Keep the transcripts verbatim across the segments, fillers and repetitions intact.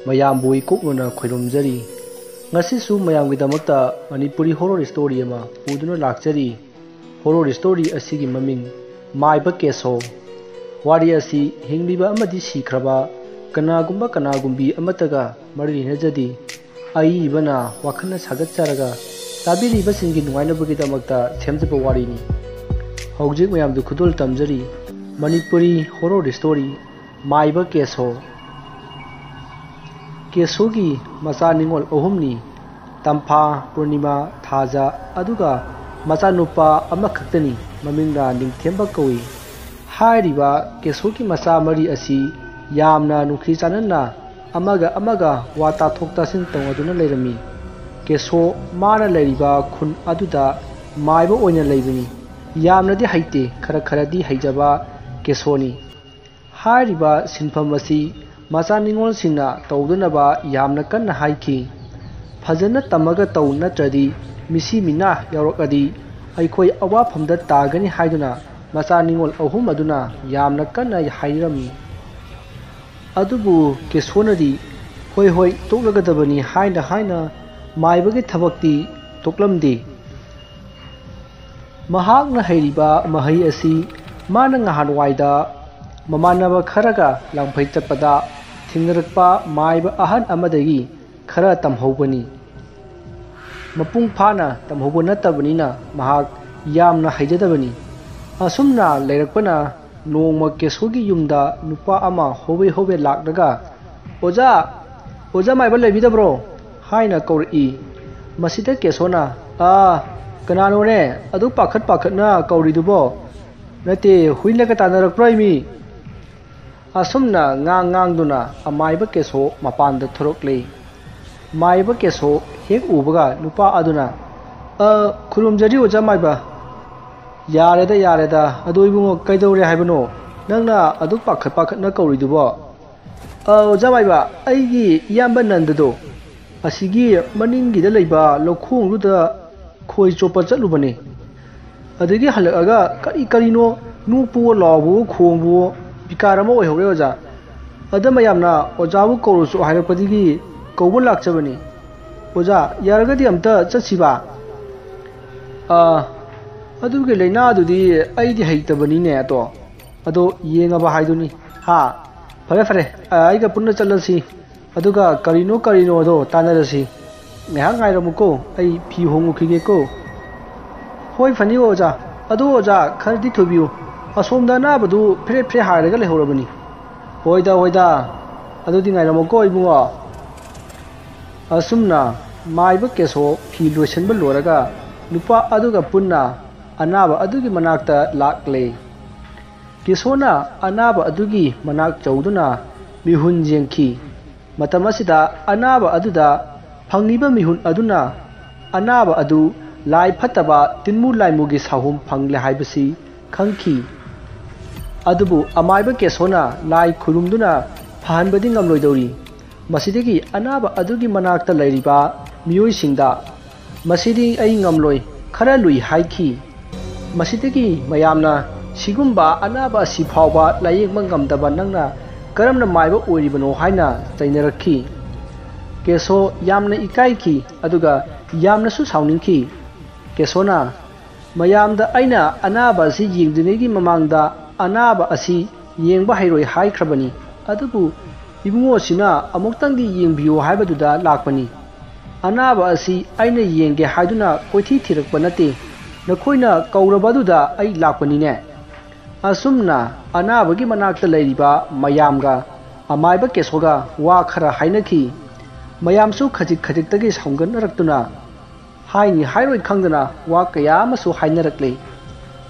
ꯃꯌꯥꯝꯕꯨ ꯏꯀꯣꯛꯅꯅ ꯈꯣꯏꯔꯨꯝꯖꯔꯤ꯫ ꯉꯁꯤꯁꯨ ꯃꯌꯥꯝꯒꯤꯗꯃꯛꯇ Manipuri horror story ꯑꯃ ꯄꯨꯗꯨꯅ ꯂꯥꯛꯆꯔꯤ꯫ Horror story ꯑꯁꯤꯒꯤ ꯃꯃꯤꯡ ꯃꯥꯏꯕ ꯀꯦꯁꯣ꯫ ꯋꯥꯔꯤ ꯑꯁꯤ ꯍꯤꯡꯂꯤꯕ ꯑꯃꯗꯤ ꯁꯤꯈ꯭ꯔꯕ ꯀꯅꯥꯒꯨꯝꯕ ꯀꯅꯥꯒꯨꯝꯕꯤ ꯑꯃꯠꯇꯒ ꯃꯔꯤ ꯂꯩꯅꯖꯗꯦ꯫ ꯑꯏꯕꯅ ꯋꯥꯈꯜꯅ ꯁꯥꯒꯠꯆꯔꯒ ꯇꯥꯕꯤꯔꯤꯕꯁꯤꯡꯒꯤ ꯅꯨꯡꯉꯥꯏꯅꯕꯒꯤꯗꯃꯛꯇ ꯁꯦꯝꯖꯕ ꯋꯥꯔꯤꯅꯤ꯫ ꯍꯧꯖꯤꯛ ꯃꯌꯥꯝꯗꯨ ꯈꯨꯗꯣꯜ ꯇꯝꯖꯔꯤ ꯃꯅꯤꯄꯨꯔꯤ horror story ꯃꯥꯏꯕ ꯀꯦꯁꯣ꯫ ꯀꯦꯁꯣꯒꯤ ꯃꯆꯥ ꯅꯤꯉꯣꯜ ꯑꯍꯨꯝꯅꯤ, ꯇꯝꯐꯥ, ꯄꯨꯔꯅꯤꯃꯥ, ꯊꯥꯖ, ꯑꯗꯨꯒ ꯃꯆꯥꯅꯨꯄꯥ ꯑꯃꯈꯛꯇꯅꯤ, ꯃꯃꯤꯡꯅ ꯅꯤꯡꯊꯦꯝꯕ ꯀꯧꯏ꯫ ꯍꯥꯏꯔꯤꯕ ꯀꯦꯁꯣꯒꯤ ꯃꯆꯥ ꯃꯔꯤ ꯑꯁꯤ ꯌꯥꯝꯅ ꯅꯨꯡꯁꯤ ꯆꯥꯟꯅꯅ ꯑꯃꯒ ꯑꯃꯒ ꯋꯥ ꯇꯥꯊꯣꯛ ꯇꯥꯁꯤꯟ ꯇꯧꯅꯗꯨꯅ ꯂꯩꯔꯝꯃꯤ꯫ ꯀꯦꯁꯣ ꯃꯥꯅ ꯂꯩꯔꯤꯕ ꯈꯨꯟ ꯑꯗꯨꯗ ꯃꯥꯏꯕ ꯑꯣꯏꯅ ꯂꯩꯕꯅꯤ꯫ ꯌꯥꯝꯅꯗꯤ ꯍꯩꯇꯦ, ꯈꯔ ꯈꯔꯗꯤ ꯍꯩꯖꯕ ꯀꯦꯁꯣꯅꯤ꯫ ꯍꯥꯏꯔꯤꯕ ꯁꯤꯟꯐꯝ ꯑꯁꯤ ꯃꯆꯥ ꯅꯤꯉꯣꯜꯁꯤꯡꯅ ꯇꯧꯗꯅꯕ ꯌꯥꯝꯅ ꯀꯟꯅ ꯍꯥꯏꯈꯤ꯫ ꯐꯖꯅ ꯇꯝꯃꯒ ꯇꯧ, ꯅꯠꯇ꯭ꯔꯗꯤ ꯃꯤꯁꯤ ꯃꯤꯅꯥ ꯌꯥꯎꯔꯛꯂꯗꯤ ꯑꯩꯈꯣꯏ ꯑꯋꯥꯐꯝꯗ ꯇꯥꯒꯅꯤ ꯍꯥꯏꯗꯨꯅ ꯃꯆꯥ ꯅꯤꯉꯣꯜ ꯑꯍꯨꯝ ꯑꯗꯨꯅ ꯌꯥꯝꯅ ꯀꯟꯅ ꯍꯥꯏꯔꯝꯃꯤ꯫ ꯑꯗꯨꯕꯨ ꯀꯦꯁꯣꯅꯗꯤ "ꯍꯣꯏ, ꯍꯣꯏ, ꯇꯣꯛꯂꯒꯗꯕꯅꯤ" ꯍꯥꯏꯅ ꯍꯥꯏꯅ ꯃꯥꯏꯕꯒꯤ ꯊꯕꯛꯇꯤ ꯇꯣꯛꯂꯝꯗꯦ꯫ ꯃꯍꯥꯛꯅ ꯍꯩꯔꯤꯕ ꯃꯍꯩ ꯑꯁꯤ ꯃꯥꯅ ꯉꯍꯥꯟꯋꯥꯏꯗ ꯃꯃꯥꯟꯅꯕ ꯈꯔꯒ ꯂꯥꯡꯐꯩ ꯆꯠꯄꯗ ꯊꯦꯡꯅꯔꯛꯄ ꯃꯥꯏꯕ ꯑꯍꯟ ꯑꯃꯗꯒꯤ ꯈꯔ ꯇꯝꯍꯧꯕꯅꯤ꯫ ꯃꯄꯨꯡ ꯐꯥꯅ ꯇꯝꯍꯧꯕ ꯅꯠꯇꯕꯅꯤꯅ ꯃꯍꯥꯛ ꯌꯥꯝꯅ ꯍꯩꯖꯗꯕꯅꯤ꯫ ꯑꯁꯨꯝꯅ ꯂꯩꯔꯛꯄꯅ ꯅꯣꯡꯃ ꯀꯦꯁꯣꯒꯤ ꯌꯨꯝꯗ ꯅꯨꯄꯥ ꯑꯃ ꯍꯣꯕꯦ ꯍꯣꯕꯦ ꯂꯥꯛꯂꯒ, "ꯑꯣꯖꯥ, ꯑꯣꯖꯥ ꯃꯥꯏꯕ ꯂꯩꯕꯤꯗꯕ꯭ꯔꯣ?" ꯍꯥꯏꯅ ꯀꯧꯔꯛꯏ꯫ ꯃꯁꯤꯗ ꯀꯦꯁꯣꯅ, "ꯑꯥ, ꯀꯅꯥꯅꯣꯅꯦ ꯑꯗꯨ ꯄꯥꯈꯠ ꯄꯥꯈꯠꯅ ꯀꯧꯔꯤꯗꯨꯕꯣ? ꯅꯠꯇꯦ, ꯍꯨꯏꯅꯒ ꯇꯥꯟꯅꯔꯛꯄ꯭ꯔꯥ ꯏꯃꯤ?" ꯑꯁꯨꯝꯅ ꯉꯥꯡ ꯉꯥꯡꯗꯨꯅ ꯑꯃꯥꯏꯕ ꯀꯦꯁꯣ ꯃꯄꯥꯟꯗ ꯊꯣꯔꯛꯂꯦ꯫ ꯃꯥꯏꯕ ꯀꯦꯁꯣ ꯍꯦꯛ ꯎꯕꯒ ꯅꯨꯄꯥ ꯑꯗꯨꯅ, "ꯑ, ꯈꯨꯔꯨꯝꯖꯔꯤ ꯑꯣꯖꯥ ꯃꯥꯏꯕ꯫" "ꯌꯥꯔꯦꯗ, ꯌꯥꯔꯦꯗ꯫ ꯑꯗꯣ ꯏꯕꯨꯡꯉꯣ, ꯀꯩꯗꯧꯔꯦ ꯍꯥꯏꯕꯅꯣ ꯅꯪꯅ ꯑꯗꯨꯛ ꯄꯥꯈꯠ ꯄꯥꯈꯠꯅ ꯀꯧꯔꯤꯗꯨꯕꯣ?" "ꯑ, ꯑꯣꯖꯥ ꯃꯥꯏꯕ, ꯑꯩꯒꯤ ꯏꯌꯥꯝꯕ ꯅꯟꯗꯗꯣ ꯑꯁꯤꯒꯤ ꯃꯅꯤꯡꯒꯤꯗ ꯂꯩꯕ ꯂꯧꯈꯣꯡꯗꯨꯗ ꯈꯣꯏ ꯆꯣꯞꯄ ꯆꯠꯂꯨꯕꯅꯦ꯫ ꯑꯗꯒꯤ ꯍꯜꯂꯛꯑꯒ ꯀꯔꯤ ꯀꯔꯤꯅꯣ ꯅꯣꯛꯄꯋꯣ ꯂꯥꯎꯕꯋꯣ ꯈꯣꯡꯕꯋꯣ ꯕꯤꯀꯥꯔ ꯑꯃ ꯑꯣꯏꯍꯧꯔꯦ ꯑꯣꯖꯥ꯫ ꯑꯗ ꯃꯌꯥꯝꯅ ꯑꯣꯖꯥꯕꯨ ꯀꯧꯔꯨꯁꯨ ꯍꯥꯏꯔꯛꯄꯗꯒꯤ ꯀꯧꯕ ꯂꯥꯛꯆꯕꯅꯤ꯫ ꯑꯣꯖꯥ, ꯌꯥꯔꯒꯗꯤ ꯑꯝꯇ ꯆꯠꯁꯤꯕ꯫ ꯑꯥ, ꯑꯗꯨꯒꯤ ꯂꯥꯏꯅꯥꯗꯨꯗꯤ ꯑꯩꯗꯤ ꯍꯩꯇꯕꯅꯤꯅꯦ꯫ ꯑꯗꯣ, ꯑꯗꯣ ꯌꯦꯡꯉꯕ ꯍꯥꯏꯗꯨꯅꯤ꯫ ꯍꯥ? ꯐꯔꯦ, ꯐꯔꯦ, ꯑꯥ, ꯑꯩꯒ ꯄꯨꯟꯅ ꯆꯠꯂꯁꯤ꯫ ꯑꯗꯨꯒ ꯀꯔꯤꯅꯣ ꯀꯔꯤꯅꯣꯗꯣ ꯇꯥꯟꯅꯔꯁꯤ꯫ ꯉꯥꯏꯍꯥꯛ ꯉꯥꯏꯔꯝꯃꯨꯀꯣ, ꯑꯩ ꯐꯤ ꯍꯣꯡꯉꯨꯈꯤꯒꯦꯀꯣ꯫ ꯍꯣꯏ, ꯐꯅꯤ ꯑꯣꯖꯥ꯫ ꯑꯗꯣ ꯑꯣꯖꯥ, ꯈꯔꯗꯤ ꯊꯨꯕꯤꯌꯨ꯫ ꯑꯁꯣꯝꯗ ꯑꯅꯥꯕꯗꯨ ꯐ꯭ꯔꯦ ꯐ꯭ꯔꯦ ꯍꯥꯏꯔꯒ ꯂꯩꯍꯧꯔꯕꯅꯤ꯫ ꯍꯣꯏꯗ, ꯍꯣꯏꯗ꯫ ꯑꯗꯨꯗꯤ ꯉꯥꯏꯔꯝꯃꯨꯀꯣ, ꯏꯕꯨꯡꯉꯣ꯫ ꯑꯁꯨꯝꯅ ꯃꯥꯏꯕ ꯀꯦꯁꯣ ꯐꯤ ꯂꯣꯏꯁꯤꯟꯕ ꯂꯣꯏꯔꯒ ꯅꯨꯄꯥ ꯑꯗꯨꯒ ꯄꯨꯟꯅ ꯑꯅꯥꯕ ꯑꯗꯨꯒꯤ ꯃꯅꯥꯛꯇ ꯂꯥꯛꯂꯦ꯫ ꯀꯦꯁꯣꯅ ꯑꯅꯥꯕ ꯑꯗꯨꯒꯤ ꯃꯅꯥꯛ ꯆꯧꯗꯨꯅ ꯃꯤꯍꯨꯟ ꯌꯦꯡꯈꯤ꯫ ꯃꯇꯝ ꯑꯁꯤꯗ ꯑꯅꯥꯕ ꯑꯗꯨꯗ ꯐꯪꯂꯤꯕ ꯃꯤꯍꯨꯟ ꯑꯗꯨꯅ ꯑꯅꯥꯕ ꯑꯗꯨ ꯂꯥꯏ ꯐꯠꯇꯕ ꯇꯤꯟꯃꯨ ꯂꯥꯏꯃꯨꯒꯤ ꯁꯥꯍꯨꯝ ꯐꯪꯂꯦ ꯍꯥꯏꯕꯁꯤ ꯈꯪꯈꯤ꯫ ꯑꯗꯨꯕꯨ ꯑꯃꯥꯏꯕ ꯀꯦꯁꯣꯅ ꯂꯥꯏ ꯈꯨꯔꯨꯝꯗꯨꯅ ꯐꯍꯟꯕꯗꯤ ꯉꯝꯂꯣꯏꯗꯧꯔꯤ꯫ ꯃꯁꯤꯗꯒꯤ ꯑꯅꯥꯕ ꯑꯗꯨꯒꯤ ꯃꯅꯥꯛꯇ ꯂꯩꯔꯤꯕ ꯃꯤꯑꯣꯏꯁꯤꯡꯗ, "ꯃꯁꯤꯗꯤ ꯑꯩ ꯉꯝꯂꯣꯏ, ꯈꯔ ꯂꯨꯏ" ꯍꯥꯏꯈꯤ꯫ ꯃꯁꯤꯗꯒꯤ ꯃꯌꯥꯝꯅ, "ꯁꯤꯒꯨꯝꯕ ꯑꯅꯥꯕ ꯑꯁꯤ ꯐꯥꯎꯕ ꯂꯥꯌꯦꯡꯕ ꯉꯝꯗꯕ ꯅꯪꯅ ꯀꯔꯝꯅ ꯃꯥꯏꯕ ꯑꯣꯏꯔꯤꯕꯅꯣ?" ꯍꯥꯏꯅ ꯆꯩꯅꯔꯛꯈꯤ꯫ ꯀꯦꯁꯣ ꯌꯥꯝꯅ ꯏꯀꯥꯏꯈꯤ, ꯑꯗꯨꯒ ꯌꯥꯝꯅꯁꯨ ꯁꯥꯎꯅꯤꯡꯈꯤ꯫ ꯀꯦꯁꯣꯅ, "ꯃꯌꯥꯝꯗ ꯑꯩꯅ ꯑꯅꯥꯕ ꯑꯁꯤ ꯌꯦꯡꯗ꯭ꯔꯤꯉꯩꯒꯤ ꯃꯃꯥꯡꯗ ꯑꯅꯥꯕ ꯑꯁꯤ ꯌꯦꯡꯕ ꯍꯩꯔꯣꯏ ꯍꯥꯏꯈ꯭ꯔꯕꯅꯤ, ꯑꯗꯨꯕꯨ ꯏꯕꯨꯡꯉꯣꯁꯤꯅ ꯑꯃꯨꯛꯇꯪꯗꯤ ꯌꯦꯡꯕꯤꯌꯨ ꯍꯥꯏꯕꯗꯨꯗ ꯂꯥꯛꯄꯅꯤ꯫ ꯑꯅꯥꯕ ꯑꯁꯤ ꯑꯩꯅ ꯌꯦꯡꯒꯦ ꯍꯥꯏꯗꯨꯅ ꯀꯣꯏꯊꯤ ꯊꯤꯔꯛꯄ ꯅꯠꯇꯦ, ꯅꯈꯣꯏꯅ ꯀꯧꯔꯕ ꯑꯗꯨꯗ ꯑꯩ ꯂꯥꯛꯄꯅꯤꯅꯦ"꯫ ꯑꯁꯨꯝꯅ ꯑꯅꯥꯕꯒꯤ ꯃꯅꯥꯛꯇ ꯂꯩꯔꯤꯕ ꯃꯌꯥꯝꯒ ꯑꯃꯥꯏꯕ ꯀꯦꯁꯣꯒ ꯋꯥ ꯈꯔ ꯍꯥꯏꯅꯈꯤ꯫ ꯃꯌꯥꯝꯁꯨ ꯈꯖꯤꯛ ꯈꯖꯤꯛꯇꯒꯤ ꯁꯥꯎꯒꯠꯅꯔꯛꯇꯨꯅ ꯍꯥꯏꯅꯤ ꯍꯥꯏꯔꯣꯏ ꯈꯪꯗꯅ ꯋꯥ ꯀꯌꯥ ꯑꯃꯁꯨ ꯍꯥꯏꯅꯔꯛꯂꯦ꯫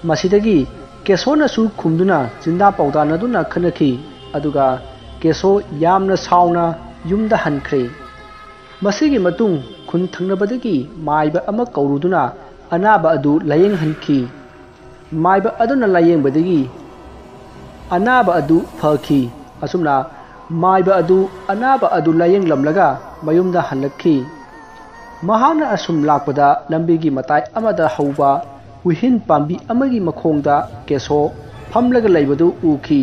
ꯃꯁꯤꯗꯒꯤ ꯀꯦꯁꯣꯅꯁꯨ ꯈꯨꯝꯗꯨꯅ ꯆꯤꯟꯗꯥ ꯄꯥꯎꯗꯥꯅꯗꯨꯅ ꯈꯠꯅꯈꯤ꯫ ꯑꯗꯨꯒ ꯀꯦꯁꯣ ꯌꯥꯝꯅ ꯁꯥꯎꯅ ꯌꯨꯝꯗ ꯍꯟꯈ꯭ꯔꯦ꯫ ꯃꯁꯤꯒꯤ ꯃꯇꯨꯡ ꯈꯨꯟ ꯊꯪꯅꯕꯗꯒꯤ ꯃꯥꯏꯕ ꯑꯃ ꯀꯧꯔꯨꯗꯨꯅ ꯑꯅꯥꯕ ꯑꯗꯨ ꯂꯥꯌꯦꯡꯍꯟꯈꯤ꯫ ꯃꯥꯏꯕ ꯑꯗꯨꯅ ꯂꯥꯌꯦꯡꯕꯗꯒꯤ ꯑꯅꯥꯕ ꯑꯗꯨ ꯐꯈꯤ꯫ ꯑꯁꯨꯝꯅ ꯃꯥꯏꯕ ꯑꯗꯨ ꯑꯅꯥꯕ ꯑꯗꯨ ꯂꯥꯌꯦꯡꯂꯝꯂꯒ ꯃꯌꯨꯝꯗ ꯍꯜꯂꯛꯈꯤ꯫ ꯃꯍꯥꯛꯅ ꯑꯁꯨꯝ ꯂꯥꯛꯄꯗ ꯂꯝꯕꯤꯒꯤ ꯃꯇꯥꯏ ꯑꯃꯗ ꯍꯧꯕ ꯍꯨꯏꯍꯤꯟ ꯄꯥꯝꯕꯤ ꯑꯃꯒꯤ ꯃꯈꯣꯡꯗ ꯀꯦꯁꯣ ꯐꯝꯂꯒ ꯂꯩꯕꯗꯨ ꯎꯈꯤ꯫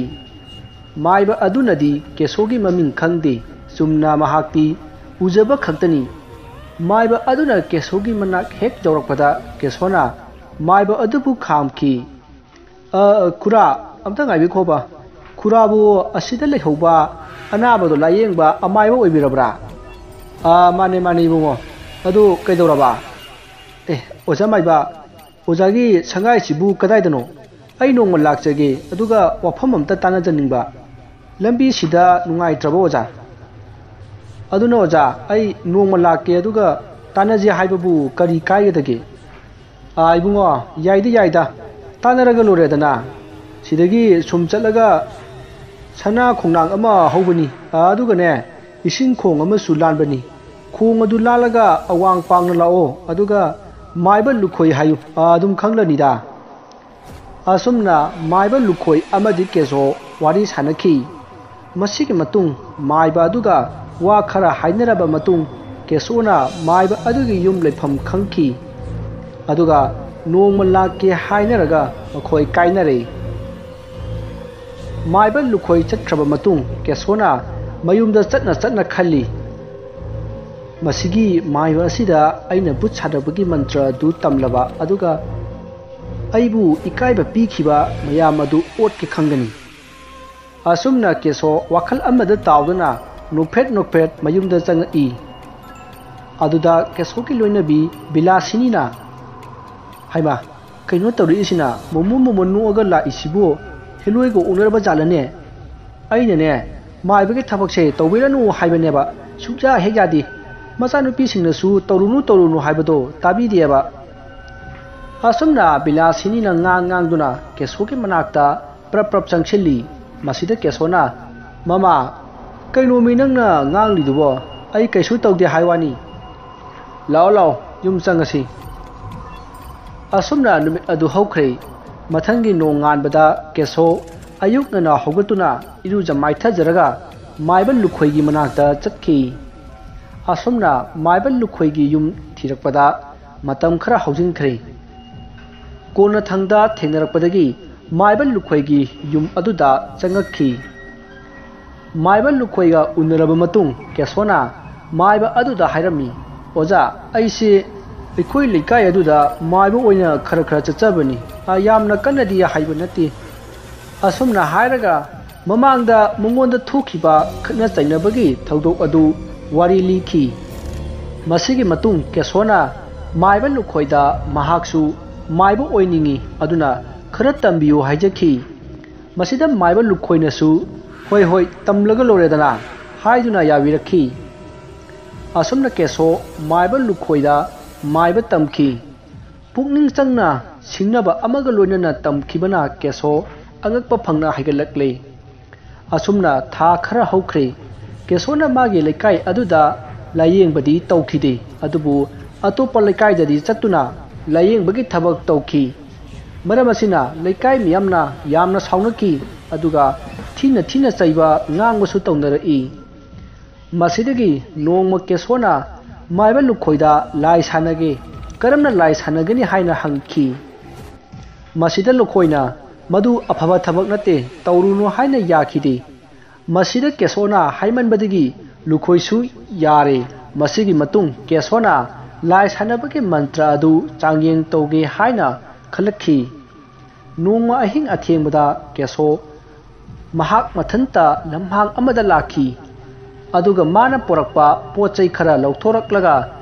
ꯃꯥꯏꯕ ꯑꯗꯨꯅꯗꯤ ꯀꯦꯁꯣꯒꯤ ꯃꯃꯤꯡ ꯈꯪꯗꯦ꯫ ꯆꯨꯝꯅ ꯃꯍꯥꯛꯇꯤ ꯎꯖꯕ ꯈꯛꯇꯅꯤ꯫ ꯃꯥꯏꯕ ꯑꯗꯨꯅ ꯀꯦꯁꯣꯒꯤ ꯃꯅꯥꯛ ꯍꯦꯛ ꯌꯧꯔꯛꯄꯗ ꯀꯦꯁꯣꯅ ꯃꯥꯏꯕ ꯑꯗꯨꯕꯨ ꯈꯥꯝꯈꯤ꯫ "ꯑ, ꯈꯨꯔꯥ, ꯑꯝꯇ ꯉꯥꯏꯕꯤꯈꯣꯕ꯫ ꯈꯨꯔꯥꯕꯨ ꯑꯁꯤꯗ ꯂꯩꯍꯧꯕ ꯑꯅꯥꯕꯗꯣ ꯂꯥꯌꯦꯡꯕ ꯑꯃꯥꯏꯕ ꯑꯣꯏꯕꯤꯔꯕ꯭ꯔꯥ?" "ꯑ, ꯃꯥꯅꯦ, ꯃꯥꯅꯦ ꯏꯕꯨꯡꯉꯣ꯫ ꯑꯗꯨ ꯀꯩꯗꯧꯔꯕ?" "ꯑꯦ, ꯑꯣꯖꯥ ꯃꯥꯏꯕ, ꯑꯣꯖꯥꯒꯤ ꯁꯪꯒꯥꯏꯁꯤꯕꯨ ꯀꯗꯥꯏꯗꯅꯣ? ꯑꯩ ꯅꯣꯡꯃ ꯂꯥꯛꯆꯒꯦ, ꯑꯗꯨꯒ ꯋꯥꯐꯝ ꯑꯝꯇ ꯇꯥꯟꯅꯖꯅꯤꯡꯕ꯫ ꯂꯝꯕꯤꯁꯤꯗ ꯅꯨꯡꯉꯥꯏꯇ꯭ꯔꯕ ꯑꯣꯖꯥ?" "ꯑꯗꯨꯅ ꯑꯣꯖꯥ, ꯑꯩ ꯅꯣꯡꯃ ꯂꯥꯛꯀꯦ, ꯑꯗꯨꯒ ꯇꯥꯟꯅꯁꯦ ꯍꯥꯏꯕꯕꯨ ꯀꯔꯤ ꯀꯥꯏꯒꯗꯒꯦ?" "ꯑꯥ, ꯏꯕꯨꯡꯉꯣ, ꯌꯥꯏꯗ ꯌꯥꯏꯗ, ꯇꯥꯟꯅꯔꯒ ꯂꯣꯏꯔꯦꯗꯅ꯫ ꯁꯤꯗꯒꯤ ꯁꯨꯝ ꯆꯠꯂꯒ ꯁꯅꯥ ꯈꯣꯡꯅꯥꯡ ꯑꯃ ꯍꯧꯕꯅꯤ, ꯑꯥ, ꯑꯗꯨꯒꯅꯦ, ꯏꯁꯤꯡ ꯈꯣꯡ ꯑꯃꯁꯨ ꯂꯥꯟꯕꯅꯤ꯫ ꯈꯣꯡ ꯑꯗꯨ ꯂꯥꯜꯂꯒ ꯑꯋꯥꯡ ꯄꯥꯡꯅ ꯂꯥꯛꯑꯣ, ꯑꯗꯨꯒ ꯃꯥꯏꯕ ꯂꯨꯈꯣꯏ ꯍꯥꯏꯌꯨ, ꯑꯥ, ꯑꯗꯨꯝ ꯈꯪꯂꯅꯤꯗ꯫" ꯑꯁꯨꯝꯅ ꯃꯥꯏꯕ ꯂꯨꯈꯣꯏ ꯑꯃꯗꯤ ꯀꯦꯁꯣ ꯋꯥꯔꯤ ꯁꯥꯟꯅꯈꯤ꯫ ꯃꯁꯤꯒꯤ ꯃꯇꯨꯡ ꯃꯥꯏꯕ ꯑꯗꯨꯒ ꯋꯥ ꯈꯔ ꯍꯥꯏꯅꯔꯕ ꯃꯇꯨꯡ, ꯀꯦꯁꯣꯅ ꯃꯥꯏꯕ ꯑꯗꯨꯒꯤ ꯌꯨꯝ ꯂꯩꯐꯝ ꯈꯪꯈꯤ꯫ ꯑꯗꯨꯒ ꯅꯣꯡꯃ ꯂꯥꯛꯀꯦ ꯍꯥꯏꯅꯔꯒ ꯃꯈꯣꯏ ꯀꯥꯏꯅꯔꯦ꯫ ꯃꯥꯏꯕ ꯂꯨꯈꯣꯏ ꯆꯠꯈ꯭ꯔꯕ ꯃꯇꯨꯡ ꯀꯦꯁꯣꯅ ꯃꯌꯨꯝꯗ ꯆꯠꯅ ꯆꯠꯅ ꯈꯜꯂꯤ, "ꯃꯁꯤꯒꯤ ꯃꯥꯏꯕ ꯑꯁꯤꯗ ꯑꯩꯅ ꯚꯨꯠ ꯁꯥꯟꯅꯕꯒꯤ ꯃꯟꯇ꯭ꯔ ꯑꯗꯨ ꯇꯝꯂꯕ, ꯑꯗꯨꯒ ꯑꯩꯕꯨ ꯏꯀꯥꯏꯕ ꯄꯤꯈꯤꯕ ꯃꯌꯥꯝ ꯑꯗꯨ ꯑꯣꯠꯀꯦ ꯈꯪꯒꯅꯤ꯫" ꯑꯁꯨꯝꯅ ꯀꯦꯁꯣ ꯋꯥꯈꯜ ꯑꯃꯗ ꯇꯥꯎꯗꯨꯅ ꯅꯣꯛꯐꯦꯠ ꯅꯣꯛꯐꯦꯠ ꯃꯌꯨꯝꯗ ꯆꯪꯉꯛꯏ꯫ ꯑꯗꯨꯗ ꯀꯦꯁꯣꯒꯤ ꯂꯣꯏꯅꯕꯤ ꯕꯤꯂꯥꯁꯤꯅꯤꯅ, "ꯍꯩꯃꯥ, ꯀꯩꯅꯣ ꯇꯧꯔꯛꯏꯁꯤꯅ? ꯃꯣꯃꯣ ꯃꯣꯃꯣ ꯅꯣꯛꯑꯒ ꯂꯥꯛꯏꯁꯤꯕꯨ ꯍꯦꯂꯣꯏꯒ ꯑꯣꯛꯅꯔꯕ ꯖꯥꯠꯂꯅꯦ? ꯑꯩꯅꯅꯦ, ꯃꯥꯏꯕꯒꯤ ꯊꯕꯛꯁꯦ ꯇꯧꯕꯤꯔꯅꯨ ꯍꯥꯏꯕꯅꯦꯕ, ꯁꯨꯡꯌꯥ ꯍꯦꯛ ꯌꯥꯗꯦ꯫ ꯃꯆꯥꯅꯨꯄꯤꯁꯤꯡꯅꯁꯨ ꯇꯧꯔꯨꯅꯨ ꯇꯧꯔꯨꯅꯨ ꯍꯥꯏꯕꯗꯣ ꯇꯥꯕꯤꯗꯦꯕ꯫" ꯑꯁꯨꯝꯅ ꯕꯤꯂꯥꯁꯤꯅꯤꯅ ꯉꯥꯡ ꯉꯥꯡꯗꯨꯅ ꯀꯦꯁꯣꯒꯤ ꯃꯅꯥꯛꯇ ꯄ꯭ꯔꯞ ꯄ꯭ꯔꯞ ꯆꯪꯁꯤꯜꯂꯤ꯫ ꯃꯁꯤꯗ ꯀꯦꯁꯣꯅ, "ꯃꯃꯥ, ꯀꯩꯅꯣꯃꯤ ꯅꯪꯅ ꯉꯥꯡꯂꯤꯗꯨꯕꯣ? ꯑꯩ ꯀꯩꯁꯨ ꯇꯧꯗꯦ ꯍꯥꯏ ꯋꯥꯅꯤ꯫ ꯂꯥꯛꯑꯣ, ꯂꯥꯛꯑꯣ, ꯌꯨꯝ ꯆꯪꯉꯁꯤ꯫" ꯑꯁꯨꯝꯅ ꯅꯨꯃꯤꯠ ꯑꯗꯨ ꯍꯧꯈ꯭ꯔꯦ꯫ ꯃꯊꯪꯒꯤ ꯅꯣꯡꯉꯥꯟꯕꯗ ꯀꯦꯁꯣ ꯑꯌꯨꯛ ꯉꯟꯅ ꯍꯧꯒꯠꯇꯨꯅ ꯏꯔꯨꯖ ꯃꯥꯏꯊꯖꯔꯒ ꯃꯥꯏꯕ ꯂꯨꯈꯣꯏꯒꯤ ꯃꯅꯥꯛꯇ ꯆꯠꯈꯤ꯫ ꯑꯁꯨꯝꯅ ꯃꯥꯏꯕ ꯂꯨꯈꯣꯏꯒꯤ ꯌꯨꯝ ꯊꯤꯔꯛꯄꯗ ꯃꯇꯝ ꯈꯔ ꯍꯧꯖꯤꯟꯈ꯭ꯔꯦ꯫ ꯀꯣꯟꯅꯊꯪꯗ ꯊꯦꯡꯅꯔꯛꯄꯗꯒꯤ ꯃꯥꯏꯕ ꯂꯨꯈꯣꯏꯒꯤ ꯌꯨꯝ ꯑꯗꯨꯗ ꯆꯪꯉꯛꯈꯤ꯫ ꯃꯥꯏꯕ ꯂꯨꯈꯣꯏꯒ ꯎꯅꯔꯕ ꯃꯇꯨꯡ ꯀꯦꯁꯣꯅ ꯃꯥꯏꯕ ꯑꯗꯨꯗ ꯍꯥꯏꯔꯝꯃꯤ, "ꯑꯣꯖꯥ, ꯑꯩꯁꯦ ꯑꯩꯈꯣꯏ ꯂꯩꯀꯥꯏ ꯑꯗꯨꯗ ꯃꯥꯏꯕ ꯑꯣꯏꯅ ꯈꯔ ꯈꯔ ꯆꯠꯆꯕꯅꯤ꯫ ꯑ, ꯌꯥꯝꯅ ꯀꯟꯅꯗꯤ ꯍꯩꯕ ꯅꯠꯇꯦ"꯫ ꯑꯁꯨꯝꯅ ꯍꯥꯏꯔꯒ ꯃꯃꯥꯡꯗ ꯃꯉꯣꯟꯗ ꯊꯣꯛꯈꯤꯕ ꯈꯠꯅ ꯆꯩꯅꯕꯒꯤ ꯊꯧꯗꯣꯛ ꯑꯗꯨ ꯋꯥꯔꯤ ꯂꯤꯈꯤ꯫ ꯃꯁꯤꯒꯤ ꯃꯇꯨꯡ ꯀꯦꯁꯣꯅ ꯃꯥꯏꯕ ꯂꯨꯈꯣꯏꯗ ꯃꯍꯥꯛꯁꯨ ꯃꯥꯏꯕ ꯑꯣꯏꯅꯤꯡꯏ, ꯑꯗꯨꯅ ꯈꯔ ꯇꯝꯕꯤꯌꯨ ꯍꯥꯏꯖꯈꯤ꯫ ꯃꯁꯤꯗ ꯃꯥꯏꯕ ꯂꯨꯈꯣꯏꯅꯁꯨ, "ꯍꯣꯏ, ꯍꯣꯏ, ꯇꯝꯂꯒ ꯂꯣꯏꯔꯦꯗꯅ" ꯍꯥꯏꯗꯨꯅ ꯌꯥꯕꯤꯔꯛꯈꯤ꯫ ꯑꯁꯨꯝꯅ ꯀꯦꯁꯣ ꯃꯥꯏꯕ ꯂꯨꯈꯣꯏꯗ ꯃꯥꯏꯕ ꯇꯝꯈꯤ꯫ ꯄꯨꯛꯅꯤꯡ ꯆꯪꯅ ꯁꯤꯡꯅꯕ ꯑꯃꯒ ꯂꯣꯏꯅꯅ ꯇꯝꯈꯤꯕꯅ ꯀꯦꯁꯣ ꯑꯉꯛꯄ ꯐꯪꯅ ꯍꯩꯒꯠꯂꯛꯂꯦ꯫ ꯑꯁꯨꯝꯅ ꯊꯥ ꯈꯔ ꯍꯧꯈ꯭ꯔꯦ꯫ ꯀꯦꯁꯣꯅ ꯃꯥꯒꯤ ꯂꯩꯀꯥꯏ ꯑꯗꯨꯗ ꯂꯥꯌꯦꯡꯕꯗꯤ ꯇꯧꯈꯤꯗꯦ, ꯑꯗꯨꯕꯨ ꯑꯇꯣꯞꯄ ꯂꯩꯀꯥꯏꯗꯗꯤ ꯆꯠꯇꯨꯅ ꯂꯥꯌꯦꯡꯕꯒꯤ ꯊꯕꯛ ꯇꯧꯈꯤ꯫ ꯃꯔꯝ ꯑꯁꯤꯅ ꯂꯩꯀꯥꯏ ꯃꯤꯌꯥꯝꯅ ꯌꯥꯝꯅ ꯁꯥꯎꯅꯈꯤ, ꯑꯗꯨꯒ ꯊꯤꯅ ꯊꯤꯅ ꯆꯩꯕ ꯉꯥꯡꯕꯁꯨ ꯇꯧꯅꯔꯛꯏ꯫ ꯃꯁꯤꯗꯒꯤ ꯅꯣꯡꯃ ꯀꯦꯁꯣꯅ ꯃꯥꯏꯕ ꯂꯨꯈꯣꯏꯗ ꯂꯥꯏ ꯁꯥꯟꯅꯒꯦ, ꯀꯔꯝꯅ ꯂꯥꯏ ꯁꯥꯟꯅꯒꯅꯤ ꯍꯥꯏꯅ ꯍꯪꯈꯤ꯫ ꯃꯁꯤꯗ ꯂꯨꯈꯣꯏꯅ, "ꯃꯗꯨ ꯑꯐꯕ ꯊꯕꯛ ꯅꯠꯇꯦ, ꯇꯧꯔꯨꯅꯨ" ꯍꯥꯏꯅ ꯌꯥꯈꯤꯗꯦ꯫ ꯃꯁꯤꯗ ꯀꯦꯁꯣꯅ ꯍꯥꯏꯃꯟꯕꯗꯒꯤ ꯂꯨꯈꯣꯏꯁꯨ ꯌꯥꯔꯦ꯫ ꯃꯁꯤꯒꯤ ꯃꯇꯨꯡ ꯀꯦꯁꯣꯅ ꯂꯥꯏ ꯁꯥꯟꯅꯕꯒꯤ ꯃꯟꯇ꯭ꯔ ꯑꯗꯨ ꯆꯥꯡꯌꯦꯡ ꯇꯧꯒꯦ ꯍꯥꯏꯅ ꯈꯜꯂꯛꯈꯤ꯫ ꯅꯣꯡꯃ ꯑꯍꯤꯡ ꯑꯊꯦꯡꯕꯗ ꯀꯦꯁꯣ ꯃꯍꯥꯛ ꯃꯊꯟꯇ ꯂꯝꯍꯥꯡ ꯑꯃꯗ ꯂꯥꯛꯈꯤ, ꯑꯗꯨꯒ ꯃꯥꯅ ꯄꯨꯔꯛꯄ ꯄꯣꯠ ꯆꯩ ꯈꯔ ꯂꯧꯊꯣꯔꯛꯂꯒ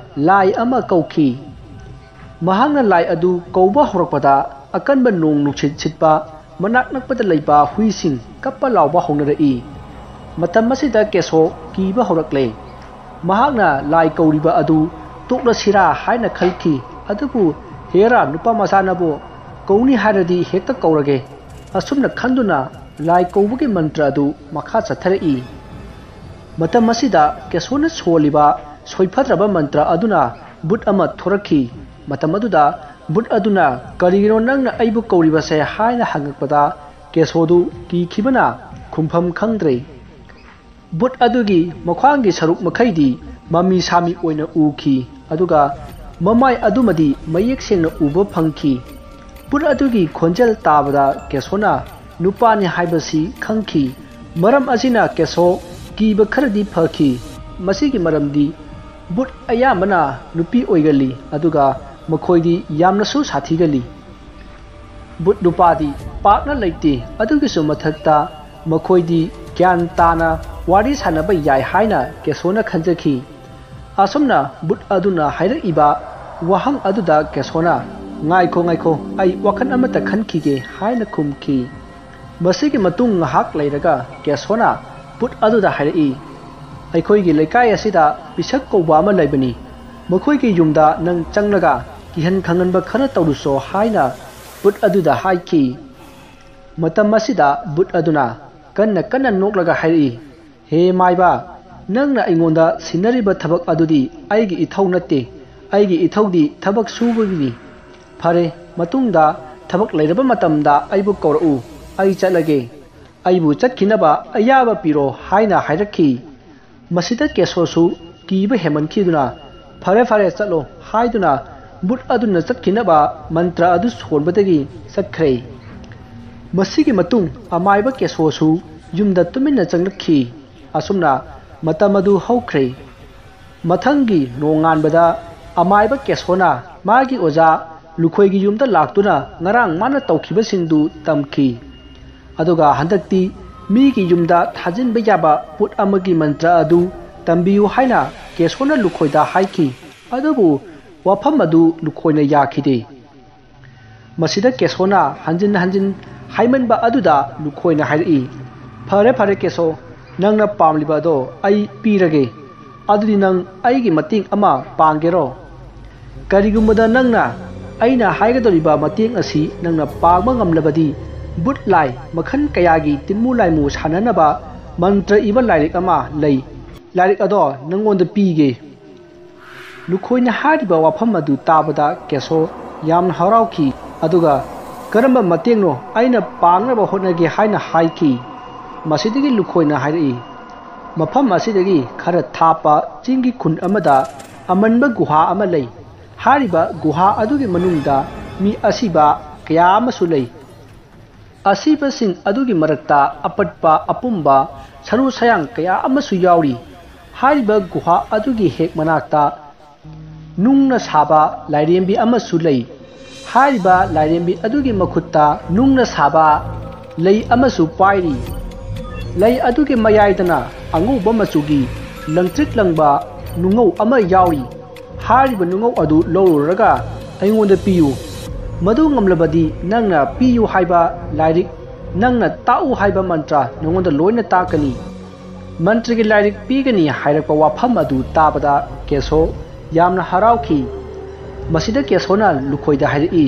ꯂꯥꯏ ꯑꯃ ꯀꯧꯈꯤ꯫ ꯃꯍꯥꯛꯅ ꯂꯥꯏ ꯑꯗꯨ ꯀꯧꯕ ꯍꯧꯔꯛꯄꯗ ꯑꯀꯟꯕ ꯅꯣꯡ ꯅꯨꯡꯁꯤꯠ ꯁꯤꯠꯄ, ꯃꯅꯥꯛ ꯅꯛꯄꯗ ꯂꯩꯕ ꯍꯨꯏꯁꯤꯡ ꯀꯞꯄ ꯂꯥꯎꯕ ꯍꯧꯅꯔꯛꯏ꯫ ꯃꯇꯝ ꯑꯁꯤꯗ ꯀꯦꯁꯣ ꯀꯤꯕ ꯍꯧꯔꯛꯂꯦ꯫ ꯃꯍꯥꯛꯅ ꯂꯥꯏ ꯀꯧꯔꯤꯕ ꯑꯗꯨ ꯇꯣꯛꯂꯁꯤꯔꯥ ꯍꯥꯏꯅ ꯈꯜꯈꯤ, ꯑꯗꯨꯕꯨ "ꯍꯦꯔꯥ, ꯅꯨꯄꯥ ꯃꯆꯥꯅꯕꯨ ꯀꯧꯅꯤ ꯍꯥꯏꯔꯗꯤ ꯍꯦꯛꯇ ꯀꯧꯔꯒꯦ" ꯑꯁꯨꯝꯅ ꯈꯟꯗꯨꯅ ꯂꯥꯏ ꯀꯧꯕꯒꯤ ꯃꯟꯇ꯭ꯔ ꯑꯗꯨ ꯃꯈꯥ ꯆꯠꯊꯔꯛꯏ꯫ ꯃꯇꯝ ꯑꯁꯤꯗ ꯀꯦꯁꯣꯅ ꯁꯣꯜꯂꯤꯕ ꯁꯣꯏꯐꯗ꯭ꯔꯕ ꯃꯟꯇ꯭ꯔ ꯑꯗꯨꯅ ꯕꯨꯠ ꯑꯃ ꯊꯣꯔꯛꯈꯤ꯫ ꯃꯇꯝ ꯑꯗꯨꯗ ꯕꯨꯠ ꯑꯗꯨꯅ, "ꯀꯔꯤꯒꯤꯅꯣ ꯅꯪꯅ ꯑꯩꯕꯨ ꯀꯧꯔꯤꯕꯁꯦ?" ꯍꯥꯏꯅ ꯍꯪꯉꯛꯄꯗ ꯀꯦꯁꯣꯗꯨ ꯀꯤꯈꯤꯕꯅ ꯈꯨꯝꯐꯝ ꯈꯪꯗ꯭ꯔꯦ꯫ ꯕꯨꯠ ꯑꯗꯨꯒꯤ ꯃꯈ꯭ꯋꯥꯡꯒꯤ ꯁꯔꯨꯛ ꯃꯈꯩꯗꯤ ꯃꯃꯤ ꯁꯥꯃꯤ ꯑꯣꯏꯅ ꯎꯈꯤ, ꯑꯗꯨꯒ ꯃꯃꯥꯏ ꯑꯗꯨꯃꯗꯤ ꯃꯌꯦꯛ ꯁꯦꯡꯅ ꯎꯕ ꯐꯪꯈꯤ꯫ ꯕꯨꯠ ꯑꯗꯨꯒꯤ ꯈꯣꯟꯖꯦꯜ ꯇꯥꯕꯗ ꯀꯦꯁꯣꯅ ꯅꯨꯄꯥꯅꯤ ꯍꯥꯏꯕꯁꯤ ꯈꯪꯈꯤ꯫ ꯃꯔꯝ ꯑꯁꯤꯅ ꯀꯦꯁꯣ ꯀꯤꯕ ꯈꯔꯗꯤ ꯐꯈꯤ꯫ ꯃꯁꯤꯒꯤ ꯃꯔꯝꯗꯤ ꯚꯨꯠ ꯑꯌꯥꯝꯕꯅ ꯅꯨꯄꯤ ꯑꯣꯏꯒꯜꯂꯤ, ꯑꯗꯨꯒ ꯃꯈꯣꯏꯗꯤ ꯌꯥꯝꯅꯁꯨ ꯁꯥꯊꯤꯒꯜꯂꯤ꯫ ꯚꯨꯠ ꯅꯨꯄꯥꯗꯤ ꯄꯥꯛꯅ ꯂꯩꯇꯦ꯫ ꯑꯗꯨꯒꯤꯁꯨ ꯃꯊꯛꯇ ꯃꯈꯣꯏꯗꯤ ꯒ꯭ꯌꯥꯟ ꯇꯥꯅ ꯋꯥꯔꯤ ꯁꯥꯟꯅꯕ ꯌꯥꯏ ꯍꯥꯏꯅ ꯀꯦꯁꯣꯅ ꯈꯟꯖꯈꯤ꯫ ꯑꯁꯨꯝꯅ ꯚꯨꯠ ꯑꯗꯨꯅ ꯍꯥꯏꯔꯛꯏꯕ ꯋꯥꯍꯪ ꯑꯗꯨꯗ ꯀꯦꯁꯣꯅ, "ꯉꯥꯏꯈꯣ, ꯉꯥꯏꯈꯣ, ꯑꯩ ꯋꯥꯈꯜ ꯑꯃꯠꯇ ꯈꯟꯈꯤꯒꯦ" ꯍꯥꯏꯅ ꯈꯨꯝꯈꯤ꯫ ꯃꯁꯤꯒꯤ ꯃꯇꯨꯡ ꯉꯥꯏꯍꯥꯛ ꯂꯩꯔꯒ ꯀꯦꯁꯣꯅ ꯚꯨꯠ ꯑꯗꯨꯗ ꯍꯥꯏꯔꯛꯏ, "ꯑꯩꯈꯣꯏꯒꯤ ꯂꯩꯀꯥꯏ ꯑꯁꯤꯗ ꯄꯤꯁꯛ ꯀꯧꯕ ꯑꯃ ꯂꯩꯕꯅꯤ꯫ ꯃꯈꯣꯏꯒꯤ ꯌꯨꯝꯗ ꯅꯪ ꯆꯪꯂꯒ ꯀꯤꯍꯟ ꯈꯪꯍꯟꯕ ꯈꯔ ꯇꯧꯔꯨꯆꯣ" ꯍꯥꯏꯅ ꯚꯨꯠ ꯑꯗꯨꯗ ꯍꯥꯏꯈꯤ꯫ ꯃꯇꯝ ꯑꯁꯤꯗ ꯚꯨꯠ ꯑꯗꯨꯅ ꯀꯟꯅ ꯀꯟꯅ ꯅꯣꯛꯂꯒ ꯍꯥꯏꯔꯛꯏ, "ꯍꯦ ꯃꯥꯏꯕ, ꯅꯪꯅ ꯑꯩꯉꯣꯟꯗ ꯁꯤꯟꯅꯔꯤꯕ ꯊꯕꯛ ꯑꯗꯨꯗꯤ ꯑꯩꯒꯤ ꯏꯊꯧ ꯅꯠꯇꯦ꯫ ꯑꯩꯒꯤ ꯏꯊꯧꯗꯤ ꯊꯕꯛ ꯁꯨꯕꯒꯤꯅꯤ꯫ ꯐꯔꯦ, ꯃꯇꯨꯡꯗ ꯊꯕꯛ ꯂꯩꯔꯕ ꯃꯇꯝꯗ ꯑꯩꯕꯨ ꯀꯧꯔꯛꯎ꯫ ꯑꯩ ꯆꯠꯂꯒꯦ꯫ ꯑꯩꯕꯨ ꯆꯠꯈꯤꯅꯕ ꯑꯌꯥꯕ ꯄꯤꯔꯣ" ꯍꯥꯏꯅ ꯍꯥꯏꯔꯛꯈꯤ꯫ ꯃꯁꯤꯗ ꯀꯦꯁꯣꯁꯨ ꯀꯤꯕ ꯍꯦꯟꯃꯟꯈꯤꯗꯨꯅ, "ꯐꯔꯦ, ꯐꯔꯦ, ꯆꯠꯂꯣ" ꯍꯥꯏꯗꯨꯅ ꯚꯨꯠ ꯑꯗꯨꯅ ꯆꯠꯈꯤꯅꯕ ꯃꯟꯇ꯭ꯔ ꯑꯗꯨ ꯁꯣꯟꯕꯗꯒꯤ ꯆꯠꯈ꯭ꯔꯦ꯫ ꯃꯁꯤꯒꯤ ꯃꯇꯨꯡ ꯑꯃꯥꯏꯕ ꯀꯦꯁꯣꯁꯨ ꯌꯨꯝꯗ ꯇꯨꯃꯤꯟꯅ ꯆꯪꯂꯛꯈꯤ꯫ ꯑꯁꯨꯝꯅ ꯃꯇꯝ ꯑꯗꯨ ꯍꯧꯈ꯭ꯔꯦ꯫ ꯃꯊꯪꯒꯤ ꯅꯣꯡꯉꯥꯟꯕꯗ ꯑꯃꯥꯏꯕ ꯀꯦꯁꯣꯅ ꯃꯥꯒꯤ ꯑꯣꯖꯥ ꯂꯨꯈꯣꯏꯒꯤ ꯌꯨꯝꯗ ꯂꯥꯛꯇꯨꯅ ꯉꯔꯥꯡ ꯃꯥꯅ ꯇꯧꯈꯤꯕꯁꯤꯡꯗꯨ ꯇꯝꯈꯤ꯫ ꯑꯗꯨꯒ ꯍꯟꯗꯛꯇꯤ ꯃꯤꯒꯤ ꯌꯨꯝꯗ ꯊꯥꯖꯤꯟꯕ ꯌꯥꯕ ꯄꯣꯠ ꯑꯃꯒꯤ ꯃꯟꯇ꯭ꯔ ꯑꯗꯨ ꯇꯝꯕꯤꯌꯨ ꯍꯥꯏꯅ ꯀꯦꯁꯣꯅ ꯂꯨꯈꯣꯏꯗ ꯍꯥꯏꯈꯤ꯫ ꯑꯗꯨꯕꯨ ꯋꯥꯐꯝ ꯑꯗꯨ ꯂꯨꯈꯣꯏꯅ ꯌꯥꯈꯤꯗꯦ꯫ ꯃꯁꯤꯗ ꯀꯦꯁꯣꯅ ꯍꯟꯖꯤꯟ ꯍꯟꯖꯤꯟ ꯍꯥꯏꯃꯟꯕ ꯑꯗꯨꯗ ꯂꯨꯈꯣꯏꯅ ꯍꯥꯏꯔꯛꯏ, "ꯐꯔꯦ, ꯐꯔꯦ ꯀꯦꯁꯣ, ꯅꯪꯅ ꯄꯥꯝꯂꯤꯕ ꯑꯗꯣ ꯑꯩ ꯄꯤꯔꯒꯦ꯫ ꯑꯗꯨꯗꯤ ꯅꯪ ꯑꯩꯒꯤ ꯃꯇꯦꯡ ꯑꯃ ꯄꯥꯡꯒꯦꯔꯣ? ꯀꯔꯤꯒꯨꯝꯕꯗ ꯅꯪꯅ ꯑꯩꯅ ꯍꯥꯏꯒꯗꯧꯔꯤꯕ ꯃꯇꯦꯡ ꯑꯁꯤ ꯅꯪꯅ ꯄꯥꯡꯕ ꯉꯝꯂꯕꯗꯤ, ꯕꯨꯠ ꯂꯥꯏ ꯃꯈꯜ ꯀꯌꯥꯒꯤ ꯇꯤꯟꯃꯨ ꯂꯥꯏꯃꯨ ꯁꯥꯟꯅꯅꯕ ꯃꯟꯇ꯭ꯔ ꯏꯕ ꯂꯥꯏꯔꯤꯛ ꯑꯃ ꯂꯩ꯫ ꯂꯥꯏꯔꯤꯛ ꯑꯗꯣ ꯅꯪꯉꯣꯟꯗ ꯄꯤꯒꯦ꯫" ꯂꯨꯈꯣꯏꯅ ꯍꯥꯏꯔꯤꯕ ꯋꯥꯐꯝ ꯑꯗꯨ ꯇꯥꯕꯗ ꯀꯦꯁꯣ ꯌꯥꯝꯅ ꯍꯔꯥꯎꯈꯤ, ꯑꯗꯨꯒ "ꯀꯔꯝꯕ ꯃꯇꯦꯡꯅꯣ ꯑꯩꯅ ꯄꯥꯡꯅꯕ ꯍꯣꯠꯅꯒꯦ?" ꯍꯥꯏꯅ ꯍꯥꯏꯈꯤ꯫ ꯃꯁꯤꯗꯒꯤ ꯂꯨꯈꯣꯏꯅ ꯍꯥꯏꯔꯛꯏ, "ꯃꯐꯝ ꯑꯁꯤꯗꯒꯤ ꯈꯔ ꯊꯥꯞꯄ ꯆꯤꯡꯒꯤ ꯈꯨꯟ ꯑꯃꯗ ꯑꯃꯟꯕ ꯒꯨꯍꯥ ꯑꯃ ꯂꯩ꯫ ꯍꯥꯏꯔꯤꯕ ꯒꯨꯍꯥ ꯑꯗꯨꯒꯤ ꯃꯅꯨꯡꯗ ꯃꯤ ꯑꯁꯤꯕ ꯀꯌꯥ ꯑꯃꯁꯨ ꯂꯩ꯫ ꯑꯁꯤꯕꯁꯤꯡ ꯑꯗꯨꯒꯤ ꯃꯔꯛꯇ ꯑꯄꯠꯄ ꯑꯄꯨꯝꯕ ꯁꯔꯨ ꯁꯌꯥꯡ ꯀꯌꯥ ꯑꯃꯁꯨ ꯌꯥꯎꯔꯤ꯫ ꯍꯥꯏꯔꯤꯕ ꯒꯨꯍꯥ ꯑꯗꯨꯒꯤ ꯍꯦꯛ ꯃꯅꯥꯛꯇ ꯅꯨꯡꯅ ꯁꯥꯕ ꯂꯥꯏꯔꯦꯝꯕꯤ ꯑꯃꯁꯨ ꯂꯩ꯫ ꯍꯥꯏꯔꯤꯕ ꯂꯥꯏꯔꯦꯝꯕꯤ ꯑꯗꯨꯒꯤ ꯃꯈꯨꯠꯇ ꯅꯨꯡꯅ ꯁꯥꯕ ꯂꯩ ꯑꯃꯁꯨ ꯄꯥꯏꯔꯤ꯫ ꯂꯩ ꯑꯗꯨꯒꯤ ꯃꯌꯥꯏꯗꯅ ꯑꯉꯧꯕ ꯃꯆꯨꯒꯤ ꯂꯪꯇ꯭ꯔꯤꯛ ꯂꯪꯕ ꯅꯨꯡꯉꯧ ꯑꯃ ꯌꯥꯎꯔꯤ꯫ ꯍꯥꯏꯔꯤꯕ ꯅꯨꯡꯉꯧ ꯑꯗꯨ ꯂꯧꯔꯨꯔꯒ ꯑꯩꯉꯣꯟꯗ ꯄꯤꯌꯨ꯫ ꯃꯗꯨ ꯉꯝꯂꯕꯗꯤ ꯅꯪꯅ ꯄꯤꯌꯨ ꯍꯥꯏꯕ ꯂꯥꯏꯔꯤꯛ, ꯅꯪꯅ ꯇꯥꯛꯎ ꯍꯥꯏꯕ ꯃꯟꯇ꯭ꯔ ꯅꯉꯣꯟꯗ ꯂꯣꯏꯅ ꯇꯥꯛꯀꯅꯤ꯫ ꯃꯟꯇ꯭ꯔꯒꯤ ꯂꯥꯏꯔꯤꯛ ꯄꯤꯒꯅꯤ ꯍꯥꯏꯔꯛꯄ ꯋꯥꯐꯝ ꯑꯗꯨ ꯇꯥꯕꯗ ꯀꯦꯁꯣ ꯌꯥꯝꯅ ꯍꯔꯥꯎꯈꯤ꯫ ꯃꯁꯤꯗ ꯀꯦꯁꯣꯅ ꯂꯨꯈꯣꯏꯗ ꯍꯥꯏꯔꯛꯏ,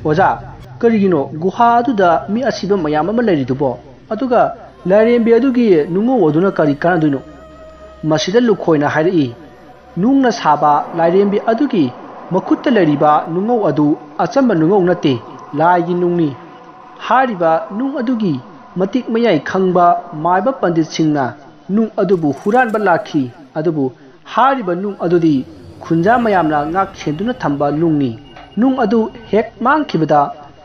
"ꯑꯣꯖꯥ, ꯀꯔꯤꯒꯤꯅꯣ ꯒꯨꯍꯥ ꯑꯗꯨꯗ ꯃꯤ ꯑꯁꯤꯕ ꯃꯌꯥꯝ ꯑꯃ ꯂꯩꯔꯤꯗꯨꯕꯣ? ꯑꯗꯨꯒ ꯂꯥꯏꯔꯦꯝꯕꯤ ꯑꯗꯨꯒꯤ ꯅꯨꯡꯉꯧ ꯑꯗꯨꯅ ꯀꯔꯤ ꯀꯥꯟꯅꯗꯣꯏꯅꯣ?" ꯃꯁꯤꯗ ꯂꯨꯈꯣꯏꯅ ꯍꯥꯏꯔꯛꯏ, "ꯅꯨꯡꯅ ꯁꯥꯕ ꯂꯥꯏꯔꯦꯝꯕꯤ ꯑꯗꯨꯒꯤ ꯃꯈꯨꯠꯇ ꯂꯩꯔꯤꯕ ꯅꯨꯡꯉꯧ ꯑꯗꯨ ꯑꯆꯝꯕ ꯅꯨꯡꯉꯧ ꯅꯠꯇꯦ, ꯂꯥꯏꯒꯤ ꯅꯨꯡꯅꯤ꯫ ꯍꯥꯏꯔꯤꯕ ꯅꯨꯡ ꯑꯗꯨꯒꯤ ꯃꯇꯤꯛ ꯃꯌꯥꯏ ꯈꯪꯕ ꯃꯥꯏꯕ ꯄꯟꯗꯤꯠꯁꯤꯡꯅ ꯅꯨꯡ ꯑꯗꯨꯕꯨ ꯍꯨꯔꯥꯟꯕ ꯂꯥꯛꯈꯤ꯫ ꯑꯗꯨꯕꯨ ꯍꯥꯏꯔꯤꯕ ꯅꯨꯡ ꯑꯗꯨꯗꯤ ꯈꯨꯟꯖꯥ ꯃꯌꯥꯝꯅ ꯉꯥꯛ ꯁꯦꯟꯗꯨꯅ ꯊꯝꯕ ꯅꯨꯡꯅꯤ꯫ ꯅꯨꯡ ꯑꯗꯨ ꯍꯦꯛ ꯃꯥꯡꯈꯤꯕꯗ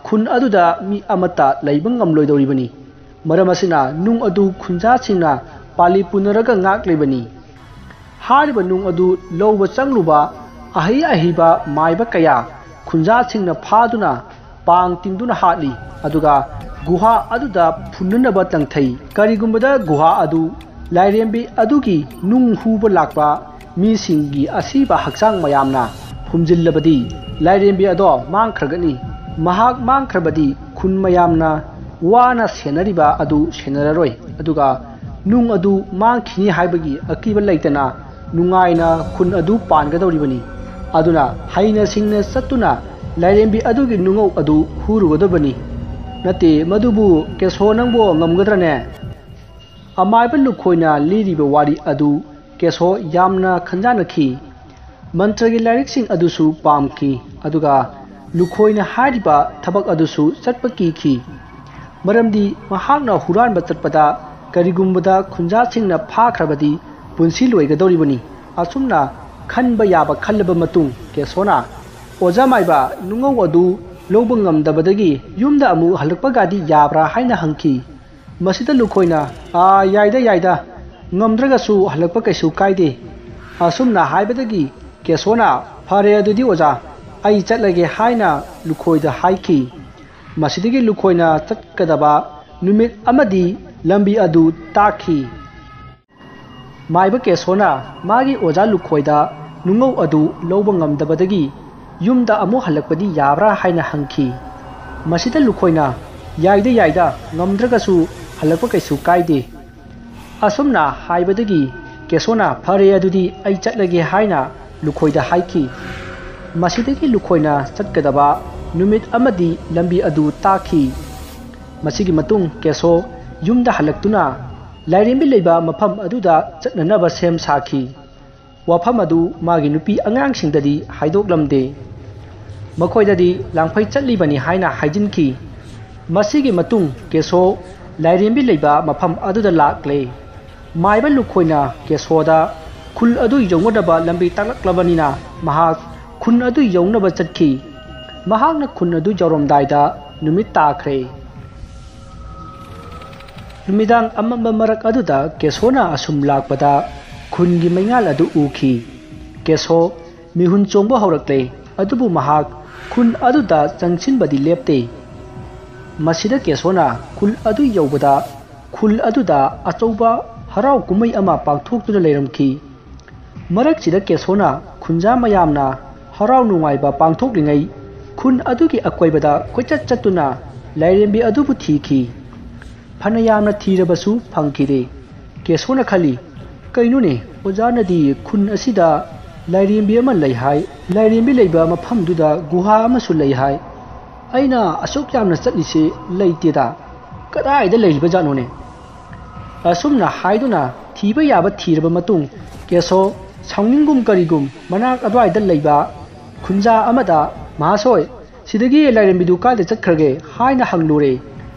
ꯈꯨꯟ ꯑꯗꯨꯗ ꯃꯤ ꯑꯃꯠꯇ ꯂꯩꯕ ꯉꯝꯂꯣꯏꯗꯧꯔꯤꯕꯅꯤ꯫ ꯃꯔꯝ ꯑꯁꯤꯅ ꯅꯨꯡ ꯑꯗꯨ ꯈꯨꯟꯖꯥꯁꯤꯡꯅ ꯄꯥꯂꯤ ꯄꯨꯅꯔꯒ ꯉꯥꯛꯂꯤꯕꯅꯤ꯫ ꯍꯥꯏꯔꯤꯕ ꯅꯨꯡ ꯑꯗꯨ ꯂꯧꯕ ꯆꯪꯂꯨꯕ ꯑꯍꯩ ꯑꯍꯩꯕ ꯃꯥꯏꯕ ꯀꯌꯥ ꯈꯨꯟꯖꯥꯁꯤꯡꯅ ꯐꯥꯗꯨꯅ ꯄꯥꯡ ꯇꯤꯡꯗꯨꯅ ꯍꯥꯠꯂꯤ꯫ ꯑꯗꯨꯒ ꯒꯨꯍꯥ ꯑꯗꯨꯗ ꯐꯨꯝꯅꯅꯕ ꯇꯪꯊꯩ꯫ ꯀꯔꯤꯒꯨꯝꯕꯗ ꯒꯨꯍꯥ ꯑꯗꯨ ꯂꯥꯏꯔꯦꯝꯕꯤ ꯑꯗꯨꯒꯤ ꯅꯨꯡ ꯍꯨꯕ ꯂꯥꯛꯄ ꯃꯤꯁꯤꯡꯒꯤ ꯑꯁꯤꯕ ꯍꯛꯆꯥꯡ ꯃꯌꯥꯝꯅ ꯐꯨꯝꯖꯤꯜꯂꯕꯗꯤ ꯂꯥꯏꯔꯦꯝꯕꯤ ꯑꯗꯣ ꯃꯥꯡꯈ꯭ꯔꯒꯅꯤ꯫ ꯃꯍꯥꯛ ꯃꯥꯡꯈ꯭ꯔꯕꯗꯤ ꯈꯨꯟ ꯃꯌꯥꯝꯅ ꯋꯥꯅ ꯁꯦꯟꯅꯔꯤꯕ ꯑꯗꯨ ꯁꯦꯟꯅꯔꯔꯣꯏ꯫ ꯑꯗꯨꯒ ꯅꯨꯡ ꯑꯗꯨ ꯃꯥꯡꯈꯤꯅꯤ ꯍꯥꯏꯕꯒꯤ ꯑꯀꯤꯕ ꯂꯩꯇꯅ ꯅꯨꯡꯉꯥꯏꯅ ꯈꯨꯟ ꯑꯗꯨ ꯄꯥꯟꯒꯗꯧꯔꯤꯕꯅꯤ꯫ ꯑꯗꯨꯅ ꯍꯩꯅ ꯁꯤꯡꯅ ꯆꯠꯇꯨꯅ ꯂꯥꯏꯔꯦꯝꯕꯤ ꯑꯗꯨꯒꯤ ꯅꯨꯡꯉꯧ ꯑꯗꯨ ꯍꯨꯔꯨꯒꯗꯕꯅꯤ꯫ ꯅꯠꯇꯦ, ꯃꯗꯨꯕꯨ ꯀꯦꯁꯣ ꯅꯪꯕꯨ ꯉꯝꯒꯗ꯭ꯔꯅꯦ?" ꯑꯃꯥꯏꯕ ꯂꯨꯈꯣꯏꯅ ꯂꯤꯔꯤꯕ ꯋꯥꯔꯤ ꯑꯗꯨ ꯀꯦꯁꯣ ꯌꯥꯝꯅ ꯈꯟꯖꯥꯅꯈꯤ꯫ ꯃꯟꯇ꯭ꯔꯒꯤ ꯂꯥꯏꯔꯤꯛꯁꯤꯡ ꯑꯗꯨꯁꯨ ꯄꯥꯝꯈꯤ, ꯑꯗꯨꯒ ꯂꯨꯈꯣꯏꯅ ꯍꯥꯏꯔꯤꯕ ꯊꯕꯛ ꯑꯗꯨꯁꯨ ꯆꯠꯄ ꯀꯤꯈꯤ꯫ ꯃꯔꯝꯗꯤ ꯃꯍꯥꯛꯅ ꯍꯨꯔꯥꯟꯕ ꯆꯠꯄꯗ ꯀꯔꯤꯒꯨꯝꯕꯗ ꯈꯨꯟꯖꯥꯁꯤꯡꯅ ꯐꯥꯈ꯭ꯔꯕꯗꯤ ꯄꯨꯟꯁꯤ ꯂꯣꯏꯒꯗꯧꯔꯤꯕꯅꯤ꯫ ꯑꯁꯨꯝꯅ ꯈꯟꯕ ꯌꯥꯕ ꯈꯜꯂꯕ ꯃꯇꯨꯡ ꯀꯦꯁꯣꯅ, "ꯑꯣꯖꯥ ꯃꯥꯏꯕ, ꯅꯨꯡꯉꯧ ꯑꯗꯨ ꯂꯧꯕ ꯉꯝꯗꯕꯗꯒꯤ ꯌꯨꯝꯗ ꯑꯃꯨꯛ ꯍꯜꯂꯛꯄꯒꯗꯤ ꯌꯥꯕ꯭ꯔꯥ ꯍꯥꯏꯅ ꯍꯪꯈꯤ꯫ ꯃꯁꯤꯗ ꯂꯨꯈꯣꯏꯅ, "ꯑꯥ, ꯌꯥꯏꯗ, ꯌꯥꯏꯗ, ꯉꯝꯗ꯭ꯔꯒꯁꯨ ꯍꯜꯂꯛꯄ ꯀꯩꯁꯨ ꯀꯥꯏꯗꯦ"꯫ ꯑꯁꯨꯝꯅ ꯍꯥꯏꯕꯗꯒꯤ ꯀꯦꯁꯣꯅ, "ꯐꯔꯦ ꯑꯗꯨꯗꯤ ꯑꯣꯖꯥ, ꯑꯩ ꯆꯠꯂꯒꯦ" ꯍꯥꯏꯅ ꯂꯨꯈꯣꯏꯗ ꯍꯥꯏꯈꯤ꯫ ꯃꯁꯤꯗꯒꯤ ꯂꯨꯈꯣꯏꯅ ꯆꯠꯀꯗꯕ ꯅꯨꯃꯤꯠ ꯑꯃꯗꯤ ꯂꯝꯕꯤ ꯑꯗꯨ ꯇꯥꯛꯈꯤ꯫ ꯃꯥꯏꯕ ꯀꯦꯁꯣꯅ ꯃꯥꯒꯤ ꯑꯣꯖꯥ ꯂꯨꯈꯣꯏꯗ ꯅꯨꯡꯉꯧ ꯑꯗꯨ ꯂꯧꯕ ꯉꯝꯗꯕꯗꯒꯤ ꯌꯨꯝꯗ ꯑꯃꯨꯛ ꯍꯜꯂꯛꯄꯗꯤ ꯌꯥꯕ꯭ꯔꯥ ꯍꯥꯏꯅ ꯍꯪꯈꯤ꯫ ꯃꯁꯤꯗ ꯂꯨꯈꯣꯏꯅ, "ꯌꯥꯏꯗ, ꯌꯥꯏꯗ, ꯉꯝꯗ꯭ꯔꯒꯁꯨ ꯍꯜꯂꯛꯄ ꯀꯩꯁꯨ ꯀꯥꯏꯗꯦ"꯫ ꯑꯁꯨꯝꯅ ꯍꯥꯏꯕꯗꯒꯤ ꯀꯦꯁꯣꯅ, "ꯐꯔꯦ ꯑꯗꯨꯗꯤ ꯑꯩ ꯆꯠꯂꯒꯦ" ꯍꯥꯏꯅ ꯂꯨꯈꯣꯏꯗ ꯍꯥꯏꯈꯤ꯫ ꯃꯁꯤꯗꯒꯤ ꯂꯨꯈꯣꯏꯅ ꯆꯠꯀꯗꯕ ꯅꯨꯃꯤꯠ ꯑꯃꯗꯤ ꯂꯝꯕꯤ ꯑꯗꯨ ꯇꯥꯛꯈꯤ꯫ ꯃꯁꯤꯒꯤ ꯃꯇꯨꯡ ꯀꯦꯁꯣ ꯌꯨꯝꯗ ꯍꯜꯂꯛꯇꯨꯅ ꯂꯥꯏꯔꯦꯝꯕꯤ ꯂꯩꯕ ꯃꯐꯝ ꯑꯗꯨꯗ ꯆꯠꯅꯅꯕ ꯁꯦꯝ ꯁꯥꯈꯤ꯫ ꯋꯥꯐꯝ ꯑꯗꯨ ꯃꯥꯒꯤ ꯅꯨꯄꯤ ꯑꯉꯥꯡꯁꯤꯡꯗꯗꯤ ꯍꯥꯏꯗꯣꯛꯂꯝꯗꯦ꯫ ꯃꯈꯣꯏꯗꯗꯤ ꯂꯥꯡꯐꯩ ꯆꯠꯂꯤꯕꯅꯤ ꯍꯥꯏꯅ ꯍꯥꯏꯖꯤꯟꯈꯤ꯫ ꯃꯁꯤꯒꯤ ꯃꯇꯨꯡ ꯀꯦꯁꯣ ꯂꯥꯏꯔꯦꯝꯕꯤ ꯂꯩꯕ ꯃꯐꯝ ꯑꯗꯨꯗ ꯂꯥꯛꯂꯦ꯫ ꯃꯥꯏꯕ ꯂꯨꯈꯣꯏꯅ ꯀꯦꯁꯣꯗ ꯈꯨꯜ ꯑꯗꯨ ꯌꯧꯒꯗꯕ ꯂꯝꯕꯤ ꯇꯥꯛꯂꯛꯂꯕꯅꯤꯅ ꯃꯍꯥꯛ ꯈꯨꯟ ꯑꯗꯨ ꯌꯧꯅꯕ ꯆꯠꯈꯤ꯫ ꯃꯍꯥꯛꯅ ꯈꯨꯟ ꯑꯗꯨ ꯌꯧꯔꯝꯗꯥꯏꯗ ꯅꯨꯃꯤꯠ ꯇꯥꯈ꯭ꯔꯦ꯫ ꯅꯨꯃꯤꯗꯥꯡ ꯑꯃꯝꯕ ꯃꯔꯛ ꯑꯗꯨꯗ ꯀꯦꯁꯣꯅ ꯑꯁꯨꯝ ꯂꯥꯛꯄꯗ ꯈꯨꯟꯒꯤ ꯃꯩꯉꯥꯜ ꯑꯗꯨ ꯎꯈꯤ꯫ ꯀꯦꯁꯣ ꯃꯤꯍꯨꯟ ꯆꯣꯡꯕ ꯍꯧꯔꯛꯂꯦ, ꯑꯗꯨꯕꯨ ꯃꯍꯥꯛ ꯈꯨꯟ ꯑꯗꯨꯗ ꯆꯪꯁꯤꯟꯕꯗꯤ ꯂꯦꯞꯇꯦ꯫ ꯃꯁꯤꯗ ꯀꯦꯁꯣꯅ ꯈꯨꯜ ꯑꯗꯨ ꯌꯧꯕꯗ ꯈꯨꯜ ꯑꯗꯨꯗ ꯑꯆꯧꯕ ꯍꯔꯥꯎ ꯀꯨꯝꯍꯩ ꯑꯃ ꯄꯥꯡꯊꯣꯛꯇꯨꯅ ꯂꯩꯔꯝꯈꯤ꯫ ꯃꯔꯛꯁꯤꯗ ꯀꯦꯁꯣꯅ ꯈꯨꯟꯖꯥ ꯃꯌꯥꯝꯅ ꯍꯔꯥꯎ ꯅꯨꯡꯉꯥꯏꯕ ꯄꯥꯡꯊꯣꯛꯂꯤꯉꯩ ꯈꯨꯟ ꯑꯗꯨꯒꯤ ꯑꯀꯣꯏꯕꯗ ꯀꯣꯏꯆꯠ ꯆꯠꯇꯨꯅ ꯂꯥꯏꯔꯦꯝꯕꯤ ꯑꯗꯨꯕꯨ ꯊꯤꯈꯤ꯫ ꯐꯅ ꯌꯥꯝꯅ ꯊꯤꯔꯕꯁꯨ ꯐꯪꯈꯤꯗꯦ꯫ ꯀꯦꯁꯣꯅ ꯈꯜꯂꯤ, "ꯀꯩꯅꯣꯅꯦ, ꯑꯣꯖꯥꯅꯗꯤ ꯈꯨꯟ ꯑꯁꯤꯗ ꯂꯥꯏꯔꯦꯝꯕꯤ ꯑꯃ ꯂꯩ ꯍꯥꯏ, ꯂꯥꯏꯔꯦꯝꯕꯤ ꯂꯩꯕ ꯃꯐꯝꯗꯨꯗ ꯒꯨꯍꯥ ꯑꯃꯁꯨ ꯂꯩ ꯍꯥꯏ꯫ ꯑꯩꯅ ꯑꯁꯨꯛ ꯌꯥꯝꯅ ꯆꯠꯂꯤꯁꯤ ꯂꯩꯇꯦꯗ꯫ ꯀꯗꯥꯏꯗ ꯂꯩꯔꯤꯕꯖꯥꯠꯅꯣꯅꯦ?" ꯑꯁꯨꯝꯅ ꯍꯥꯏꯗꯨꯅ ꯊꯤꯕ ꯌꯥꯕ ꯊꯤꯔꯕ ꯃꯇꯨꯡ ꯀꯦꯁꯣ ꯁꯥꯎꯅꯤꯡꯒꯨꯝ ꯀꯔꯤꯒꯨꯝ ꯃꯅꯥꯛ ꯑꯗꯨꯋꯥꯏꯗ ꯂꯩꯕ ꯈꯨꯟꯖꯥ ꯑꯃꯗ, "ꯃꯍꯥꯁꯣꯏ, ꯁꯤꯗꯒꯤ ꯂꯥꯏꯔꯦꯝꯕꯤꯗꯨ ꯀꯥꯏꯗ ꯆꯠꯈ꯭ꯔꯒꯦ?" ꯍꯥꯏꯅ ꯍꯪꯂꯨꯔꯦ꯫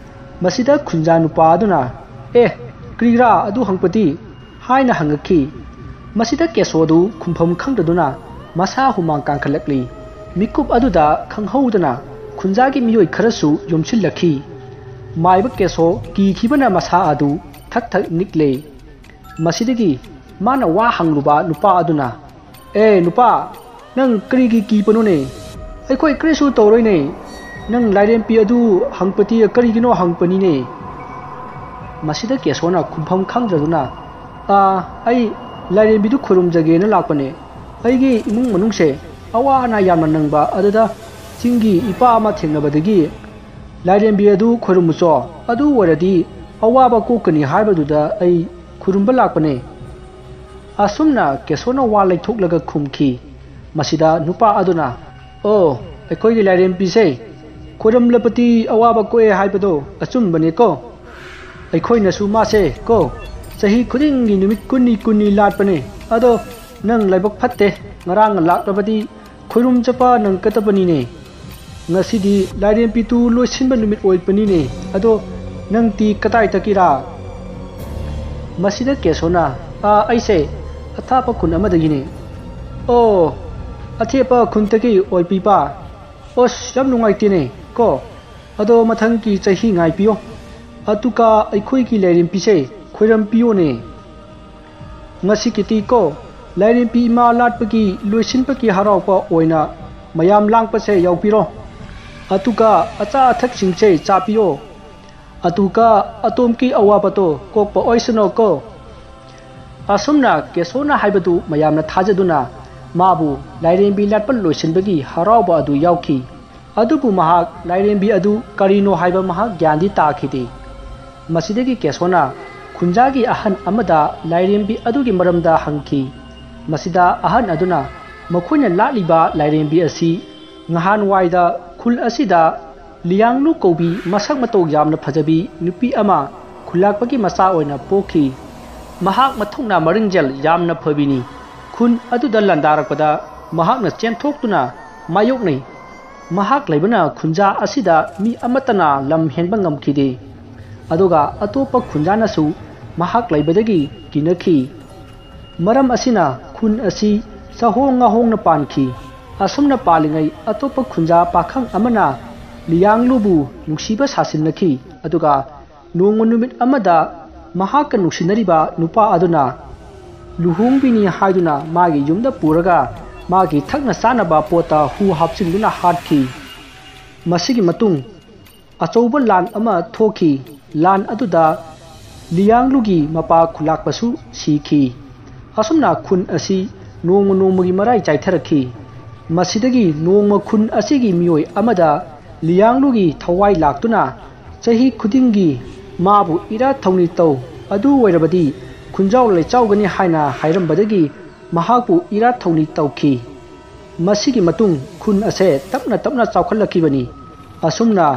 ꯃꯁꯤꯗ ꯈꯨꯟꯖꯥ ꯅꯨꯄꯥ ꯑꯗꯨꯅ, "ꯑꯦ, ꯀ꯭ꯔꯤꯔꯥ ꯑꯗꯨ ꯍꯪꯄꯗꯤ?" ꯍꯥꯏꯅ ꯍꯪꯉꯛꯈꯤ꯫ ꯃꯁꯤꯗ ꯀꯦꯁꯣꯗꯨ ꯈꯨꯝꯐꯝ ꯈꯪꯗꯗꯨꯅ ꯃꯁꯥ ꯍꯨꯃꯥꯡ ꯀꯥꯡꯈꯠꯂꯛꯂꯤ꯫ ꯃꯤꯀꯨꯞ ꯑꯗꯨꯗ ꯈꯪꯍꯧꯗꯅ ꯈꯨꯟꯖꯥꯒꯤ ꯃꯤꯑꯣꯏ ꯈꯔꯁꯨ ꯌꯣꯝꯁꯤꯜꯂꯛꯈꯤ꯫ ꯃꯥꯏꯕ ꯀꯦꯁꯣ ꯀꯤꯈꯤꯕꯅ ꯃꯁꯥ ꯑꯗꯨ ꯊꯛ ꯊꯛ ꯅꯤꯛꯂꯦ꯫ ꯃꯁꯤꯗꯒꯤ ꯃꯥꯅ ꯋꯥ ꯍꯪꯂꯨꯕ ꯅꯨꯄꯥ ꯑꯗꯨꯅ, "ꯑꯦ ꯅꯨꯄꯥ, ꯅꯪ ꯀꯔꯤꯒꯤ ꯀꯤꯕꯅꯣꯅꯦ? ꯑꯩꯈꯣꯏ ꯀꯔꯤꯁꯨ ꯇꯧꯔꯣꯏꯅꯦ꯫ ꯅꯪ ꯂꯥꯏꯔꯦꯝꯄꯤ ꯑꯗꯨ ꯍꯪꯄꯇꯤ ꯀꯔꯤꯒꯤꯅꯣ ꯍꯪꯄꯅꯤꯅꯦ꯫" ꯃꯁꯤꯗ ꯀꯦꯁꯣꯅ ꯈꯨꯝꯐꯝ ꯈꯪꯗ꯭ꯔꯗꯨꯅ, "ꯑꯥ, ꯑꯩ ꯂꯥꯏꯔꯦꯝꯕꯤꯗꯨ ꯈꯨꯔꯨꯝꯖꯒꯦꯅ ꯂꯥꯛꯄꯅꯦ꯫ ꯑꯩꯒꯤ ꯏꯃꯨꯡ ꯃꯅꯨꯡꯁꯦ ꯑꯋꯥ ꯑꯅꯥ ꯌꯥꯝꯅ ꯅꯪꯕ ꯑꯗꯨꯗ ꯆꯤꯡꯒꯤ ꯏꯄꯥ ꯑꯃ ꯊꯦꯡꯅꯕꯗꯒꯤ ꯂꯥꯏꯔꯦꯝꯕꯤ ꯑꯗꯨ ꯈꯨꯔꯨꯝꯃꯨꯆꯣ, ꯑꯗꯨ ꯑꯣꯏꯔꯗꯤ ꯑꯋꯥꯕ ꯀꯣꯛꯀꯅꯤ ꯍꯥꯏꯕꯗꯨꯗ ꯑꯩ ꯈꯨꯔꯨꯝꯕ ꯂꯥꯛꯄꯅꯦ꯫" ꯑꯁꯨꯝꯅ ꯀꯦꯁꯣꯅ ꯋꯥ ꯂꯩꯊꯣꯛꯂꯒ ꯈꯨꯝꯈꯤ꯫ ꯃꯁꯤꯗ ꯅꯨꯄꯥ ꯑꯗꯨꯅ, "ꯑꯣ, ꯑꯩꯈꯣꯏꯒꯤ ꯂꯥꯏꯔꯦꯝꯕꯤꯁꯦ ꯈꯨꯔꯨꯝꯂꯕꯗꯤ ꯑꯋꯥꯕ ꯀꯣꯛꯑꯦ ꯍꯥꯏꯕꯗꯣ ꯑꯆꯨꯝꯕꯅꯦꯀꯣ꯫ ꯑꯩꯈꯣꯏꯅꯁꯨ ꯃꯥꯁꯦ ꯀꯣ ꯆꯍꯤ ꯈꯨꯗꯤꯡꯒꯤ ꯅꯨꯃꯤꯠ ꯀꯨꯟꯅꯤ ꯀꯨꯟꯅꯤ ꯂꯥꯠꯄꯅꯦ꯫ ꯑꯗꯣ ꯅꯪ ꯂꯥꯏꯕꯛ ꯐꯠꯇꯦ, ꯉꯔꯥꯡ ꯂꯥꯛꯂꯕꯗꯤ ꯈꯨꯔꯨꯝ ꯆꯠꯄ ꯅꯪꯒꯗꯕꯅꯤꯅꯦ꯫ ꯉꯁꯤꯗꯤ ꯂꯥꯏꯔꯦꯝꯕꯤꯗꯨ ꯂꯣꯏꯁꯤꯟꯕ ꯅꯨꯃꯤꯠ ꯑꯣꯏꯕꯅꯤꯅꯦ꯫ ꯑꯗꯣ ꯅꯪꯗꯤ ꯀꯗꯥꯏꯗꯒꯤꯔꯥ?" ꯃꯁꯤꯗ ꯀꯦꯁꯣꯅ, "ꯑꯥ, ꯑꯩꯁꯦ ꯑꯊꯥꯞꯄ ꯈꯨꯟ ꯑꯃꯗꯒꯤꯅꯦ꯫" "ꯑꯣ, ꯑꯊꯦꯞꯄ ꯈꯨꯟꯗꯒꯤ ꯑꯣꯏꯕꯤꯕ? ꯑꯁ, ꯌꯥꯝ ꯅꯨꯡꯉꯥꯏꯇꯦꯅꯦ ꯀꯣ꯫ ꯑꯗꯣ ꯃꯊꯪꯒꯤ ꯆꯍꯤ ꯉꯥꯏꯕꯤꯌꯣ꯫ ꯑꯗꯨꯒ ꯑꯩꯈꯣꯏꯒꯤ ꯂꯥꯏꯔꯦꯝꯕꯤꯁꯦ ꯈꯣꯏꯔꯝꯕꯤꯌꯣꯅꯦ꯫ ꯉꯁꯤꯒꯤꯗꯤ ꯀꯣ ꯂꯥꯏꯔꯦꯝꯕꯤ ꯏꯃꯥ ꯂꯥꯠꯄꯒꯤ ꯂꯣꯏꯁꯤꯟꯕꯒꯤ ꯍꯔꯥꯎꯕ ꯑꯣꯏꯅ ꯃꯌꯥꯝ ꯂꯥꯡꯕꯁꯦ ꯌꯥꯎꯕꯤꯔꯣ꯫ ꯑꯗꯨꯒ ꯑꯆꯥ ꯑꯊꯛꯁꯤꯡꯁꯦ ꯆꯥꯕꯤꯌꯣ꯫ ꯑꯗꯨꯒ ꯑꯗꯣꯝꯒꯤ ꯑꯋꯥꯕꯗꯣ ꯀꯣꯛꯄ ꯑꯣꯏꯁꯅꯨꯀꯣ꯫" ꯑꯁꯨꯝꯅ ꯀꯦꯁꯣꯅ ꯍꯥꯏꯕꯗꯨ ꯃꯌꯥꯝꯅ ꯊꯥꯖꯗꯨꯅ ꯃꯥꯕꯨ ꯂꯥꯏꯔꯦꯝꯕꯤ ꯂꯥꯠꯄ ꯂꯣꯏꯁꯤꯟꯕꯒꯤ ꯍꯔꯥꯎꯕ ꯑꯗꯨ ꯌꯥꯎꯈꯤ꯫ ꯑꯗꯨꯕꯨ ꯃꯍꯥꯛ ꯂꯥꯏꯔꯦꯝꯕꯤ ꯑꯗꯨ ꯀꯔꯤꯅꯣ ꯍꯥꯏꯕ ꯃꯍꯥꯛ ꯒ꯭ꯌꯥꯟꯗꯤ ꯇꯥꯈꯤꯗꯦ꯫ ꯃꯁꯤꯗꯒꯤ ꯀꯦꯁꯣꯅ ꯈꯨꯟꯖꯥꯒꯤ ꯑꯍꯟ ꯑꯃꯗ ꯂꯥꯏꯔꯦꯝꯕꯤ ꯑꯗꯨꯒꯤ ꯃꯔꯝꯗ ꯍꯪꯈꯤ꯫ ꯃꯁꯤꯗ ꯑꯍꯟ ꯑꯗꯨꯅ ꯃꯈꯣꯏꯅ ꯂꯥꯠꯂꯤꯕ ꯂꯥꯏꯔꯦꯝꯕꯤ ꯑꯁꯤ ꯉꯍꯥꯟꯋꯥꯏꯗ ꯈꯨꯜ ꯑꯁꯤꯗ ꯂꯤꯌꯥꯡꯂꯨ ꯀꯧꯕꯤ ꯃꯁꯛ ꯃꯇꯧ ꯌꯥꯝꯅ ꯐꯖꯕꯤ ꯅꯨꯄꯤ ꯑꯃ ꯈꯨꯜꯂꯥꯛꯄꯒꯤ ꯃꯆꯥ ꯑꯣꯏꯅ ꯄꯣꯛꯈꯤ꯫ ꯃꯍꯥꯛ ꯃꯊꯧꯅꯥ ꯃꯔꯤꯡꯖꯦꯜ ꯌꯥꯝꯅ ꯐꯕꯤꯅꯤ꯫ ꯈꯨꯟ ꯑꯗꯨꯗ ꯂꯥꯟꯗꯥꯔꯛꯄꯗ ꯃꯍꯥꯛꯅ ꯆꯦꯟꯊꯣꯛꯇꯨꯅ ꯃꯥꯌꯣꯛꯅꯩ꯫ ꯃꯍꯥꯛ ꯂꯩꯕꯅ ꯈꯨꯟꯖꯥ ꯑꯁꯤꯗ ꯃꯤ ꯑꯃꯠꯇꯅ ꯂꯝ ꯍꯦꯟꯕ ꯉꯝꯈꯤꯗꯦ꯫ ꯑꯗꯨꯒ ꯑꯇꯣꯞꯄ ꯈꯨꯟꯖꯥꯅꯁꯨ ꯃꯍꯥꯛ ꯂꯩꯕꯗꯒꯤ ꯀꯤꯅꯈꯤ꯫ ꯃꯔꯝ ꯑꯁꯤꯅ ꯈꯨꯟ ꯑꯁꯤ ꯆꯍꯣꯡ ꯉꯥꯍꯣꯡꯅ ꯄꯥꯟꯈꯤ꯫ ꯑꯁꯨꯝꯅ ꯄꯥꯜꯂꯤꯉꯩ ꯑꯇꯣꯞꯄ ꯈꯨꯟꯖꯥ ꯄꯥꯈꯪ ꯑꯃꯅ ꯂꯤꯌꯥꯡꯂꯨꯕꯨ ꯅꯨꯡꯁꯤꯕ ꯁꯥꯁꯤꯟꯅꯈꯤ꯫ ꯑꯗꯨꯒ ꯅꯣꯡꯃ ꯅꯨꯃꯤꯠ ꯑꯃꯗ ꯃꯍꯥꯛꯀ ꯅꯨꯡꯁꯤꯅꯔꯤꯕ ꯅꯨꯄꯥ ꯑꯗꯨꯅ ꯂꯨꯍꯣꯡꯕꯤꯅꯤ ꯍꯥꯏꯗꯨꯅ ꯃꯥꯒꯤ ꯌꯨꯝꯗ ꯄꯨꯔꯒ ꯃꯥꯒꯤ ꯊꯛꯅ ꯆꯥꯅꯕ ꯄꯣꯠꯇ ꯍꯨ ꯍꯥꯞꯆꯤꯟꯗꯨꯅ ꯍꯥꯠꯈꯤ꯫ ꯃꯁꯤꯒꯤ ꯃꯇꯨꯡ ꯑꯆꯧꯕ ꯂꯥꯟ ꯑꯃ ꯊꯣꯛꯈꯤ꯫ ꯂꯥꯟ ꯑꯗꯨꯗ ꯂꯤꯌꯥꯡꯂꯨꯒꯤ ꯃꯄꯥ ꯈꯨꯂꯥꯛꯄꯁꯨ ꯁꯤꯈꯤ꯫ ꯑꯁꯨꯝꯅ ꯈꯨꯟ ꯑꯁꯤ ꯅꯣꯡꯃ ꯅꯣꯡꯃꯒꯤ ꯃꯔꯥꯏ ꯆꯥꯏꯊꯔꯛꯈꯤ꯫ ꯃꯁꯤꯗꯒꯤ ꯅꯣꯡꯃ ꯈꯨꯟ ꯑꯁꯤꯒꯤ ꯃꯤꯑꯣꯏ ꯑꯃꯗ ꯂꯤꯌꯥꯡꯂꯨꯒꯤ ꯊꯋꯥꯏ ꯂꯥꯛꯇꯨꯅ ꯆꯍꯤ ꯈꯨꯗꯤꯡꯒꯤ ꯃꯥꯕꯨ ꯏꯔꯥꯠ ꯊꯧꯅꯤ ꯇꯧ, ꯑꯗꯨ ꯑꯣꯏꯔꯕꯗꯤ ꯈꯨꯟꯖꯥꯎ ꯂꯩꯆꯥꯎꯒꯅꯤ ꯍꯥꯏꯅ ꯍꯥꯏꯔꯝꯕꯗꯒꯤ ꯃꯍꯥꯛꯄꯨ ꯏꯔꯥꯠ ꯊꯧꯅꯤ ꯇꯧꯈꯤ꯫ ꯃꯁꯤꯒꯤ ꯃꯇꯨꯡ ꯈꯨꯟ ꯑꯁꯦ ꯇꯞꯅ ꯇꯞꯅ ꯆꯥꯎꯈꯠꯂꯛꯈꯤꯕꯅꯤ꯫ ꯑꯁꯨꯝꯅ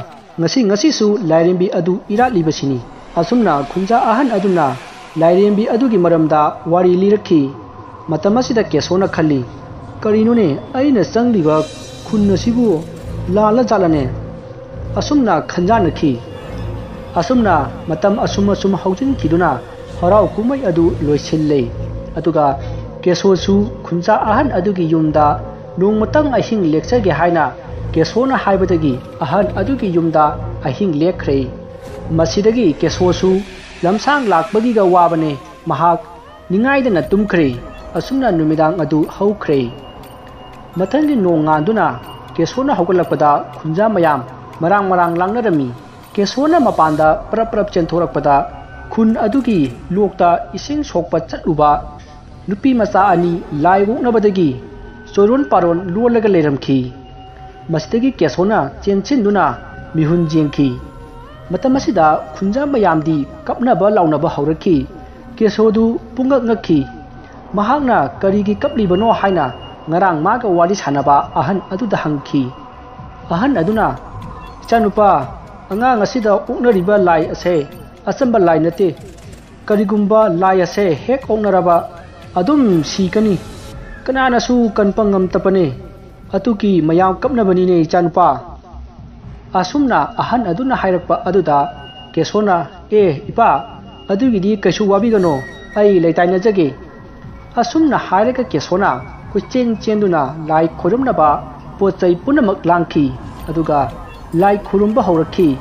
ꯉꯁꯤ ꯉꯁꯤꯁꯨ ꯂꯥꯏꯔꯦꯝꯕꯤ ꯑꯗꯨ ꯏꯔꯥꯠꯂꯤꯕꯁꯤꯅꯤ꯫ ꯑꯁꯨꯝꯅ ꯈꯨꯟꯖꯥ ꯑꯍꯟ ꯑꯗꯨꯅ ꯂꯥꯏꯔꯦꯝꯕꯤ ꯑꯗꯨꯒꯤ ꯃꯔꯝꯗ ꯋꯥꯔꯤ ꯂꯤꯔꯛꯈꯤ꯫ ꯃꯇꯝ ꯑꯁꯤꯗ ꯀꯦꯁꯣꯅ ꯈꯜꯂꯤ, "ꯀꯔꯤꯅꯣꯅꯦ, ꯑꯩꯅ ꯆꯪꯂꯤꯕ ꯈꯨꯟ ꯑꯁꯤꯕꯨ ꯂꯥꯜꯂ ꯖꯥꯠꯂꯅꯦ?" ꯑꯁꯨꯝꯅ ꯈꯟꯖꯥꯟꯅꯈꯤ꯫ ꯑꯁꯨꯝꯅ ꯃꯇꯝ ꯑꯁꯨꯝ ꯑꯁꯨꯝ ꯍꯧꯖꯤꯟꯈꯤꯗꯨꯅ ꯍꯔꯥꯎ ꯀꯨꯝꯍꯩ ꯑꯗꯨ ꯂꯣꯏꯁꯤꯜꯂꯦ꯫ ꯑꯗꯨꯒ ꯀꯦꯁꯣꯁꯨ ꯈꯨꯟꯖꯥ ꯑꯍꯟ ꯑꯗꯨꯒꯤ ꯌꯨꯝꯗ ꯅꯣꯡꯃꯇꯪ ꯑꯍꯤꯡ ꯂꯦꯛꯆꯒꯦ ꯍꯥꯏꯅ ꯀꯦꯁꯣꯅ ꯍꯥꯏꯕꯗꯒꯤ ꯑꯍꯟ ꯑꯗꯨꯒꯤ ꯌꯨꯝꯗ ꯑꯍꯤꯡ ꯂꯦꯛꯈ꯭ꯔꯦ꯫ ꯃꯁꯤꯗꯒꯤ ꯀꯦꯁꯣꯁꯨ ꯂꯝꯁꯥꯡ ꯂꯥꯛꯄꯒꯤꯒ ꯋꯥꯕꯅꯦ꯫ ꯃꯍꯥꯛ ꯅꯤꯡꯉꯥꯏꯗꯅ ꯇꯨꯝꯈ꯭ꯔꯦ꯫ ꯑꯁꯨꯝꯅ ꯅꯨꯃꯤꯗꯥꯡ ꯑꯗꯨ ꯍꯧꯈ꯭ꯔꯦ꯫ ꯃꯊꯪꯒꯤ ꯅꯣꯡ ꯉꯥꯟꯗꯨꯅ ꯀꯦꯁꯣꯅ ꯍꯧꯒꯠꯂꯛꯄꯗ ꯈꯨꯟꯖꯥ ꯃꯌꯥꯝ ꯃꯔꯥꯡ ꯃꯔꯥꯡ ꯂꯥꯡꯅꯔꯝꯃꯤ꯫ ꯀꯦꯁꯣꯅ ꯃꯄꯥꯟꯗ ꯄꯔꯞ ꯄꯔꯞ ꯆꯦꯟꯊꯣꯔꯛꯄꯗ ꯈꯨꯟ ꯑꯗꯨꯒꯤ ꯂꯣꯛꯇ ꯏꯁꯤꯡ ꯁꯣꯛꯄ ꯆꯠꯂꯨꯕ ꯅꯨꯄꯤ ꯃꯆꯥ ꯑꯅꯤ ꯂꯥꯏ ꯑꯣꯛꯅꯕꯗꯒꯤ ꯆꯣꯏꯔꯣꯟ ꯄꯥꯔꯣꯟ ꯂꯣꯜꯂꯒ ꯂꯩꯔꯝꯈꯤ꯫ ꯃꯁꯤꯗꯒꯤ ꯀꯦꯁꯣꯅ ꯆꯦꯟꯁꯤꯟꯗꯨꯅ ꯃꯤꯍꯨꯟ ꯌꯦꯡꯈꯤ꯫ ꯃꯇꯝ ꯑꯁꯤꯗ ꯈꯨꯟꯖꯥ ꯃꯌꯥꯝꯗꯤ ꯀꯞꯅꯕ ꯂꯥꯎꯅꯕ ꯍꯧꯔꯛꯈꯤ꯫ ꯀꯦꯁꯣꯗꯨ ꯄꯨꯡꯉꯛ ꯉꯛꯈꯤ꯫ ꯃꯍꯥꯛꯅ ꯀꯔꯤꯒꯤ ꯀꯞꯂꯤꯕꯅꯣ ꯍꯥꯏꯅ ꯉꯔꯥꯡ ꯃꯥꯒ ꯋꯥꯔꯤ ꯁꯥꯟꯅꯕ ꯑꯍꯟ ꯑꯗꯨꯗ ꯍꯪꯈꯤ꯫ ꯑꯍꯟ ꯑꯗꯨꯅ, "ꯏꯆꯥꯅꯨꯄꯥ, ꯑꯉꯥꯡ ꯑꯁꯤꯗ ꯑꯣꯛꯅꯔꯤꯕ ꯂꯥꯏ ꯑꯁꯦ ꯑꯆꯝꯕ ꯂꯥꯏ ꯅꯠꯇꯦ꯫ ꯀꯔꯤꯒꯨꯝꯕ ꯂꯥꯏ ꯑꯁꯦ ꯍꯦꯛ ꯑꯣꯛꯅꯔꯕ ꯑꯗꯨꯝ ꯁꯤꯒꯅꯤ꯫ ꯀꯅꯥꯅꯁꯨ ꯀꯟꯕ ꯉꯝꯗꯕꯅꯦ꯫ ꯑꯗꯨꯒꯤ ꯃꯌꯥꯝ ꯀꯞꯅꯕꯅꯤꯅꯦ ꯏꯆꯥꯅꯨꯄꯥ꯫" ꯑꯁꯨꯝꯅ ꯑꯍꯟ ꯑꯗꯨꯅ ꯍꯥꯏꯔꯛꯄ ꯑꯗꯨꯗ ꯀꯦꯁꯣꯅ, "ꯑꯦ ꯏꯄꯥ, ꯑꯗꯨꯒꯤꯗꯤ ꯀꯩꯁꯨ ꯋꯥꯕꯤꯒꯅꯣ, ꯑꯩ ꯂꯩꯇꯥꯏꯅꯖꯒꯦ꯫" ꯑꯁꯨꯝꯅ ꯍꯥꯏꯔꯒ ꯀꯦꯁꯣꯅ ꯀꯣꯏꯆꯦꯟ ꯆꯦꯟꯗꯨꯅ ꯂꯥꯏ ꯈꯣꯏꯔꯝꯅꯕ ꯄꯣꯠ ꯆꯩ ꯄꯨꯝꯅꯃꯛ ꯂꯥꯡꯈꯤ꯫ ꯑꯗꯨꯒ ꯂꯥꯏ ꯈꯨꯔꯨꯝꯕ ꯍꯧꯔꯛꯈꯤ꯫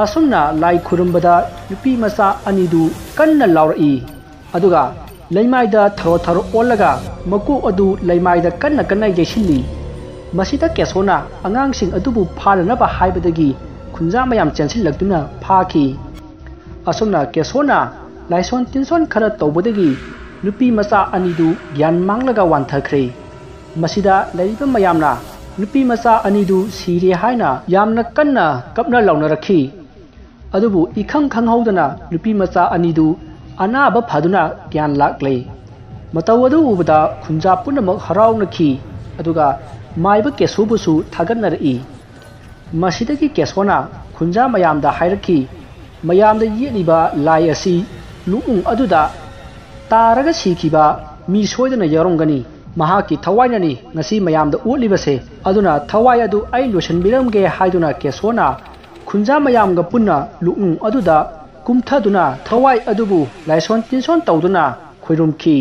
ꯑꯁꯨꯝꯅ ꯂꯥꯏ ꯈꯨꯔꯨꯝꯕꯗ ꯅꯨꯄꯤ ꯃꯆꯥ ꯑꯅꯤꯗꯨ ꯀꯟꯅ ꯂꯥꯎꯔꯛꯏ꯫ ꯑꯗꯨꯒ ꯂꯩꯃꯥꯏꯗ ꯊꯔꯣ ꯊꯔꯣ ꯑꯣꯜꯂꯒ ꯃꯀꯣꯛ ꯑꯗꯨ ꯂꯩꯃꯥꯏꯗ ꯀꯟꯅ ꯀꯟꯅ ꯌꯩꯁꯤꯜꯂꯤ꯫ ꯃꯁꯤꯗ ꯀꯦꯁꯣꯅ ꯑꯉꯥꯡꯁꯤꯡ ꯑꯗꯨꯕꯨ ꯐꯥꯅꯅꯕ ꯍꯥꯏꯕꯗꯒꯤ ꯈꯨꯟꯖꯥ ꯃꯌꯥꯝ ꯆꯦꯟꯁꯤꯜꯂꯛꯇꯨꯅ ꯐꯥꯈꯤ꯫ ꯑꯁꯨꯝꯅ ꯀꯦꯁꯣꯅ ꯂꯥꯏꯁꯣꯟ ꯇꯤꯟꯁꯣꯟ ꯈꯔ ꯇꯧꯕꯗꯒꯤ ꯅꯨꯄꯤ ꯃꯆꯥ ꯑꯅꯤꯗꯨ ꯒ꯭ꯌꯥꯟ ꯃꯥꯡꯂꯒ ꯋꯥꯟꯊꯈ꯭ꯔꯦ꯫ ꯃꯁꯤꯗ ꯂꯩꯔꯤꯕ ꯃꯌꯥꯝꯅ ꯅꯨꯄꯤ ꯃꯆꯥ ꯑꯅꯤꯗꯨ ꯁꯤꯔꯦ ꯍꯥꯏꯅ ꯌꯥꯝꯅ ꯀꯟꯅ ꯀꯞꯅ ꯂꯥꯎꯅꯔꯛꯈꯤ꯫ ꯑꯗꯨꯕꯨ ꯏꯈꯪ ꯈꯪꯍꯧꯗꯅ ꯅꯨꯄꯤ ꯃꯆꯥ ꯑꯅꯤꯗꯨ ꯑꯅꯥꯕ ꯐꯗꯨꯅ ꯒ꯭ꯌꯥꯟ ꯂꯥꯛꯂꯦ꯫ ꯃꯇꯧ ꯑꯗꯨ ꯎꯕꯗ ꯈꯨꯟꯖꯥ ꯄꯨꯝꯅꯃꯛ ꯍꯔꯥꯎꯅꯈꯤ꯫ ꯑꯗꯨꯒ ꯃꯥꯏꯕ ꯀꯦꯁꯣꯕꯨꯁꯨ ꯊꯥꯒꯠꯅꯔꯛꯏ꯫ ꯃꯁꯤꯗꯒꯤ ꯀꯦꯁꯣꯅ ꯈꯨꯟꯖꯥ ꯃꯌꯥꯝꯗ ꯍꯥꯏꯔꯛꯈꯤ, "ꯃꯌꯥꯝꯗ ꯌꯦꯛꯂꯤꯕ ꯂꯥꯏ ꯑꯁꯤ ꯂꯨꯛꯅꯨꯡ ꯑꯗꯨꯗ ꯇꯥꯔꯒ ꯁꯤꯈꯤꯕ ꯃꯤ ꯁꯣꯏꯗꯅ ꯌꯥꯎꯔꯝꯒꯅꯤ꯫ ꯃꯍꯥꯛꯀꯤ ꯊꯋꯥꯏꯅꯅꯤ ꯉꯁꯤ ꯃꯌꯥꯝꯗ ꯑꯣꯠꯂꯤꯕꯁꯦ꯫ ꯑꯗꯨꯅ ꯊꯋꯥꯏ ꯑꯗꯨ ꯑꯩ ꯂꯣꯏꯁꯤꯟꯕꯤꯔꯝꯒꯦ" ꯍꯥꯏꯗꯨꯅ ꯀꯦꯁꯣꯅ ꯈꯨꯟꯖꯥ ꯃꯌꯥꯝꯒ ꯄꯨꯟꯅ ꯂꯨꯛꯅꯨꯡ ꯑꯗꯨꯗ ꯀꯨꯝꯊꯗꯨꯅ ꯊꯋꯥꯏ ꯑꯗꯨꯕꯨ ꯂꯥꯏꯁꯣꯟ ꯇꯤꯟꯁꯣꯟ ꯇꯧꯗꯨꯅ ꯈꯣꯏꯔꯨꯝꯈꯤ꯫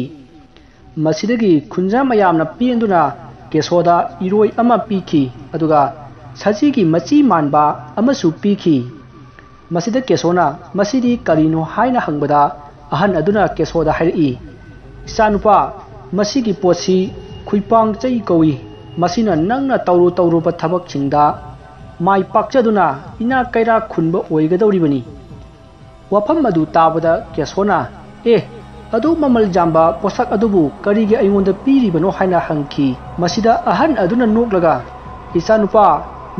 ꯃꯁꯤꯗꯒꯤ ꯈꯨꯟꯖꯥ ꯃꯌꯥꯝꯅ ꯄꯦꯟꯗꯨꯅ ꯀꯦꯁꯣꯗ ꯏꯔꯣꯏ ꯑꯃ ꯄꯤꯈꯤ, ꯑꯗꯨꯒ ꯁꯖꯤꯒꯤ ꯃꯆꯤ ꯃꯥꯟꯕ ꯑꯃꯁꯨ ꯄꯤꯈꯤ꯫ ꯃꯁꯤꯗ ꯀꯦꯁꯣꯅ ꯃꯁꯤꯗꯤ ꯀꯔꯤꯅꯣ ꯍꯥꯏꯅ ꯍꯪꯕꯗ, ꯑꯍꯟ ꯑꯗꯨꯅ ꯀꯦꯁꯣꯗ ꯍꯥꯏꯔꯛꯏ, "ꯏꯆꯥꯅꯨꯄꯥ, ꯃꯁꯤꯒꯤ ꯄꯣꯠꯁꯤ ꯈꯨꯏꯄꯥꯡ ꯆꯩ ꯀꯧꯏ꯫ ꯃꯁꯤꯅ ꯅꯪꯅ ꯇꯧꯔꯨ ꯇꯧꯔꯨꯕ ꯊꯕꯛꯁꯤꯡꯗ ꯃꯥꯏ ꯄꯥꯛꯆꯗꯨꯅ ꯏꯅꯥꯛ ꯀꯩꯔꯥꯛ ꯈꯨꯟꯕ ꯑꯣꯏꯒꯗꯧꯔꯤꯕꯅꯤ"꯫ ꯋꯥꯐꯝ ꯑꯗꯨ ꯇꯥꯕꯗ ꯀꯦꯁꯣꯅ, "ꯑꯦ, ꯑꯗꯨ ꯃꯃꯜ ꯌꯥꯝꯕ ꯄꯣꯠꯁꯛ ꯑꯗꯨꯕꯨ ꯀꯔꯤꯒꯤ ꯑꯩꯉꯣꯟꯗ ꯄꯤꯔꯤꯕꯅꯣ?" ꯍꯥꯏꯅ ꯍꯪꯈꯤ꯫ ꯃꯁꯤꯗ ꯑꯍꯟ ꯑꯗꯨꯅ ꯅꯣꯛꯂꯒ, "ꯏꯆꯥꯅꯨꯄꯥ,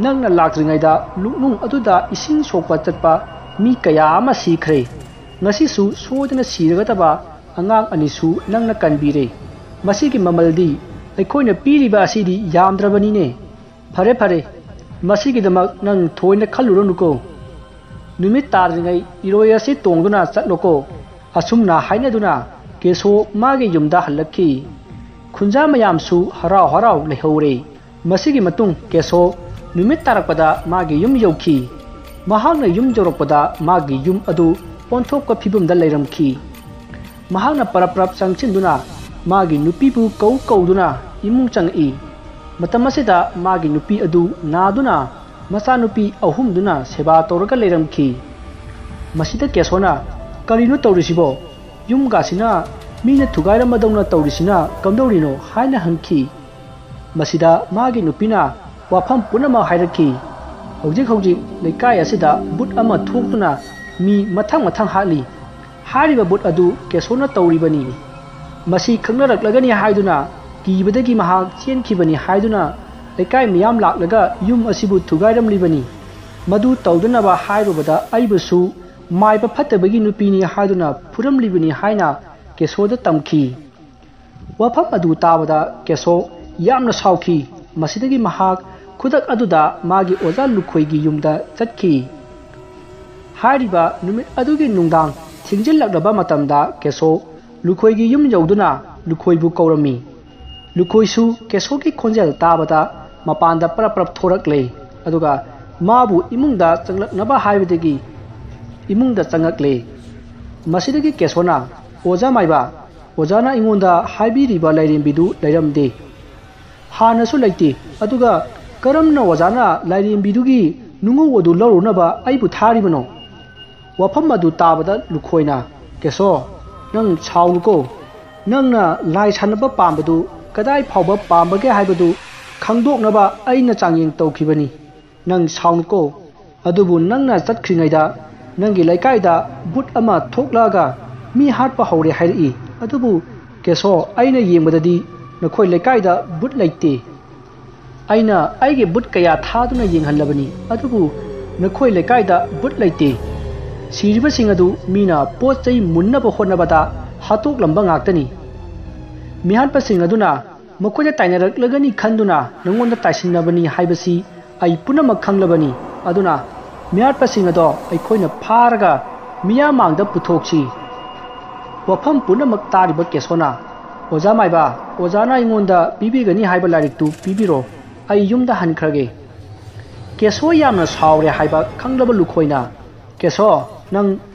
ꯅꯪꯅ ꯂꯥꯛꯇ꯭ꯔꯤꯉꯩꯗ ꯂꯨꯛꯅꯨꯡ ꯑꯗꯨꯗ ꯏꯁꯤꯡ ꯁꯣꯛꯄ ꯆꯠꯄ ꯃꯤ ꯀꯌꯥ ꯑꯃ ꯁꯤꯈ꯭ꯔꯦ꯫ ꯉꯁꯤꯁꯨ ꯁꯣꯏꯗꯅ ꯁꯤꯔꯒꯗꯕ ꯑꯉꯥꯡ ꯑꯅꯤꯁꯨ ꯅꯪꯅ ꯀꯟꯕꯤꯔꯦ꯫ ꯃꯁꯤꯒꯤ ꯃꯃꯜꯗꯤ ꯑꯩꯈꯣꯏꯅ ꯄꯤꯔꯤꯕ ꯑꯁꯤꯗꯤ ꯌꯥꯝꯗ꯭ꯔꯕꯅꯤꯅꯦ꯫ ꯐꯔꯦ, ꯐꯔꯦ, ꯃꯁꯤꯒꯤꯗꯃꯛ ꯅꯪ ꯊꯣꯏꯅ ꯈꯜꯂꯨꯔꯅꯨꯀꯣ꯫ ꯅꯨꯃꯤꯠ ꯇꯥꯗ꯭ꯔꯤꯉꯩ ꯏꯔꯣꯏ ꯑꯁꯤ ꯇꯣꯡꯗꯨꯅ ꯆꯠꯂꯣꯀꯣ"꯫ ꯑꯁꯨꯝꯅ ꯍꯥꯏꯅꯗꯨꯅ ꯀꯦꯁꯣ ꯃꯥꯒꯤ ꯌꯨꯝꯗ ꯍꯜꯂꯛꯈꯤ꯫ ꯈꯨꯟꯖꯥ ꯃꯌꯥꯝꯁꯨ ꯍꯔꯥꯎ ꯍꯔꯥꯎ ꯂꯩꯍꯧꯔꯦ꯫ ꯃꯁꯤꯒꯤ ꯃꯇꯨꯡ ꯀꯦꯁꯣ ꯅꯨꯃꯤꯠ ꯇꯥꯔꯛꯄꯗ ꯃꯥꯒꯤ ꯌꯨꯝ ꯌꯧꯈꯤ꯫ ꯃꯍꯥꯛꯅ ꯌꯨꯝ ꯌꯧꯔꯛꯄꯗ ꯃꯥꯒꯤ ꯌꯨꯝ ꯑꯗꯨ ꯑꯣꯟꯊꯣꯛꯄ ꯐꯤꯕꯝꯗ ꯂꯩꯔꯝꯈꯤ꯫ ꯃꯍꯥꯛꯅ ꯄꯔꯞ ꯄꯔꯞ ꯆꯪꯁꯤꯟꯗꯨꯅ ꯃꯥꯒꯤ ꯅꯨꯄꯤꯕꯨ ꯀꯧ ꯀꯧꯗꯨꯅ ꯏꯃꯨꯡ ꯆꯪꯉꯛꯏ꯫ ꯃꯇꯝ ꯑꯁꯤꯗ ꯃꯥꯒꯤ ꯅꯨꯄꯤ ꯑꯗꯨ ꯅꯥꯗꯨꯅ ꯃꯆꯥꯅꯨꯄꯤ ꯑꯍꯨꯝꯗꯨꯅ ꯁꯦꯕꯥ ꯇꯧꯔꯒ ꯂꯩꯔꯝꯈꯤ꯫ ꯃꯁꯤꯗ ꯀꯦꯁꯣꯅ, "ꯀꯔꯤꯅꯣ ꯇꯧꯔꯤꯁꯤꯕꯣ? ꯌꯨꯝꯒꯥꯁꯤꯅ ꯃꯤꯅ ꯊꯨꯒꯥꯏꯔꯝꯕꯗꯧꯅ ꯇꯧꯔꯤꯁꯤꯅ ꯀꯝꯗꯧꯔꯤꯅꯣ?" ꯍꯥꯏꯅ ꯍꯪꯈꯤ꯫ ꯃꯁꯤꯗ ꯃꯥꯒꯤ ꯅꯨꯄꯤꯅ ꯋꯥꯐꯝ ꯄꯨꯝꯅꯃꯛ ꯍꯥꯏꯔꯛꯈꯤ꯫ "ꯍꯧꯖꯤꯛ ꯍꯧꯖꯤꯛ ꯂꯩꯀꯥꯏ ꯑꯁꯤꯗ ꯕꯨꯠ ꯑꯃ ꯊꯣꯛꯇꯨꯅ ꯃꯤ ꯃꯊꯪ ꯃꯊꯪ ꯍꯥꯠꯂꯤ꯫ ꯍꯥꯏꯔꯤꯕ ꯕꯨꯠ ꯑꯗꯨ ꯀꯦꯁꯣꯅ ꯇꯧꯔꯤꯕꯅꯤ꯫ ꯃꯁꯤ ꯈꯪꯅꯔꯛꯂꯒꯅꯤ ꯍꯥꯏꯗꯨꯅ ꯀꯤꯕꯗꯒꯤ ꯃꯍꯥꯛ ꯆꯦꯟꯈꯤꯕꯅꯤ" ꯍꯥꯏꯗꯨꯅ ꯂꯩꯀꯥꯏ ꯃꯤꯌꯥꯝ ꯂꯥꯛꯂꯒ ꯌꯨꯝ ꯑꯁꯤꯕꯨ ꯊꯨꯒꯥꯏꯔꯝꯂꯤꯕꯅꯤ꯫ ꯃꯗꯨ ꯇꯧꯗꯅꯕ ꯍꯥꯏꯔꯨꯕꯗ ꯑꯩꯕꯨꯁꯨ ꯃꯥꯏꯕ ꯐꯠꯇꯕꯒꯤ ꯅꯨꯄꯤꯅꯤ ꯍꯥꯏꯗꯨꯅ ꯐꯨꯔꯝꯂꯤꯕꯅꯤ ꯍꯥꯏꯅ ꯀꯦꯁꯣꯗ ꯇꯝꯈꯤ꯫ ꯋꯥꯐꯝ ꯑꯗꯨ ꯇꯥꯕꯗ ꯀꯦꯁꯣ ꯌꯥꯝꯅ ꯁꯥꯎꯈꯤ꯫ ꯃꯁꯤꯗꯒꯤ ꯃꯍꯥꯛ ꯈꯨꯗꯛ ꯑꯗꯨꯗ ꯃꯥꯒꯤ ꯑꯣꯖꯥ ꯂꯨꯈꯣꯏꯒꯤ ꯌꯨꯝꯗ ꯆꯠꯈꯤ꯫ ꯍꯥꯏꯔꯤꯕ ꯅꯨꯃꯤꯠ ꯑꯗꯨꯒꯤ ꯅꯨꯡꯗꯥꯡ ꯊꯦꯡꯖꯤꯜꯂꯛꯂꯕ ꯃꯇꯝꯗ ꯀꯦꯁꯣ ꯂꯨꯈꯣꯏꯒꯤ ꯌꯨꯝ ꯌꯧꯗꯨꯅ ꯂꯨꯈꯣꯏꯕꯨ ꯀꯧꯔꯝꯃꯤ꯫ ꯂꯨꯈꯣꯏꯁꯨ ꯀꯦꯁꯣꯒꯤ ꯈꯣꯟꯖꯦꯜ ꯇꯥꯕꯗ ꯃꯄꯥꯟꯗ ꯄꯔꯞ ꯄꯔꯞ ꯊꯣꯔꯛꯂꯦ꯫ ꯑꯗꯨꯒ ꯃꯥꯕꯨ ꯏꯃꯨꯡꯗ ꯆꯪꯂꯛꯅꯕ ꯍꯥꯏꯕꯗꯒꯤ ꯏꯃꯨꯡꯗ ꯆꯪꯉꯛꯂꯦ꯫ ꯃꯁꯤꯗꯒꯤ ꯀꯦꯁꯣꯅ, "ꯑꯣꯖꯥ ꯃꯥꯏꯕ, ꯑꯣꯖꯥꯅ ꯑꯩꯉꯣꯟꯗ ꯍꯥꯏꯕꯤꯔꯤꯕ ꯂꯥꯏꯔꯦꯝꯕꯤꯗꯨ ꯂꯩꯔꯝꯗꯦ꯫ ꯍꯥꯟꯅꯁꯨ ꯂꯩꯇꯦ꯫ ꯑꯗꯨꯒ ꯀꯔꯝꯅ ꯑꯣꯖꯥꯅ ꯂꯥꯏꯔꯦꯝꯕꯤꯗꯨꯒꯤ ꯅꯨꯡꯉꯧ ꯑꯗꯨ ꯂꯧꯔꯨꯅꯕ ꯑꯩꯕꯨ ꯊꯥꯔꯤꯕꯅꯣ?" ꯋꯥꯐꯝ ꯑꯗꯨ ꯇꯥꯕꯗ ꯂꯨꯈꯣꯏꯅ, "ꯀꯦꯁꯣ, ꯅꯪ ꯁꯥꯎꯅꯨꯀꯣ꯫ ꯅꯪꯅ ꯂꯥꯏ ꯁꯥꯟꯅꯕ ꯄꯥꯝꯕꯗꯨ ꯀꯗꯥꯏ ꯐꯥꯎꯕ ꯄꯥꯝꯕꯒꯦ ꯍꯥꯏꯕꯗꯨ ꯈꯪꯗꯣꯛꯅꯕ ꯑꯩꯅ ꯆꯥꯡꯌꯦꯡ ꯇꯧꯈꯤꯕꯅꯤ꯫ ꯅꯪ ꯁꯥꯎꯅꯨꯀꯣ꯫ ꯑꯗꯨꯕꯨ ꯅꯪꯅ ꯆꯠꯈ꯭ꯔꯤꯉꯩꯗ ꯅꯪꯒꯤ ꯂꯩꯀꯥꯏꯗ ꯕꯨꯠ ꯑꯃ ꯊꯣꯛꯂꯛꯑꯒ ꯃꯤ ꯍꯥꯠꯄ ꯍꯧꯔꯦ ꯍꯥꯏꯔꯛꯏ꯫ ꯑꯗꯨꯕꯨ ꯀꯦꯁꯣ, ꯑꯩꯅ ꯌꯦꯡꯕꯗꯗꯤ ꯅꯈꯣꯏ ꯂꯩꯀꯥꯏꯗ ꯕꯨꯠ ꯂꯩꯇꯦ꯫ ꯑꯩꯅ ꯑꯩꯒꯤ ꯕꯨꯠ ꯀꯌꯥ ꯊꯥꯗꯨꯅ ꯌꯦꯡꯍꯜꯂꯕꯅꯤ, ꯑꯗꯨꯕꯨ ꯅꯈꯣꯏ ꯂꯩꯀꯥꯏꯗ ꯕꯨꯠ ꯂꯩꯇꯦ꯫ ꯁꯤꯔꯤꯕꯁꯤꯡ ꯑꯗꯨ ꯃꯤꯅ ꯄꯣꯠ ꯆꯩ ꯃꯨꯟꯅꯕ ꯍꯣꯠꯅꯕꯗ ꯍꯥꯠꯇꯣꯛꯂꯝꯕ ꯉꯥꯛꯇꯅꯤ꯫ ꯃꯤꯍꯥꯠꯄꯁꯤꯡ ꯑꯗꯨꯅ ꯃꯈꯣꯏꯗ ꯇꯥꯏꯅꯔꯛꯂꯒꯅꯤ ꯈꯟꯗꯨꯅ ꯅꯉꯣꯟꯗ ꯇꯥꯏꯁꯤꯟꯅꯕꯅꯤ ꯍꯥꯏꯕꯁꯤ ꯑꯩ ꯄꯨꯝꯅꯃꯛ ꯈꯪꯂꯕꯅꯤ꯫ ꯑꯗꯨꯅ ꯃꯤꯍꯥꯠꯄꯁꯤꯡ ꯑꯗꯣ ꯑꯩꯈꯣꯏꯅ ꯐꯥꯔꯒ ꯃꯤꯌꯥꯝ ꯃꯥꯡꯗ ꯄꯨꯊꯣꯛꯁꯤ꯫" ꯋꯥꯐꯝ ꯄꯨꯝꯅꯃꯛ ꯇꯥꯔꯤꯕ ꯀꯦꯁꯣꯅ, "ꯑꯣꯖꯥ ꯃꯥꯏꯕ, ꯑꯣꯖꯥꯅ ꯑꯩꯉꯣꯟꯗ ꯄꯤꯕꯤꯒꯅꯤ ꯍꯥꯏꯕ ꯂꯥꯏꯔꯤꯛꯇꯨ ꯄꯤꯕꯤꯔꯣ꯫ ꯑꯩ ꯌꯨꯝꯗ ꯍꯟꯈ꯭ꯔꯒꯦ꯫" ꯀꯦꯁꯣ ꯌꯥꯝꯅ ꯁꯥꯎꯔꯦ ꯍꯥꯏꯕ ꯈꯪꯂꯕ ꯂꯨꯈꯣꯏꯅ, "ꯀꯦꯁꯣ, ꯅꯪ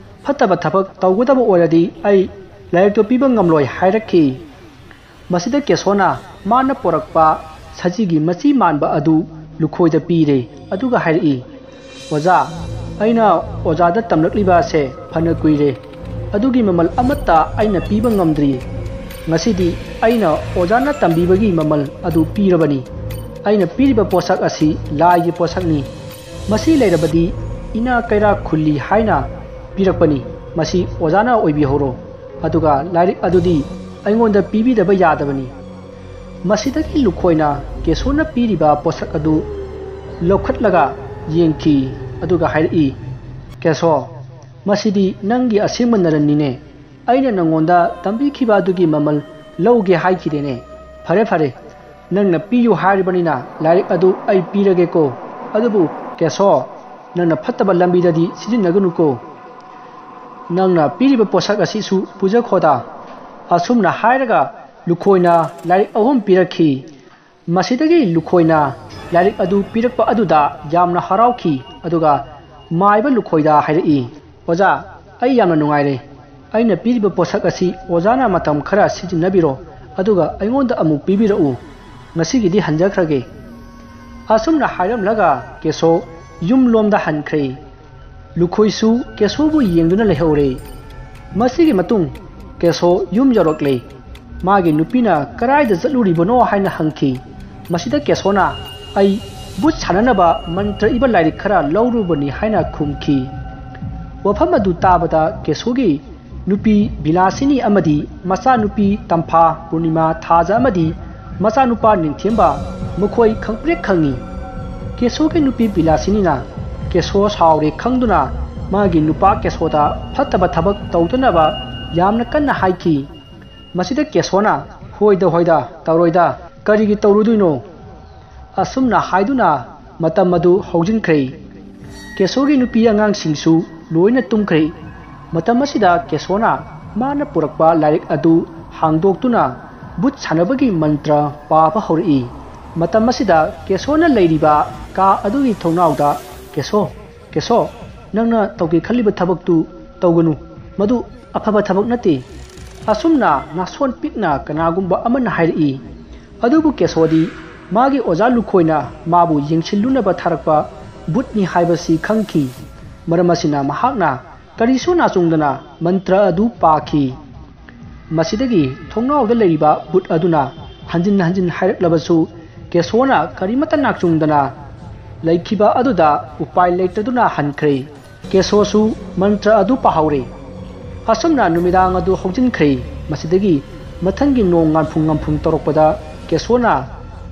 ꯐꯠꯇꯕ ꯊꯕꯛ ꯇꯧꯒꯗꯕ ꯑꯣꯏꯔꯗꯤ ꯑꯩ ꯂꯥꯏꯔꯤꯛꯇꯨ ꯄꯤꯕ ꯉꯝꯂꯣꯏ" ꯍꯥꯏꯔꯛꯈꯤ꯫ ꯃꯁꯤꯗ ꯀꯦꯁꯣꯅ ꯃꯥꯅ ꯄꯣꯔꯛꯄ ꯁꯖꯤꯒꯤ ꯃꯆꯤ ꯃꯥꯟꯕ ꯑꯗꯨ ꯂꯨꯈꯣꯏꯗ ꯄꯤꯔꯦ꯫ ꯑꯗꯨꯒ ꯍꯥꯏꯔꯛꯏ, "ꯑꯣꯖꯥ, ꯑꯩꯅ ꯑꯣꯖꯥꯗ ꯇꯝꯂꯛꯂꯤꯕ ꯑꯁꯦ ꯐꯅ ꯀꯨꯏꯔꯦ꯫ ꯑꯗꯨꯒꯤ ꯃꯃꯜ ꯑꯃꯠꯇ ꯑꯩꯅ ꯄꯤꯕ ꯉꯝꯗ꯭ꯔꯤ꯫ ꯉꯁꯤꯗꯤ ꯑꯩꯅ ꯑꯣꯖꯥꯅ ꯇꯝꯕꯤꯕꯒꯤ ꯃꯃꯜ ꯑꯗꯨ ꯄꯤꯔꯕꯅꯤ꯫ ꯑꯩꯅ ꯄꯤꯔꯤꯕ ꯄꯣꯠꯁꯛ ꯑꯁꯤ ꯂꯥꯏꯒꯤ ꯄꯣꯠꯁꯛꯅꯤ꯫ ꯃꯁꯤ ꯂꯩꯔꯕꯗꯤ ꯏꯅꯥ ꯀꯩꯔꯥꯛ ꯈꯨꯜꯂꯤ ꯍꯥꯏꯅ ꯄꯤꯔꯛꯄꯅꯤ꯫ ꯃꯁꯤ ꯑꯣꯖꯥꯅ ꯑꯣꯏꯕꯤꯍꯧꯔꯣ꯫ ꯑꯗꯨꯒ ꯂꯥꯏꯔꯤꯛ ꯑꯗꯨꯗꯤ ꯑꯩꯉꯣꯟꯗ ꯄꯤꯕꯤꯗꯕ ꯌꯥꯗꯕꯅꯤ꯫" ꯃꯁꯤꯗꯒꯤ ꯂꯨꯈꯣꯏꯅ ꯀꯦꯁꯣꯅ ꯄꯤꯔꯤꯕ ꯄꯣꯠꯁꯛ ꯑꯗꯨ ꯂꯧꯈꯠꯂꯒ ꯌꯦꯡꯈꯤ꯫ ꯑꯗꯨꯒ ꯍꯥꯏꯔꯛꯏ, "ꯀꯦꯁꯣ, ꯃꯁꯤꯗꯤ ꯅꯪꯒꯤ ꯑꯁꯦꯡꯕ ꯅꯔꯟꯅꯤꯅꯦ꯫ ꯑꯩꯅ ꯅꯪꯉꯣꯟꯗ ꯇꯝꯕꯤꯈꯤꯕ ꯑꯗꯨꯒꯤ ꯃꯃꯜ ꯂꯧꯒꯦ ꯍꯥꯏꯈꯤꯗꯦꯅꯦ꯫ ꯐꯔꯦ, ꯐꯔꯦ, ꯅꯪꯅ ꯄꯤꯌꯨ ꯍꯥꯏꯔꯤꯕꯅꯤꯅ ꯂꯥꯏꯔꯤꯛ ꯑꯗꯨ ꯑꯩ ꯄꯤꯔꯒꯦꯀꯣ꯫ ꯑꯗꯨꯕꯨ ꯀꯦꯁꯣ, ꯅꯪꯅ ꯐꯠꯇꯕ ꯂꯝꯕꯤꯗꯗꯤ ꯁꯤꯖꯤꯟꯅꯒꯅꯨꯀꯣ꯫ ꯅꯪꯅ ꯄꯤꯔꯤꯕ ꯄꯣꯠꯁꯛ ꯑꯁꯤꯁꯨ ꯄꯨꯖꯈꯣꯗ꯫" ꯑꯁꯨꯝꯅ ꯍꯥꯏꯔꯒ ꯂꯨꯈꯣꯏꯅ ꯂꯥꯏꯔꯤꯛ ꯑꯍꯨꯝ ꯄꯤꯔꯛꯈꯤ꯫ ꯃꯁꯤꯗꯒꯤ ꯂꯨꯈꯣꯏꯅ ꯂꯥꯏꯔꯤꯛ ꯑꯗꯨ ꯄꯤꯔꯛꯄ ꯑꯗꯨꯗ ꯌꯥꯝꯅ ꯍꯔꯥꯎꯈꯤ꯫ ꯑꯗꯨꯒ ꯃꯥꯏꯕ ꯂꯨꯈꯣꯏꯗ ꯍꯥꯏꯔꯛꯏ, "ꯑꯣꯖꯥ, ꯑꯩ ꯌꯥꯝꯅ ꯅꯨꯡꯉꯥꯏꯔꯦ꯫ ꯑꯩꯅ ꯄꯤꯔꯤꯕ ꯄꯣꯠꯁꯛ ꯑꯁꯤ ꯑꯣꯖꯥꯅ ꯃꯇꯝ ꯈꯔ ꯁꯤꯖꯤꯟꯅꯕꯤꯔꯣ, ꯑꯗꯨꯒ ꯑꯩꯉꯣꯟꯗ ꯑꯃꯨꯛ ꯄꯤꯕꯤꯔꯛꯎ꯫ ꯉꯁꯤꯒꯤꯗꯤ ꯍꯟꯖꯈ꯭ꯔꯒꯦ꯫" ꯑꯁꯨꯝꯅ ꯍꯥꯏꯔꯝꯂꯒ ꯀꯦꯁꯣ ꯌꯨꯝꯂꯣꯝꯗ ꯍꯟꯈ꯭ꯔꯦ꯫ ꯂꯨꯈꯣꯏꯁꯨ ꯀꯦꯁꯣꯕꯨ ꯌꯦꯡꯗꯨꯅ ꯂꯩꯍꯧꯔꯦ꯫ ꯃꯁꯤꯒꯤ ꯃꯇꯨꯡ ꯀꯦꯁꯣ ꯌꯨꯝ ꯌꯧꯔꯛꯂꯦ꯫ ꯃꯥꯒꯤ ꯅꯨꯄꯤꯅ ꯀꯔꯥꯏꯗ ꯆꯠꯂꯨꯔꯤꯕꯅꯣ ꯍꯥꯏꯅ ꯍꯪꯈꯤ꯫ ꯃꯁꯤꯗ ꯀꯦꯁꯣꯅ, "ꯑꯩ ꯕꯨꯠ ꯁꯥꯟꯅꯅꯕ ꯃꯟꯇ꯭ꯔ ꯏꯕ ꯂꯥꯏꯔꯤꯛ ꯈꯔ ꯂꯧꯔꯨꯕꯅꯤ" ꯍꯥꯏꯅ ꯈꯨꯝꯈꯤ꯫ ꯋꯥꯐꯝ ꯑꯗꯨ ꯇꯥꯕꯗ ꯀꯦꯁꯣꯒꯤ ꯅꯨꯄꯤ ꯕꯤꯂꯥꯁꯤꯅꯤ ꯑꯃꯗꯤ ꯃꯆꯥꯅꯨꯄꯤ ꯇꯝꯐꯥ, ꯄꯨꯔꯅꯤꯃꯥ, ꯊꯥꯖ ꯑꯃꯗꯤ ꯃꯆꯥꯅꯨꯄꯥ ꯅꯤꯡꯊꯦꯝꯕ ꯃꯈꯣꯏ ꯈꯪꯄ꯭ꯔꯦꯛ ꯈꯪꯉꯤ꯫ ꯀꯦꯁꯣꯒꯤ ꯅꯨꯄꯤ ꯕꯤꯂꯥꯁꯤꯅꯤꯅ ꯀꯦꯁꯣ ꯁꯥꯎꯔꯦ ꯈꯪꯗꯨꯅ ꯃꯥꯒꯤ ꯅꯨꯄꯥ ꯀꯦꯁꯣꯗ ꯐꯠꯇꯕ ꯊꯕꯛ ꯇꯧꯗꯅꯕ ꯌꯥꯝꯅ ꯀꯟꯅ ꯍꯥꯏꯈꯤ꯫ ꯃꯁꯤꯗ ꯀꯦꯁꯣꯅ, "ꯍꯣꯏꯗ, ꯍꯣꯏꯗ, ꯇꯧꯔꯣꯏꯗ, ꯀꯔꯤꯒꯤ ꯇꯧꯔꯨꯗꯣꯏꯅꯣ?" ꯑꯁꯨꯝꯅ ꯍꯥꯏꯗꯨꯅ ꯃꯇꯝ ꯑꯗꯨ ꯍꯧꯖꯤꯟꯈ꯭ꯔꯦ꯫ ꯀꯦꯁꯣꯒꯤ ꯅꯨꯄꯤ ꯑꯉꯥꯡꯁꯤꯡꯁꯨ ꯂꯣꯏꯅ ꯇꯨꯝꯈ꯭ꯔꯦ꯫ ꯃꯇꯝ ꯑꯁꯤꯗ ꯀꯦꯁꯣꯅ ꯃꯥꯅ ꯄꯨꯔꯛꯄ ꯂꯥꯏꯔꯤꯛ ꯑꯗꯨ ꯍꯥꯡꯗꯣꯛꯇꯨꯅ ꯕꯨꯠ ꯁꯥꯟꯅꯕꯒꯤ ꯃꯟꯇ꯭ꯔ ꯄꯥꯕ ꯍꯧꯔꯛꯏ꯫ ꯃꯇꯝ ꯑꯁꯤꯗ ꯀꯦꯁꯣꯅ ꯂꯩꯔꯤꯕ ꯀꯥ ꯑꯗꯨꯒꯤ ꯊꯣꯡꯅꯥꯎꯗ, "ꯀꯦꯁꯣ, ꯀꯦꯁꯣ, ꯅꯪꯅ ꯇꯧꯒꯦ ꯈꯜꯂꯤꯕ ꯊꯕꯛꯇꯨ ꯇꯧꯒꯅꯨ꯫ ꯃꯗꯨ ꯑꯐꯕ ꯊꯕꯛ ꯅꯠꯇꯦ꯫" ꯑꯁꯨꯝꯅ ꯅꯥꯁꯣꯟ ꯄꯤꯛꯅ ꯀꯅꯥꯒꯨꯝꯕ ꯑꯃꯅ ꯍꯥꯏꯔꯛꯏ꯫ ꯑꯗꯨꯕꯨ ꯀꯦꯁꯣꯗꯤ ꯃꯥꯒꯤ ꯑꯣꯖꯥ ꯂꯨꯈꯣꯏꯅ ꯃꯥꯕꯨ ꯌꯦꯡꯁꯤꯜꯂꯨꯅꯕ ꯊꯥꯔꯛꯄ ꯚꯨꯠꯅꯤ ꯍꯥꯏꯕꯁꯤ ꯈꯪꯈꯤ꯫ ꯃꯔꯝ ꯑꯁꯤꯅ ꯃꯍꯥꯛꯅ ꯀꯔꯤꯁꯨ ꯅꯥꯆꯨꯡꯗꯅ ꯃꯟꯇ꯭ꯔ ꯑꯗꯨ ꯄꯥꯈꯤ꯫ ꯃꯁꯤꯗꯒꯤ ꯊꯣꯡꯅꯥꯎꯗ ꯂꯩꯔꯤꯕ ꯚꯨꯠ ꯑꯗꯨꯅ ꯍꯟꯖꯤꯟ ꯍꯟꯖꯤꯟ ꯍꯥꯏꯔꯛꯂꯕꯁꯨ, ꯀꯦꯁꯣꯅ ꯀꯔꯤꯃꯠꯇ ꯅꯥꯆꯨꯡꯗꯅ ꯂꯩꯈꯤꯕ ꯑꯗꯨꯗ ꯎꯄꯥꯏ ꯂꯩꯇꯗꯨꯅ ꯍꯟꯈ꯭ꯔꯦ꯫ ꯀꯦꯁꯣꯁꯨ ꯃꯟꯇ꯭ꯔ ꯑꯗꯨ ꯄꯥꯍꯧꯔꯦ꯫ ꯑꯁꯨꯝꯅ ꯅꯨꯃꯤꯗꯥꯡ ꯑꯗꯨ ꯍꯧꯖꯤꯟꯈ꯭ꯔꯦ꯫ ꯃꯁꯤꯗꯒꯤ ꯃꯊꯪꯒꯤ ꯅꯣꯡ ꯉꯥꯟꯐꯨꯡ ꯉꯥꯟꯐꯨꯡ ꯇꯧꯔꯛꯄꯗ ꯀꯦꯁꯣꯅ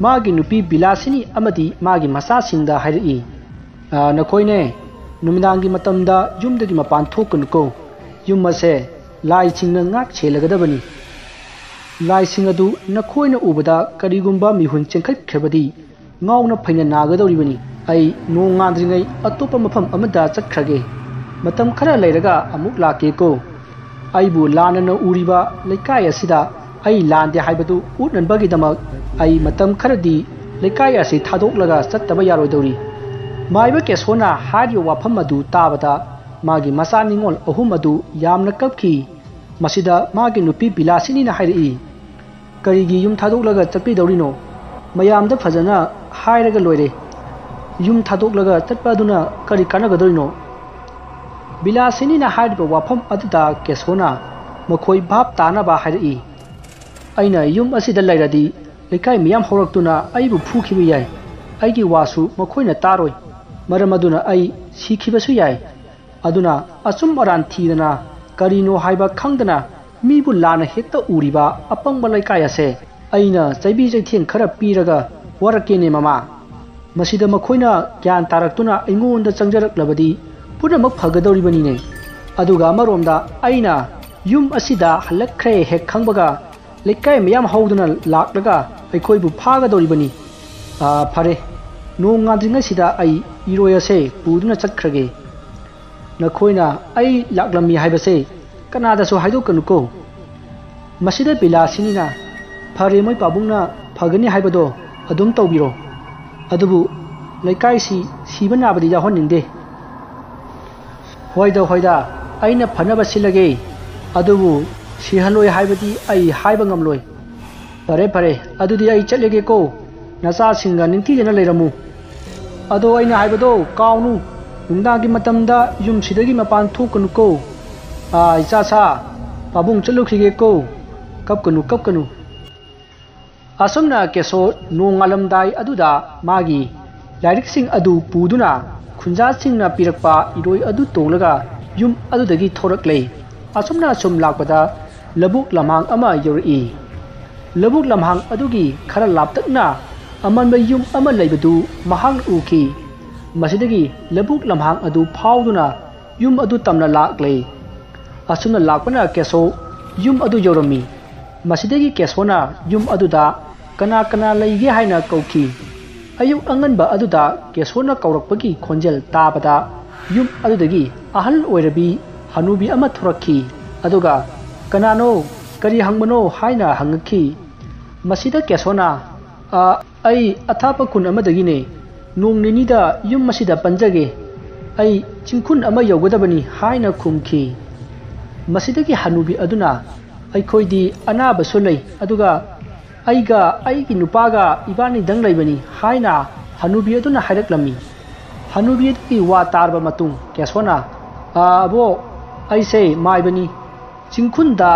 ꯃꯥꯒꯤ ꯅꯨꯄꯤ ꯕꯤꯂꯥꯁꯤꯅꯤ ꯑꯃꯗꯤ ꯃꯥꯒꯤ ꯃꯆꯥꯁꯤꯡꯗ ꯍꯥꯏꯔꯛꯏ, "ꯑ, ꯅꯈꯣꯏꯅꯦ, ꯅꯨꯃꯤꯗꯥꯡꯒꯤ ꯃꯇꯝꯗ ꯌꯨꯝꯗꯒꯤ ꯃꯄꯥꯟ ꯊꯣꯛꯀꯅꯨꯀꯣ꯫ ꯌꯨꯝ ꯑꯁꯦ ꯂꯥꯏꯁꯤꯡꯅ ꯉꯥꯛ ꯁꯦꯜꯂꯒꯗꯕꯅꯤ꯫ ꯂꯥꯏꯁꯤꯡ ꯑꯗꯨ ꯅꯈꯣꯏꯅ ꯎꯕꯗ ꯀꯔꯤꯒꯨꯝꯕ ꯃꯤꯍꯨꯟ ꯆꯦꯟꯈꯠꯈ꯭ꯔꯕꯗꯤ ꯉꯥꯎꯅ ꯐꯩꯅ ꯅꯥꯒꯗꯧꯔꯤꯕꯅꯤ꯫ ꯑꯩ ꯅꯣꯡ ꯉꯥꯟꯗ꯭ꯔꯤꯉꯩ ꯑꯇꯣꯞꯄ ꯃꯐꯝ ꯑꯃꯗ ꯆꯠꯈ꯭ꯔꯒꯦ꯫ ꯃꯇꯝ ꯈꯔ ꯂꯩꯔꯒ ꯑꯃꯨꯛ ꯂꯥꯛꯀꯦꯀꯣ꯫ ꯑꯩꯕꯨ ꯂꯥꯟꯅꯅ ꯎꯔꯤꯕ ꯂꯩꯀꯥꯏ ꯑꯁꯤꯗ ꯑꯩ ꯂꯥꯟꯗꯦ ꯍꯥꯏꯕꯗꯨ ꯎꯠꯅꯅꯕꯒꯤꯗꯃꯛ ꯑꯩ ꯃꯇꯝ ꯈꯔꯗꯤ ꯂꯩꯀꯥꯏ ꯑꯁꯤ ꯊꯥꯗꯣꯛꯂꯒ ꯆꯠꯇꯕ ꯌꯥꯔꯣꯏꯗꯧꯔꯤ꯫" ꯃꯥꯏꯕ ꯀꯦꯁꯣꯅ ꯍꯥꯏꯔꯤꯕ ꯋꯥꯐꯝ ꯑꯗꯨ ꯇꯥꯕꯗ ꯃꯥꯒꯤ ꯃꯆꯥ ꯅꯤꯉꯣꯜ ꯑꯍꯨꯝ ꯑꯗꯨ ꯌꯥꯝꯅ ꯀꯞꯈꯤ꯫ ꯃꯁꯤꯗ ꯃꯥꯒꯤ ꯅꯨꯄꯤ ꯕꯤꯂꯥꯁꯤꯅꯤꯅ ꯍꯥꯏꯔꯛꯏ, "ꯀꯔꯤꯒꯤ ꯌꯨꯝ ꯊꯥꯗꯣꯛꯂꯒ ꯆꯠꯄꯤꯗꯧꯔꯤꯅꯣ? ꯃꯌꯥꯝꯗ ꯐꯖꯅ ꯍꯥꯏꯔꯒ ꯂꯣꯏꯔꯦ꯫ ꯌꯨꯝ ꯊꯥꯗꯣꯛꯂꯒ ꯆꯠꯄ ꯑꯗꯨꯅ ꯀꯔꯤ ꯀꯥꯟꯅꯒꯗꯧꯔꯤꯅꯣ?" ꯕꯤꯂꯥꯁꯤꯅꯤꯅ ꯍꯥꯏꯔꯤꯕ ꯋꯥꯐꯝ ꯑꯗꯨꯗ ꯀꯦꯁꯣꯅ ꯃꯈꯣꯏ ꯚꯥꯞ ꯇꯥꯅꯕ ꯍꯥꯏꯔꯛꯏ, "ꯑꯩꯅ ꯌꯨꯝ ꯑꯁꯤꯗ ꯂꯩꯔꯗꯤ ꯂꯩꯀꯥꯏ ꯃꯤꯌꯥꯝ ꯍꯧꯔꯛꯇꯨꯅ ꯑꯩꯕꯨ ꯐꯨꯈꯤꯕ ꯌꯥꯏ꯫ ꯑꯩꯒꯤ ꯋꯥꯁꯨ ꯃꯈꯣꯏꯅ ꯇꯥꯔꯣꯏ꯫ ꯃꯔꯝ ꯑꯗꯨꯅ ꯑꯩ ꯁꯤꯈꯤꯕꯁꯨ ꯌꯥꯏ꯫ ꯑꯗꯨꯅ ꯑꯆꯨꯝ ꯑꯔꯥꯟ ꯊꯤꯗꯅ, ꯀꯔꯤꯅꯣ ꯍꯥꯏꯕ ꯈꯪꯗꯅ ꯃꯤꯕꯨ ꯂꯥꯟꯅ ꯍꯦꯛꯇ ꯎꯔꯤꯕ ꯑꯄꯪꯕ ꯂꯩꯀꯥꯏ ꯑꯁꯦ ꯑꯩꯅ ꯆꯩꯕꯤ ꯆꯩꯊꯦꯡ ꯈꯔ ꯄꯤꯔꯒ ꯋꯥꯔꯛꯀꯦꯅꯦ ꯃꯃꯥ꯫ ꯃꯁꯤꯗ ꯃꯈꯣꯏꯅ ꯒ꯭ꯌꯥꯟ ꯇꯥꯔꯛꯇꯨꯅ ꯑꯩꯉꯣꯟꯗ ꯆꯪꯖꯔꯛꯂꯕꯗꯤ ꯄꯨꯝꯅꯃꯛ ꯐꯒꯗꯧꯔꯤꯕꯅꯤꯅꯦ꯫ ꯑꯗꯨꯒ ꯑꯃꯔꯣꯝꯗ ꯑꯩꯅ ꯌꯨꯝ ꯑꯁꯤꯗ ꯍꯜꯂꯛꯈ꯭ꯔꯦ ꯍꯦꯛ ꯈꯪꯕꯒ ꯂꯩꯀꯥꯏ ꯃꯌꯥꯝ ꯍꯧꯗꯨꯅ ꯂꯥꯛꯂꯒ ꯑꯩꯈꯣꯏꯕꯨ ꯐꯥꯒꯗꯧꯔꯤꯕꯅꯤ꯫ ꯑꯥ, ꯐꯔꯦ, ꯅꯣꯡ ꯉꯥꯟꯗ꯭ꯔꯤꯉꯩꯁꯤꯗ ꯑꯩ ꯏꯔꯣꯏ ꯑꯁꯦ ꯄꯨꯗꯨꯅ ꯆꯠꯈ꯭ꯔꯒꯦ꯫ ꯅꯈꯣꯏꯅ ꯑꯩ ꯂꯥꯛꯂꯝꯃꯤ ꯍꯥꯏꯕꯁꯦ ꯀꯅꯥꯗꯁꯨ ꯍꯥꯏꯗꯣꯛꯀꯅꯨꯀꯣ꯫" ꯃꯁꯤꯗ ꯕꯤꯂꯥꯁꯤꯅꯤꯅ, "ꯐꯔꯦ, ꯃꯣꯏ ꯄꯥꯕꯨꯡꯅ ꯐꯒꯅꯤ ꯍꯥꯏꯕꯗꯣ ꯑꯗꯨꯝ ꯇꯧꯕꯤꯔꯣ꯫ ꯑꯗꯨꯕꯨ ꯂꯩꯀꯥꯏꯁꯤ ꯁꯤꯕ ꯅꯥꯕꯗꯤ ꯌꯥꯎꯍꯟꯅꯤꯡꯗꯦ꯫" "ꯍꯣꯏꯗ, ꯍꯣꯏꯗ, ꯑꯩꯅ ꯐꯅꯕ ꯁꯤꯜꯂꯒꯦ꯫ ꯑꯗꯨꯕꯨ ꯁꯤꯍꯜꯂꯣꯏ ꯍꯥꯏꯕꯗꯤ ꯑꯩ ꯍꯥꯏꯕ ꯉꯝꯂꯣꯏ꯫ ꯐꯔꯦ, ꯐꯔꯦ, ꯑꯗꯨꯗꯤ ꯑꯩ ꯆꯠꯂꯒꯦꯀꯣ꯫ ꯅꯆꯥꯁꯤꯡꯒ ꯅꯤꯡꯊꯤꯖꯅ ꯂꯩꯔꯝꯃꯨ꯫ ꯑꯗꯣ ꯑꯩꯅ ꯍꯥꯏꯕꯗꯣ ꯀꯥꯎꯅꯨ, ꯅꯨꯡꯗꯥꯡꯒꯤ ꯃꯇꯝꯗ ꯌꯨꯝꯁꯤꯗꯒꯤ ꯃꯄꯥꯟ ꯊꯣꯛꯀꯅꯨꯀꯣ꯫ ꯑꯥ, ꯏꯆꯥꯁꯥ, ꯄꯥꯕꯨꯡ ꯆꯠꯂꯨꯈꯤꯒꯦꯀꯣ꯫ ꯀꯞꯀꯅꯨ, ꯀꯞꯀꯅꯨ꯫ ꯑꯁꯨꯝꯅ ꯀꯦꯁꯣ ꯅꯣꯡꯉꯥꯜꯂꯝꯗꯥꯏ ꯑꯗꯨꯗ ꯃꯥꯒꯤ ꯂꯥꯏꯔꯤꯛꯁꯤꯡ ꯑꯗꯨ ꯄꯨꯗꯨꯅ ꯈꯨꯟꯖꯥꯁꯤꯡꯅ ꯄꯤꯔꯛꯄ ꯏꯔꯣꯏ ꯑꯗꯨ ꯇꯣꯡꯂꯒ ꯌꯨꯝ ꯑꯗꯨꯗꯒꯤ ꯊꯣꯔꯛꯂꯦ꯫ ꯑꯁꯨꯝꯅ ꯁꯨꯝ ꯂꯥꯛꯄꯗ ꯂꯧꯕꯨꯛ ꯂꯝꯍꯥꯡ ꯑꯃ ꯌꯧꯔꯛꯏ꯫ ꯂꯧꯕꯨꯛ ꯂꯝꯍꯥꯡ ꯑꯗꯨꯒꯤ ꯈꯔ ꯂꯥꯞꯇꯛꯅ ꯑꯃꯟꯕ ꯌꯨꯝ ꯑꯃ ꯂꯩꯕꯗꯨ ꯃꯍꯥꯛꯅ ꯎꯈꯤ꯫ ꯃꯁꯤꯗꯒꯤ ꯂꯧꯕꯨꯛ ꯂꯝꯍꯥꯡ ꯑꯗꯨ ꯐꯥꯎꯗꯨꯅ ꯌꯨꯝ ꯑꯗꯨ ꯇꯝꯅ ꯂꯥꯛꯂꯦ꯫ ꯑꯁꯨꯝꯅ ꯂꯥꯛꯄꯅ ꯀꯦꯁꯣ ꯌꯨꯝ ꯑꯗꯨ ꯌꯧꯔꯝꯃꯤ꯫ ꯃꯁꯤꯗꯒꯤ ꯀꯦꯁꯣꯅ ꯌꯨꯝ ꯑꯗꯨꯗ ꯀꯅꯥ ꯀꯅꯥ ꯂꯩꯒꯦ ꯍꯥꯏꯅ ꯀꯧꯈꯤ꯫ ꯑꯌꯨꯛ ꯑꯉꯟꯕ ꯑꯗꯨꯗ ꯀꯦꯁꯣꯅ ꯀꯧꯔꯛꯄꯒꯤ ꯈꯣꯟꯖꯦꯜ ꯇꯥꯕꯗ ꯌꯨꯝ ꯑꯗꯨꯗꯒꯤ ꯑꯍꯜ ꯑꯣꯏꯔꯕꯤ ꯍꯅꯨꯕꯤ ꯑꯃ ꯊꯣꯔꯛꯈꯤ꯫ ꯑꯗꯨꯒ "ꯀꯅꯥꯅꯣ? ꯀꯔꯤ ꯍꯪꯕꯅꯣ?" ꯍꯥꯏꯅ ꯍꯪꯉꯛꯈꯤ꯫ ꯃꯁꯤꯗ ꯀꯦꯁꯣꯅ, "ꯑ, ꯑꯩ ꯑꯊꯥꯞꯄ ꯈꯨꯟ ꯑꯃꯗꯒꯤꯅꯦ꯫ ꯅꯣꯡ ꯅꯤꯅꯤꯗ ꯌꯨꯝ ꯑꯁꯤꯗ ꯄꯟꯖꯒꯦ꯫ ꯑꯩ ꯆꯤꯡꯈꯨꯟ ꯑꯃ ꯌꯧꯒꯗꯕꯅꯤ" ꯍꯥꯏꯅ ꯈꯨꯝꯈꯤ꯫ ꯃꯁꯤꯗꯒꯤ ꯍꯅꯨꯕꯤ ꯑꯗꯨꯅ, "ꯑꯩꯈꯣꯏꯗꯤ ꯑꯅꯥꯕꯁꯨ ꯂꯩ, ꯑꯗꯨꯒ ꯑꯩꯒ ꯑꯩꯒꯤ ꯅꯨꯄꯥꯒ ꯏꯕꯥꯅꯤꯗꯪ ꯂꯩꯕꯅꯤ" ꯍꯥꯏꯅ ꯍꯅꯨꯕꯤ ꯑꯗꯨꯅ ꯍꯥꯏꯔꯛꯂꯝꯃꯤ꯫ ꯍꯅꯨꯕꯤ ꯑꯗꯨꯒꯤ ꯋꯥ ꯇꯥꯔꯕ ꯃꯇꯨꯡ ꯀꯦꯁꯣꯅ, "ꯑꯥ, ꯑꯕꯣꯛ, ꯑꯩꯁꯦ ꯃꯥꯏꯕꯅꯤ꯫ ꯆꯤꯡꯈꯨꯟꯗ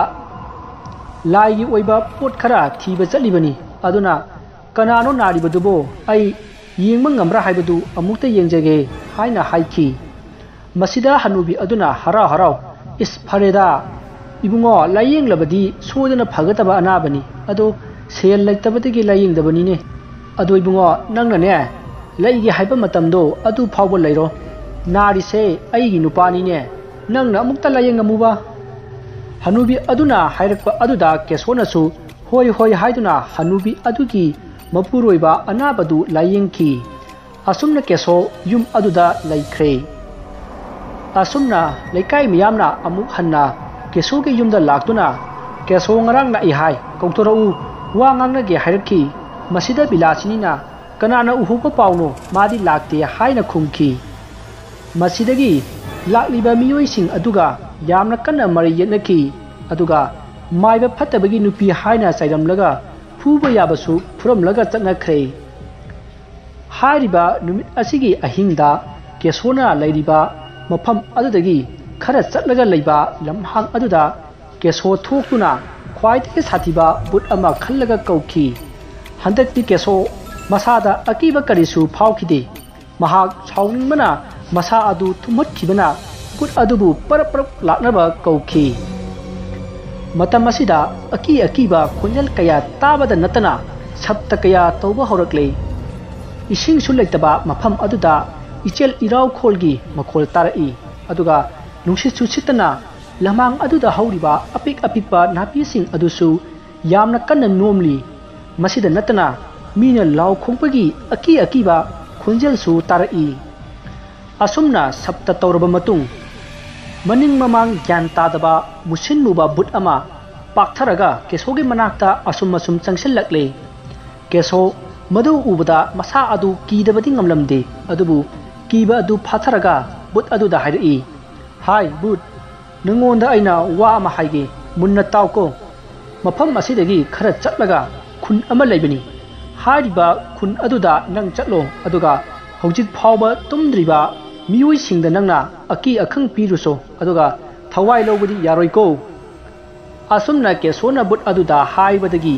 ꯂꯥꯏꯒꯤ ꯑꯣꯏꯕ ꯄꯣꯠ ꯈꯔ ꯊꯤꯕ ꯆꯠꯂꯤꯕꯅꯤ꯫ ꯑꯗꯨꯅ ꯀꯅꯥꯅꯣ ꯅꯥꯔꯤꯕꯗꯨꯕꯣ? ꯑꯩ ꯌꯦꯡꯕ ꯉꯝꯕ꯭ꯔꯥ ꯍꯥꯏꯕꯗꯨ ꯑꯃꯨꯛꯇ ꯌꯦꯡꯖꯒꯦ" ꯍꯥꯏꯅ ꯍꯥꯏꯈꯤ꯫ ꯃꯁꯤꯗ ꯍꯅꯨꯕꯤ ꯑꯗꯨꯅ ꯍꯔꯥꯎ ꯍꯔꯥꯎ, "ꯏꯁ, ꯐꯔꯦꯗ ꯏꯕꯨꯡꯉꯣ, ꯂꯥꯏꯌꯦꯡꯂꯕꯗꯤ ꯁꯣꯏꯗꯅ ꯐꯒꯗꯕ ꯑꯅꯥꯕꯅꯤ꯫ ꯑꯗꯣ ꯁꯦꯜ ꯂꯩꯇꯕꯗꯒꯤ ꯂꯥꯏꯌꯦꯡꯗꯕꯅꯤꯅꯦ꯫ ꯑꯗꯣ ꯏꯕꯨꯡꯉꯣ, ꯅꯪꯅꯅꯦ, ꯂꯩꯒꯦ ꯍꯥꯏꯕ ꯃꯇꯝꯗꯣ ꯑꯗꯨ ꯐꯥꯎꯕ ꯂꯩꯔꯣ꯫ ꯅꯥꯔꯤꯁꯦ ꯑꯩꯒꯤ ꯅꯨꯄꯥꯅꯤꯅꯦ꯫ ꯅꯪꯅ ꯑꯃꯨꯛꯇ ꯂꯥꯏꯌꯦꯡꯉꯝꯃꯨꯕ꯫" ꯍꯅꯨꯕꯤ ꯑꯗꯨꯅ ꯍꯥꯏꯔꯛꯄ ꯑꯗꯨꯗ ꯀꯦꯁꯣꯅꯁꯨ "ꯍꯣꯏ, ꯍꯣꯏ" ꯍꯥꯏꯗꯨꯅ ꯍꯅꯨꯕꯤ ꯑꯗꯨꯒꯤ ꯃꯄꯨꯔꯣꯏꯕ ꯑꯅꯥꯕꯗꯨ ꯂꯥꯏꯌꯦꯡꯈꯤ꯫ ꯑꯁꯨꯝꯅ ꯀꯦꯁꯣ ꯌꯨꯝ ꯑꯗꯨꯗ ꯂꯩꯈ꯭ꯔꯦ꯫ ꯑꯁꯨꯝꯅ ꯂꯩꯀꯥꯏ ꯃꯤꯌꯥꯝꯅ ꯑꯃꯨꯛ ꯍꯟꯅ ꯀꯦꯁꯣꯒꯤ ꯌꯨꯝꯗ ꯂꯥꯛꯇꯨꯅ, "ꯀꯦꯁꯣ ꯉꯔꯥꯡ ꯂꯥꯛꯏ ꯍꯥꯏ, ꯀꯧꯊꯣꯔꯛꯎ, ꯋꯥ ꯉꯥꯡꯅꯒꯦ" ꯍꯥꯏꯔꯛꯈꯤ꯫ ꯃꯁꯤꯗ ꯕꯤꯂꯥꯁꯤꯅꯤꯅ, "ꯀꯅꯥꯅ ꯎꯍꯧꯕ ꯄꯥꯎꯅꯣ? ꯃꯥꯗꯤ ꯂꯥꯛꯇꯦ" ꯍꯥꯏꯅ ꯈꯨꯝꯈꯤ꯫ ꯃꯁꯤꯗꯒꯤ ꯂꯥꯛꯂꯤꯕ ꯃꯤꯑꯣꯏꯁꯤꯡ ꯑꯗꯨꯒ ꯌꯥꯝꯅ ꯀꯟꯅ ꯃꯔꯩ ꯌꯦꯠꯅꯈꯤ꯫ ꯑꯗꯨꯒ ꯃꯥꯏꯕ ꯐꯠꯇꯕꯒꯤ ꯅꯨꯄꯤ ꯍꯥꯏꯅ ꯆꯩꯔꯝꯂꯒ ꯐꯨꯕ ꯌꯥꯕꯁꯨ ꯐꯨꯔꯝꯂꯒ ꯆꯠꯅꯈ꯭ꯔꯦ꯫ ꯍꯥꯏꯔꯤꯕ ꯅꯨꯃꯤꯠ ꯑꯁꯤꯒꯤ ꯑꯍꯤꯡꯗ ꯀꯦꯁꯣꯅ ꯂꯩꯔꯤꯕ ꯃꯐꯝ ꯑꯗꯨꯗꯒꯤ ꯈꯔ ꯆꯠꯂꯒ ꯂꯩꯕ ꯂꯝꯍꯥꯡ ꯑꯗꯨꯗ ꯀꯦꯁꯣ ꯊꯣꯛꯇꯨꯅ ꯈ꯭ꯋꯥꯏꯗꯒꯤ ꯁꯥꯊꯤꯕ ꯕꯨꯠ ꯑꯃ ꯈꯜꯂꯒ ꯀꯧꯈꯤ꯫ ꯍꯟꯗꯛꯇꯤ ꯀꯦꯁꯣ ꯃꯁꯥꯗ ꯑꯀꯤꯕ ꯀꯔꯤꯁꯨ ꯐꯥꯎꯈꯤꯗꯦ꯫ ꯃꯍꯥꯛ ꯁꯥꯎꯅꯤꯡꯕꯅ ꯃꯁꯥ ꯑꯗꯨ ꯊꯨꯝꯍꯠꯈꯤꯕꯅ ꯕꯨꯠ ꯑꯗꯨꯕꯨ ꯄꯔꯞ ꯄꯔꯞ ꯂꯥꯛꯅꯕ ꯀꯧꯈꯤ꯫ ꯃꯇꯝ ꯑꯁꯤꯗ ꯑꯀꯤ ꯑꯀꯤꯕ ꯈꯣꯟꯖꯦꯜ ꯀꯌꯥ ꯇꯥꯕꯗ ꯅꯠꯇꯅ ꯁꯞꯇ ꯀꯌꯥ ꯇꯧꯕ ꯍꯧꯔꯛꯂꯦ꯫ ꯏꯁꯤꯡꯁꯨ ꯂꯩꯇꯕ ꯃꯐꯝ ꯑꯗꯨꯗ ꯏꯆꯦꯜ ꯏꯔꯥꯎꯈꯣꯜꯒꯤ ꯃꯈꯣꯜ ꯇꯥꯔꯛꯏ꯫ ꯑꯗꯨꯒ ꯅꯨꯡꯁꯤꯠꯁꯨ ꯁꯤꯠꯇꯅ ꯂꯝꯍꯥꯡ ꯑꯗꯨꯗ ꯍꯧꯔꯤꯕ ꯑꯄꯤꯛ ꯑꯄꯤꯛꯄ ꯅꯥꯄꯤꯁꯤꯡ ꯑꯗꯨꯁꯨ ꯌꯥꯝꯅ ꯀꯟꯅ ꯅꯣꯝꯂꯤ꯫ ꯃꯁꯤꯗ ꯅꯠꯇꯅ ꯃꯤꯅ ꯂꯥꯎ ꯈꯣꯡꯕꯒꯤ ꯑꯀꯤ ꯑꯀꯤꯕ ꯈꯣꯟꯖꯦꯜꯁꯨ ꯇꯥꯔꯛꯏ꯫ ꯑꯁꯨꯝꯅ ꯁꯞꯇ ꯇꯧꯔꯕ ꯃꯇꯨꯡ, ꯃꯅꯤꯡ ꯃꯃꯥꯡ ꯒ꯭ꯌꯥꯟ ꯇꯥꯗꯕ ꯃꯨꯁꯤꯟ ꯃꯨꯕ ꯕꯨꯠ ꯑꯃ ꯄꯥꯛꯊꯔꯒ ꯀꯦꯁꯣꯒꯤ ꯃꯅꯥꯛꯇ ꯑꯁꯨꯝ ꯑꯁꯨꯝ ꯆꯪꯁꯤꯜꯂꯛꯂꯦ꯫ ꯀꯦꯁꯣ ꯃꯗꯨ ꯎꯕꯗ ꯃꯁꯥ ꯑꯗꯨ ꯀꯤꯗꯕꯗꯤ ꯉꯝꯂꯝꯗꯦ, ꯑꯗꯨꯕꯨ ꯀꯤꯕ ꯑꯗꯨ ꯐꯥꯊꯔꯒ ꯕꯨꯠ ꯑꯗꯨꯗ ꯍꯥꯏꯔꯛꯏ, "ꯍꯥꯏ ꯕꯨꯠ, ꯅꯉꯣꯟꯗ ꯑꯩꯅ ꯋꯥ ꯑꯃ ꯍꯥꯏꯒꯦ, ꯃꯨꯟꯅ ꯇꯥꯎꯀꯣ꯫ ꯃꯐꯝ ꯑꯁꯤꯗꯒꯤ ꯈꯔ ꯆꯠꯂꯒ ꯈꯨꯟ ꯑꯃ ꯂꯩꯕꯅꯤ꯫ ꯍꯥꯏꯔꯤꯕ ꯈꯨꯟ ꯑꯗꯨꯗ ꯅꯪ ꯆꯠꯂꯣ, ꯑꯗꯨꯒ ꯍꯧꯖꯤꯛ ꯐꯥꯎꯕ ꯇꯨꯝꯗ꯭ꯔꯤꯕ ꯃꯤꯑꯣꯏꯁꯤꯡꯗ ꯅꯪꯅ ꯑꯀꯤ ꯑꯈꯪ ꯄꯤꯔꯨꯁꯣ, ꯑꯗꯨꯒ ꯊꯋꯥꯏ ꯂꯧꯕꯗꯤ ꯌꯥꯔꯣꯏꯀꯣ"꯫ ꯑꯁꯨꯝꯅ ꯀꯦꯁꯣꯅ ꯕꯨꯠ ꯑꯗꯨꯗ ꯍꯥꯏꯕꯗꯒꯤ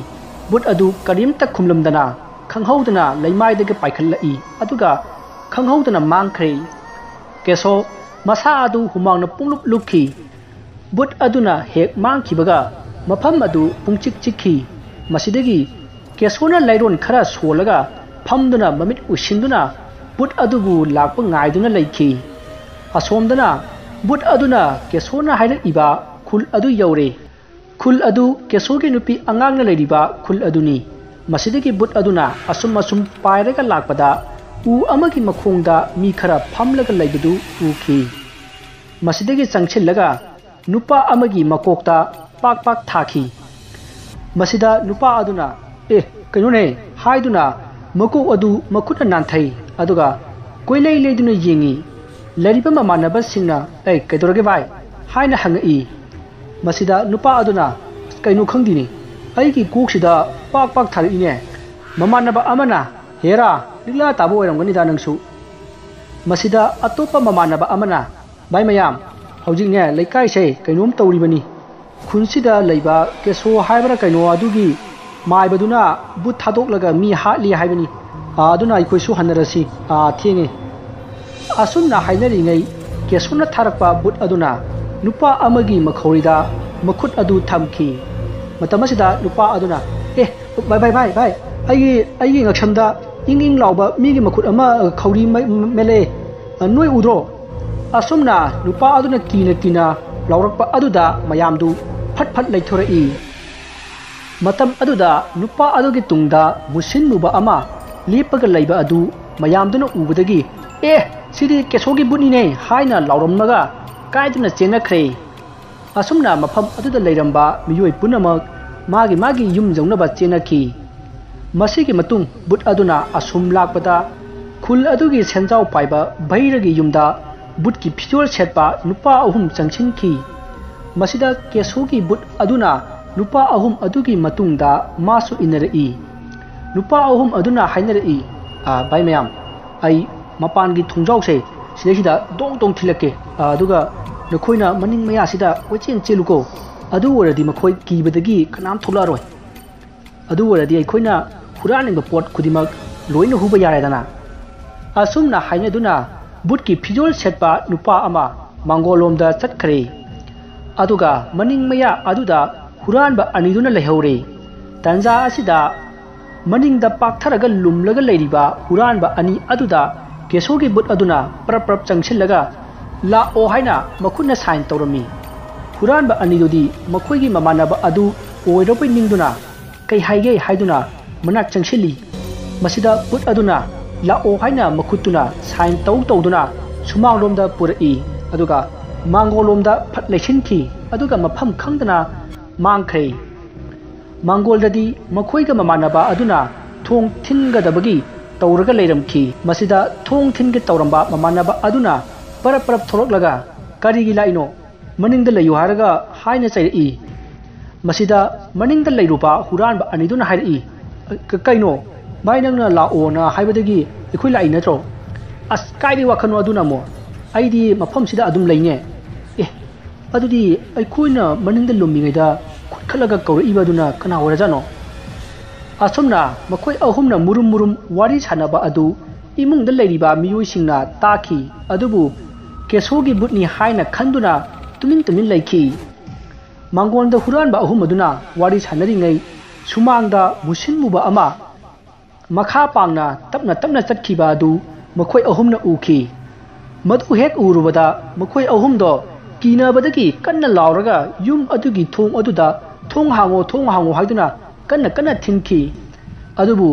ꯕꯨꯠ ꯑꯗꯨ ꯀꯔꯤꯝꯇ ꯈꯨꯝꯂꯝꯗꯅ ꯈꯪꯍꯧꯗꯅ ꯂꯩꯃꯥꯏꯗꯒꯤ ꯄꯥꯏꯈꯠꯂꯛꯏ, ꯑꯗꯨꯒ ꯈꯪꯍꯧꯗꯅ ꯃꯥꯡꯈ꯭ꯔꯦ꯫ ꯀꯦꯁꯣ ꯃꯁꯥ ꯑꯗꯨ ꯍꯨꯃꯥꯡꯅ ꯄꯨꯡꯂꯨꯞ ꯂꯨꯞꯈꯤ꯫ ꯕꯨꯠ ꯑꯗꯨꯅ ꯍꯦꯛ ꯃꯥꯡꯈꯤꯕꯒ ꯃꯐꯝ ꯑꯗꯨ ꯄꯨꯡꯆꯤꯛ ꯆꯤꯛꯈꯤ꯫ ꯃꯁꯤꯗꯒꯤ ꯀꯦꯁꯣꯅ ꯂꯥꯏꯔꯣꯟ ꯈꯔ ꯁꯣꯜꯂꯒ ꯐꯝꯗꯨꯅ ꯃꯃꯤꯠ ꯎꯏꯁꯤꯟꯗꯨꯅ ꯕꯨꯠ ꯑꯗꯨꯕꯨ ꯂꯥꯛꯄ ꯉꯥꯏꯗꯨꯅ ꯂꯩꯈꯤ꯫ ꯑꯁꯣꯝꯗꯅ ꯕꯨꯠ ꯑꯗꯨꯅ ꯀꯦꯁꯣꯅ ꯍꯥꯏꯔꯛꯏꯕ ꯈꯨꯜ ꯑꯗꯨ ꯌꯧꯔꯦ꯫ ꯈꯨꯜ ꯑꯗꯨ ꯀꯦꯁꯣꯒꯤ ꯅꯨꯄꯤ ꯑꯉꯥꯡꯅ ꯂꯩꯔꯤꯕ ꯈꯨꯜ ꯑꯗꯨꯅꯤ꯫ ꯃꯁꯤꯗꯒꯤ ꯕꯨꯠ ꯑꯗꯨꯅ ꯑꯁꯨꯝ ꯑꯁꯨꯝ ꯄꯥꯏꯔꯒ ꯂꯥꯛꯄꯗ ꯎ ꯑꯃꯒꯤ ꯃꯈꯣꯡꯗ ꯃꯤ ꯈꯔ ꯐꯝꯂꯒ ꯂꯩꯕꯗꯨ ꯎꯈꯤ꯫ ꯃꯁꯤꯗꯒꯤ ꯆꯪꯁꯤꯜꯂꯒ ꯅꯨꯄꯥ ꯑꯃꯒꯤ ꯃꯀꯣꯛꯇ ꯄꯥꯛ ꯄꯥꯛ ꯊꯥꯈꯤ꯫ ꯃꯁꯤꯗ ꯅꯨꯄꯥ ꯑꯗꯨꯅ, "ꯑꯦ, ꯀꯩꯅꯣꯅꯦ?" ꯍꯥꯏꯗꯨꯅ ꯃꯀꯣꯛ ꯑꯗꯨ ꯃꯈꯨꯠꯅ ꯅꯥꯟꯊꯩ꯫ ꯑꯗꯨꯒ ꯀꯣꯏꯂꯩ ꯂꯩꯗꯨꯅ ꯌꯦꯡꯉꯤ꯫ ꯂꯩꯔꯤꯕ ꯃꯃꯥꯟꯅꯕꯁꯤꯡꯅ, "ꯑꯦ, ꯀꯩꯗꯧꯔꯒꯦ ꯚꯥꯏ?" ꯍꯥꯏꯅ ꯍꯪꯉꯛꯏ꯫ ꯃꯁꯤꯗ ꯅꯨꯄꯥ ꯑꯗꯨꯅ, "ꯀꯩꯅꯣ ꯈꯪꯗꯦꯅꯦ, ꯑꯩꯒꯤ ꯀꯣꯛꯁꯤꯗ ꯄꯥꯛ ꯄꯥꯛ ꯊꯥꯔꯛꯏꯅꯦ꯫ ꯃꯃꯥꯟꯅꯕ ꯑꯃꯅ, "ꯍꯦꯔꯥ, ꯂꯤꯛꯂꯥ ꯇꯥꯕ ꯑꯣꯏꯔꯝꯒꯅꯤꯗ ꯅꯪꯁꯨ"꯫ ꯃꯁꯤꯗ ꯑꯇꯣꯞꯄ ꯃꯃꯥꯟꯅꯕ ꯑꯃꯅ, "ꯚꯥꯏ ꯃꯌꯥꯝ, ꯍꯧꯖꯤꯛꯅꯦ ꯂꯩꯀꯥꯏꯁꯦ ꯀꯩꯅꯣꯝ ꯇꯧꯔꯤꯕꯅꯤ꯫ ꯈꯨꯟꯁꯤꯗ ꯂꯩꯕ ꯀꯦꯁꯣ ꯍꯥꯏꯕ꯭ꯔꯥ ꯀꯩꯅꯣ ꯑꯗꯨꯒꯤ ꯃꯥꯏꯕꯗꯨꯅ ꯚꯨꯠ ꯊꯥꯗꯣꯛꯂꯒ ꯃꯤ ꯍꯥꯠꯂꯤ ꯍꯥꯏꯕꯅꯤ꯫ ꯑꯥ, ꯑꯗꯨꯅ ꯑꯩꯈꯣꯏꯁꯨ ꯍꯟꯅꯔꯁꯤ꯫ ꯑꯥ, ꯊꯦꯡꯉꯦ"꯫ ꯑꯁꯨꯝꯅ ꯍꯥꯏꯅꯔꯤꯉꯩ ꯀꯦꯁꯣꯅ ꯊꯥꯔꯛꯄ ꯚꯨꯠ ꯑꯗꯨꯅ ꯅꯨꯄꯥ ꯑꯃꯒꯤ ꯃꯈꯧꯔꯤꯗ ꯃꯈꯨꯠ ꯑꯗꯨ ꯊꯝꯈꯤ꯫ ꯃꯇꯝ ꯑꯁꯤꯗ ꯅꯨꯄꯥ ꯑꯗꯨꯅ, "ꯑꯦ, ꯚꯥꯏ, ꯚꯥꯏ, ꯚꯥꯏ, ꯚꯥꯏ, ꯑꯩꯒꯤ, ꯑꯩꯒꯤ ꯉꯛꯁꯝꯗ ꯏꯪ ꯏꯪ ꯂꯥꯎꯕ ꯃꯤꯒꯤ ꯃꯈꯨꯠ ꯑꯃ, ꯈꯧꯔꯤ ꯃ-, ꯃꯦꯜꯂꯛꯑꯦ꯫ ꯑ, ꯅꯣꯏ ꯎꯗ꯭ꯔꯣ?" ꯑꯁꯨꯝꯅ ꯅꯨꯄꯥ ꯑꯗꯨꯅ ꯀꯤꯅ ꯀꯤꯅ ꯂꯥꯎꯔꯛꯄ ꯑꯗꯨꯗ ꯃꯌꯥꯝꯗꯨ ꯐꯠ ꯐꯠ ꯂꯩꯊꯣꯔꯛꯏ꯫ ꯃꯇꯝ ꯑꯗꯨꯗ ꯅꯨꯄꯥ ꯑꯗꯨꯒꯤ ꯇꯨꯡꯗ ꯃꯨꯁꯤꯟ ꯃꯨꯕ ꯑꯃ ꯂꯦꯞꯄꯒ ꯂꯩꯕ ꯑꯗꯨ ꯃꯌꯥꯝꯗꯨꯅ ꯎꯕꯗꯒꯤ, "ꯑꯦ, ꯁꯤꯗꯤ ꯀꯦꯁꯣꯒꯤ ꯚꯨꯠꯅꯤꯅꯦ" ꯍꯥꯏꯅ ꯂꯥꯎꯔꯝꯃꯒ ꯀꯥꯏꯗꯨꯅ ꯆꯦꯟꯅꯈ꯭ꯔꯦ꯫ ꯑꯁꯨꯝꯅ ꯃꯐꯝ ꯑꯗꯨꯗ ꯂꯩꯔꯝꯕ ꯃꯤꯑꯣꯏ ꯄꯨꯝꯅꯃꯛ ꯃꯥꯒꯤ ꯃꯥꯒꯤ ꯌꯨꯝ ꯌꯧꯅꯕ ꯆꯦꯟꯅꯈꯤ꯫ ꯃꯁꯤꯒꯤ ꯃꯇꯨꯡ ꯚꯨꯠ ꯑꯗꯨꯅ ꯑꯁꯨꯝ ꯂꯥꯛꯄꯗ ꯈꯨꯜ ꯑꯗꯨꯒꯤ ꯁꯦꯟꯖꯥꯎ ꯄꯥꯏꯕ ꯚꯩꯔꯒꯤ ꯌꯨꯝꯗ ꯚꯨꯠꯀꯤ ꯐꯤꯖꯣꯜ ꯁꯦꯠꯄ ꯅꯨꯄꯥ ꯑꯍꯨꯝ ꯆꯪꯁꯤꯟꯈꯤ꯫ ꯃꯁꯤꯗ ꯀꯦꯁꯣꯒꯤ ꯚꯨꯠ ꯑꯗꯨꯅ ꯅꯨꯄꯥ ꯑꯍꯨꯝ ꯑꯗꯨꯒꯤ ꯃꯇꯨꯡꯗ ꯃꯥꯁꯨ ꯏꯟꯅꯔꯛꯏ꯫ ꯅꯨꯄꯥ ꯑꯍꯨꯝ ꯑꯗꯨꯅ ꯍꯥꯏꯅꯔꯛꯏ, "ꯑ, ꯚꯥꯏ ꯃꯌꯥꯝ, ꯑꯩ ꯃꯄꯥꯟꯒꯤ ꯊꯣꯡꯖꯥꯎꯁꯦ ꯁꯤꯗꯩꯁꯤꯗ ꯗꯣꯡ ꯗꯣꯡ ꯊꯤꯜꯂꯛꯀꯦ꯫ ꯑ, ꯑꯗꯨꯒ ꯅꯈꯣꯏꯅ ꯃꯅꯤꯡ ꯃꯌꯥꯁꯤꯗ ꯀꯣꯏꯆꯦꯟ ꯆꯦꯜꯂꯨꯀꯣ꯫ ꯑꯗꯨ ꯑꯣꯏꯔꯗꯤ ꯃꯈꯣꯏ ꯀꯤꯕꯗꯒꯤ ꯀꯅꯥꯝ ꯊꯣꯛꯂꯛꯑꯔꯣꯏ꯫ ꯑꯗꯨ ꯑꯣꯏꯔꯗꯤ ꯑꯩꯈꯣꯏꯅ ꯍꯨꯔꯥꯟꯅꯤꯡꯕ ꯄꯣꯠ ꯈꯨꯗꯤꯡꯃꯛ ꯂꯣꯏꯅ ꯍꯨꯕ ꯌꯥꯔꯦꯗꯅ"꯫ ꯑꯁꯨꯝꯅ ꯍꯥꯏꯅꯗꯨꯅ ꯚꯨꯠꯀꯤ ꯐꯤꯖꯣꯜ ꯁꯦꯠꯄ ꯅꯨꯄꯥ ꯑꯃ ꯃꯥꯡꯒꯣꯜꯂꯣꯝꯗ ꯆꯠꯈ꯭ꯔꯦ꯫ ꯑꯗꯨꯒ ꯃꯅꯤꯡ ꯃꯌꯥ ꯑꯗꯨꯗ ꯍꯨꯔꯥꯟꯕ ꯑꯅꯤꯗꯨꯅ ꯂꯩꯍꯧꯔꯦ꯫ ꯇꯟꯖꯥ ꯑꯁꯤꯗ ꯃꯅꯤꯡꯗ ꯄꯥꯛꯊꯔꯒ ꯂꯨꯝꯂꯒ ꯂꯩꯔꯤꯕ ꯍꯨꯔꯥꯟꯕ ꯑꯅꯤ ꯑꯗꯨꯗ ꯀꯦꯁꯣꯒꯤ ꯚꯨꯠ ꯑꯗꯨꯅ ꯄ꯭ꯔꯞ ꯄ꯭ꯔꯞ ꯆꯪꯁꯤꯜꯂꯒ "ꯂꯥꯛꯑꯣ" ꯍꯥꯏꯅ ꯃꯈꯨꯠꯅ ꯁꯥꯏꯟ ꯇꯧꯔꯝꯃꯤ꯫ ꯍꯨꯔꯥꯟꯕ ꯑꯅꯤꯗꯨꯗꯤ ꯃꯈꯣꯏꯒꯤ ꯃꯃꯥꯟꯅꯕ ꯑꯗꯨ ꯑꯣꯏꯔꯕꯣꯏ ꯅꯤꯡꯗꯨꯅ "ꯀꯩ ꯍꯥꯏꯒꯦ?" ꯍꯥꯏꯗꯨꯅ ꯃꯅꯥꯛ ꯆꯪꯁꯤꯜꯂꯤ꯫ ꯃꯁꯤꯗ ꯚꯨꯠ ꯑꯗꯨꯅ "ꯂꯥꯛꯑꯣ" ꯍꯥꯏꯅ ꯃꯈꯨꯠꯇꯨꯅ ꯁꯥꯏꯟ ꯇꯧ ꯇꯧꯗꯨꯅ ꯁꯨꯃꯥꯡꯂꯣꯝꯗ ꯄꯨꯔꯛꯏ꯫ ꯑꯗꯨꯒ ꯃꯥꯡꯒꯣꯜꯂꯣꯝꯗ ꯐꯠ ꯂꯩꯁꯤꯟꯈꯤ꯫ ꯑꯗꯨꯒ ꯃꯐꯝ ꯈꯪꯗꯅ ꯃꯥꯡꯈ꯭ꯔꯦ꯫ ꯃꯥꯡꯒꯣꯜꯗꯗꯤ ꯃꯈꯣꯏꯒ ꯃꯃꯥꯟꯅꯕ ꯑꯗꯨꯅ ꯊꯣꯡ ꯊꯤꯟꯒꯗꯕꯒꯤ ꯇꯧꯔꯒ ꯂꯩꯔꯝꯈꯤ꯫ ꯃꯁꯤꯗ ꯊꯣꯡ ꯊꯤꯟꯒꯦ ꯇꯧꯔꯝꯕ ꯃꯃꯥꯟꯅꯕ ꯑꯗꯨꯅ ꯄꯔꯞ ꯄꯔꯞ ꯊꯣꯛꯂꯛꯂꯒ, "ꯀꯔꯤꯒꯤ ꯂꯥꯛꯏꯅꯣ? ꯃꯅꯤꯡꯗ ꯂꯩꯌꯨ ꯍꯥꯏꯔꯒ" ꯍꯥꯏꯅ ꯆꯩꯔꯛꯏ꯫ ꯃꯁꯤꯗ ꯃꯅꯤꯡꯗ ꯂꯩꯔꯨꯕ ꯍꯨꯔꯥꯟꯕ ꯑꯅꯤꯗꯨꯅ ꯍꯥꯏꯔꯛꯏ, "ꯀ-, ꯀꯩꯅꯣ? ꯚꯥꯏ, ꯅꯪꯅ ꯂꯥꯛꯑꯣꯅ ꯍꯥꯏꯕꯗꯒꯤ ꯑꯩꯈꯣꯏ ꯂꯥꯛꯏ ꯅꯠꯇ꯭ꯔꯣ?" "ꯑꯁ, ꯀꯥꯏꯗꯩ ꯋꯥꯈꯜꯅꯣ ꯑꯗꯨꯅ ꯑꯃꯨꯛ? ꯑꯩꯗꯤ ꯃꯐꯝꯁꯤꯗ ꯑꯗꯨꯝ ꯂꯩꯅꯦ꯫" "ꯑꯦ, ꯑꯗꯨꯗꯤ ꯑꯩꯈꯣꯏꯅ ꯃꯅꯤꯡꯗ ꯂꯨꯝꯃꯤꯉꯩꯗ ꯈꯨꯠꯈꯠꯂꯒ ꯀꯧꯔꯛꯏꯕ ꯑꯗꯨꯅ ꯀꯅꯥ ꯑꯣꯏꯔꯖꯥꯠꯅꯣ?" ꯑꯁꯨꯝꯅ ꯃꯈꯣꯏ ꯑꯍꯨꯝꯅ ꯃꯨꯔꯨꯝ ꯃꯨꯔꯨꯝ ꯋꯥꯔꯤ ꯁꯥꯟꯅꯕ ꯑꯗꯨ ꯏꯃꯨꯡꯗ ꯂꯩꯔꯤꯕ ꯃꯤꯑꯣꯏꯁꯤꯡꯅ ꯇꯥꯈꯤ, ꯑꯗꯨꯕꯨ ꯀꯦꯁꯣꯒꯤ ꯕꯨꯠꯅꯤ ꯍꯥꯏꯅ ꯈꯟꯗꯨꯅ ꯇꯨꯃꯤꯟ ꯇꯨꯃꯤꯟ ꯂꯩꯈꯤ꯫ ꯃꯥꯡꯒꯣꯟꯗ ꯍꯨꯔꯥꯟꯕ ꯑꯍꯨꯝ ꯑꯗꯨꯅ ꯋꯥꯔꯤ ꯁꯥꯟꯅꯔꯤꯉꯩ ꯁꯨꯃꯥꯡꯗ ꯃꯨꯁꯤꯟ ꯃꯨꯕ ꯑꯃ ꯃꯈꯥ ꯄꯥꯡꯅ ꯇꯞꯅ ꯇꯞꯅ ꯆꯠꯈꯤꯕ ꯑꯗꯨ ꯃꯈꯣꯏ ꯑꯍꯨꯝꯅ ꯎꯈꯤ꯫ ꯃꯗꯨ ꯍꯦꯛ ꯎꯔꯨꯕꯗ ꯃꯈꯣꯏ ꯑꯍꯨꯝꯗꯣ ꯀꯤꯅꯕꯗꯒꯤ ꯀꯟꯅ ꯂꯥꯎꯔꯒ ꯌꯨꯝ ꯑꯗꯨꯒꯤ ꯊꯣꯡ ꯑꯗꯨꯗ, "ꯊꯣꯡ ꯍꯥꯡꯉꯣ, ꯊꯣꯡ ꯍꯥꯡꯉꯣ" ꯍꯥꯏꯗꯨꯅ ꯀꯟꯅ ꯀꯟꯅ ꯊꯤꯡꯈꯤ꯫ ꯑꯗꯨꯕꯨ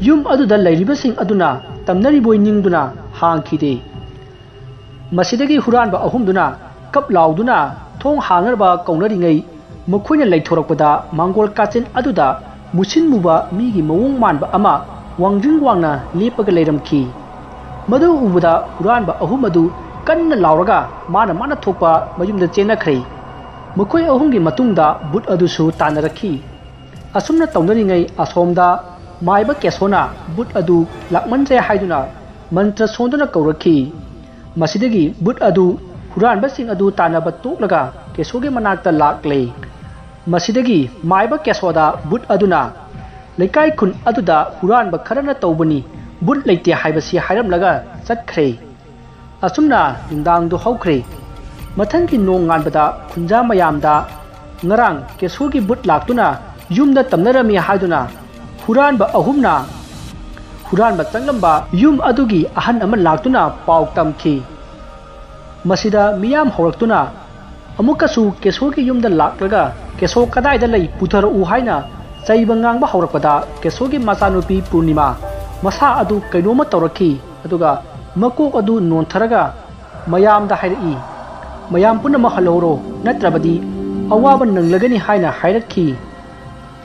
ꯌꯨꯝ ꯑꯗꯨꯗ ꯂꯩꯔꯤꯕꯁꯤꯡ ꯑꯗꯨꯅ ꯇꯝꯅꯔꯤꯕꯣꯏ ꯅꯤꯡꯗꯨꯅ ꯍꯥꯡꯈꯤꯗꯦ꯫ ꯃꯁꯤꯗꯒꯤ ꯍꯨꯔꯥꯟꯕ ꯑꯍꯨꯝꯗꯨꯅ ꯀꯞ ꯂꯥꯎꯗꯨꯅ ꯊꯣꯡ ꯍꯥꯡꯅꯕ ꯀꯧꯅꯔꯤꯉꯩ, ꯃꯈꯣꯏꯅ ꯂꯩꯊꯣꯔꯛꯄꯗ ꯃꯥꯡꯒꯣꯜ ꯀꯥꯆꯤꯟ ꯑꯗꯨꯗ ꯃꯨꯁꯤꯟ ꯃꯨꯕ ꯃꯤꯒꯤ ꯃꯑꯣꯡ ꯃꯥꯟꯕ ꯑꯃ ꯋꯥꯡꯖꯤꯡ ꯋꯥꯡꯅ ꯂꯦꯞꯄꯒ ꯂꯩꯔꯝꯈꯤ꯫ ꯃꯗꯨ ꯎꯕꯗ ꯍꯨꯔꯥꯟꯕ ꯑꯍꯨꯝ ꯑꯗꯨ ꯀꯟꯅ ꯂꯥꯎꯔꯒ ꯃꯥꯅ ꯃꯥꯅ ꯊꯣꯛꯄ ꯃꯌꯨꯝꯗ ꯆꯦꯟꯅꯈ꯭ꯔꯦ꯫ ꯃꯈꯣꯏ ꯑꯍꯨꯝꯒꯤ ꯃꯇꯨꯡꯗ ꯕꯨꯠ ꯑꯗꯨꯁꯨ ꯇꯥꯟꯅꯔꯛꯈꯤ꯫ ꯑꯁꯨꯝꯅ ꯇꯧꯅꯔꯤꯉꯩ ꯑꯁꯣꯝꯗ ꯃꯥꯏꯕ ꯀꯦꯁꯣꯅ ꯕꯨꯠ ꯑꯗꯨ ꯂꯥꯛꯃꯟꯗ꯭ꯔꯦ ꯍꯥꯏꯗꯨꯅ ꯃꯟꯇ꯭ꯔ ꯁꯣꯟꯗꯨꯅ ꯀꯧꯔꯛꯈꯤ꯫ ꯃꯁꯤꯗꯒꯤ ꯕꯨꯠ ꯑꯗꯨ ꯍꯨꯔꯥꯟꯕꯁꯤꯡ ꯑꯗꯨ ꯇꯥꯟꯅꯕ ꯇꯣꯛꯂꯒ ꯀꯦꯁꯣꯒꯤ ꯃꯅꯥꯛꯇ ꯂꯥꯛꯂꯦ꯫ ꯃꯁꯤꯗꯒꯤ ꯃꯥꯏꯕ ꯀꯦꯁꯣꯗ ꯕꯨꯠ ꯑꯗꯨꯅ, "ꯂꯩꯀꯥꯏ ꯈꯨꯟ ꯑꯗꯨꯗ ꯍꯨꯔꯥꯟꯕ ꯈꯔꯅ ꯇꯧꯕꯅꯤ, ꯕꯨꯠ ꯂꯩꯇꯦ ꯍꯥꯏꯕꯁꯤ" ꯍꯥꯏꯔꯝꯂꯒ ꯆꯠꯈ꯭ꯔꯦ꯫ ꯑꯁꯨꯝꯅ ꯅꯨꯡꯗꯥꯡꯗꯨ ꯍꯧꯈ꯭ꯔꯦ꯫ ꯃꯊꯪꯒꯤ ꯅꯣꯡꯉꯥꯟꯕꯗ ꯈꯨꯟꯖꯥ ꯃꯌꯥꯝꯗ ꯉꯔꯥꯡ ꯀꯦꯁꯣꯒꯤ ꯕꯨꯠ ꯂꯥꯛꯇꯨꯅ ꯌꯨꯝꯗ ꯇꯝꯅꯔꯝꯃꯤ ꯍꯥꯏꯗꯨꯅ ꯍꯨꯔꯥꯟꯕ ꯑꯍꯨꯝꯅ, ꯍꯨꯔꯥꯟꯕ ꯆꯪꯂꯝꯕ ꯌꯨꯝ ꯑꯗꯨꯒꯤ ꯑꯍꯟ ꯑꯃ ꯂꯥꯛꯇꯨꯅ ꯄꯥꯎ ꯇꯝꯈꯤ꯫ ꯃꯁꯤꯗ ꯃꯤꯌꯥꯝ ꯍꯧꯔꯛꯇꯨꯅ ꯑꯃꯨꯛꯀꯁꯨ ꯀꯦꯁꯣꯒꯤ ꯌꯨꯝꯗ ꯂꯥꯛꯂꯒ ꯀꯦꯁꯣ ꯀꯗꯥꯏꯗ ꯂꯩ, ꯄꯨꯊꯔꯛꯎ ꯍꯥꯏꯅ ꯆꯩꯕ ꯉꯥꯡꯕ ꯍꯧꯔꯛꯄꯗ ꯀꯦꯁꯣꯒꯤ ꯃꯆꯥꯅꯨꯄꯤ ꯄꯨꯔꯅꯤꯃꯥ ꯃꯁꯥ ꯑꯗꯨ ꯀꯩꯅꯣꯝꯃ ꯇꯧꯔꯛꯈꯤ꯫ ꯑꯗꯨꯒ ꯃꯀꯣꯛ ꯑꯗꯨ ꯅꯣꯟꯊꯔꯒ ꯃꯌꯥꯝꯗ ꯍꯥꯏꯔꯛꯏ, "ꯃꯌꯥꯝ ꯄꯨꯝꯅꯃꯛ ꯍꯜꯍꯧꯔꯣ, ꯅꯠꯇ꯭ꯔꯕꯗꯤ ꯑꯋꯥꯕ ꯅꯪꯂꯒꯅꯤ" ꯍꯥꯏꯅ ꯍꯥꯏꯔꯛꯈꯤ꯫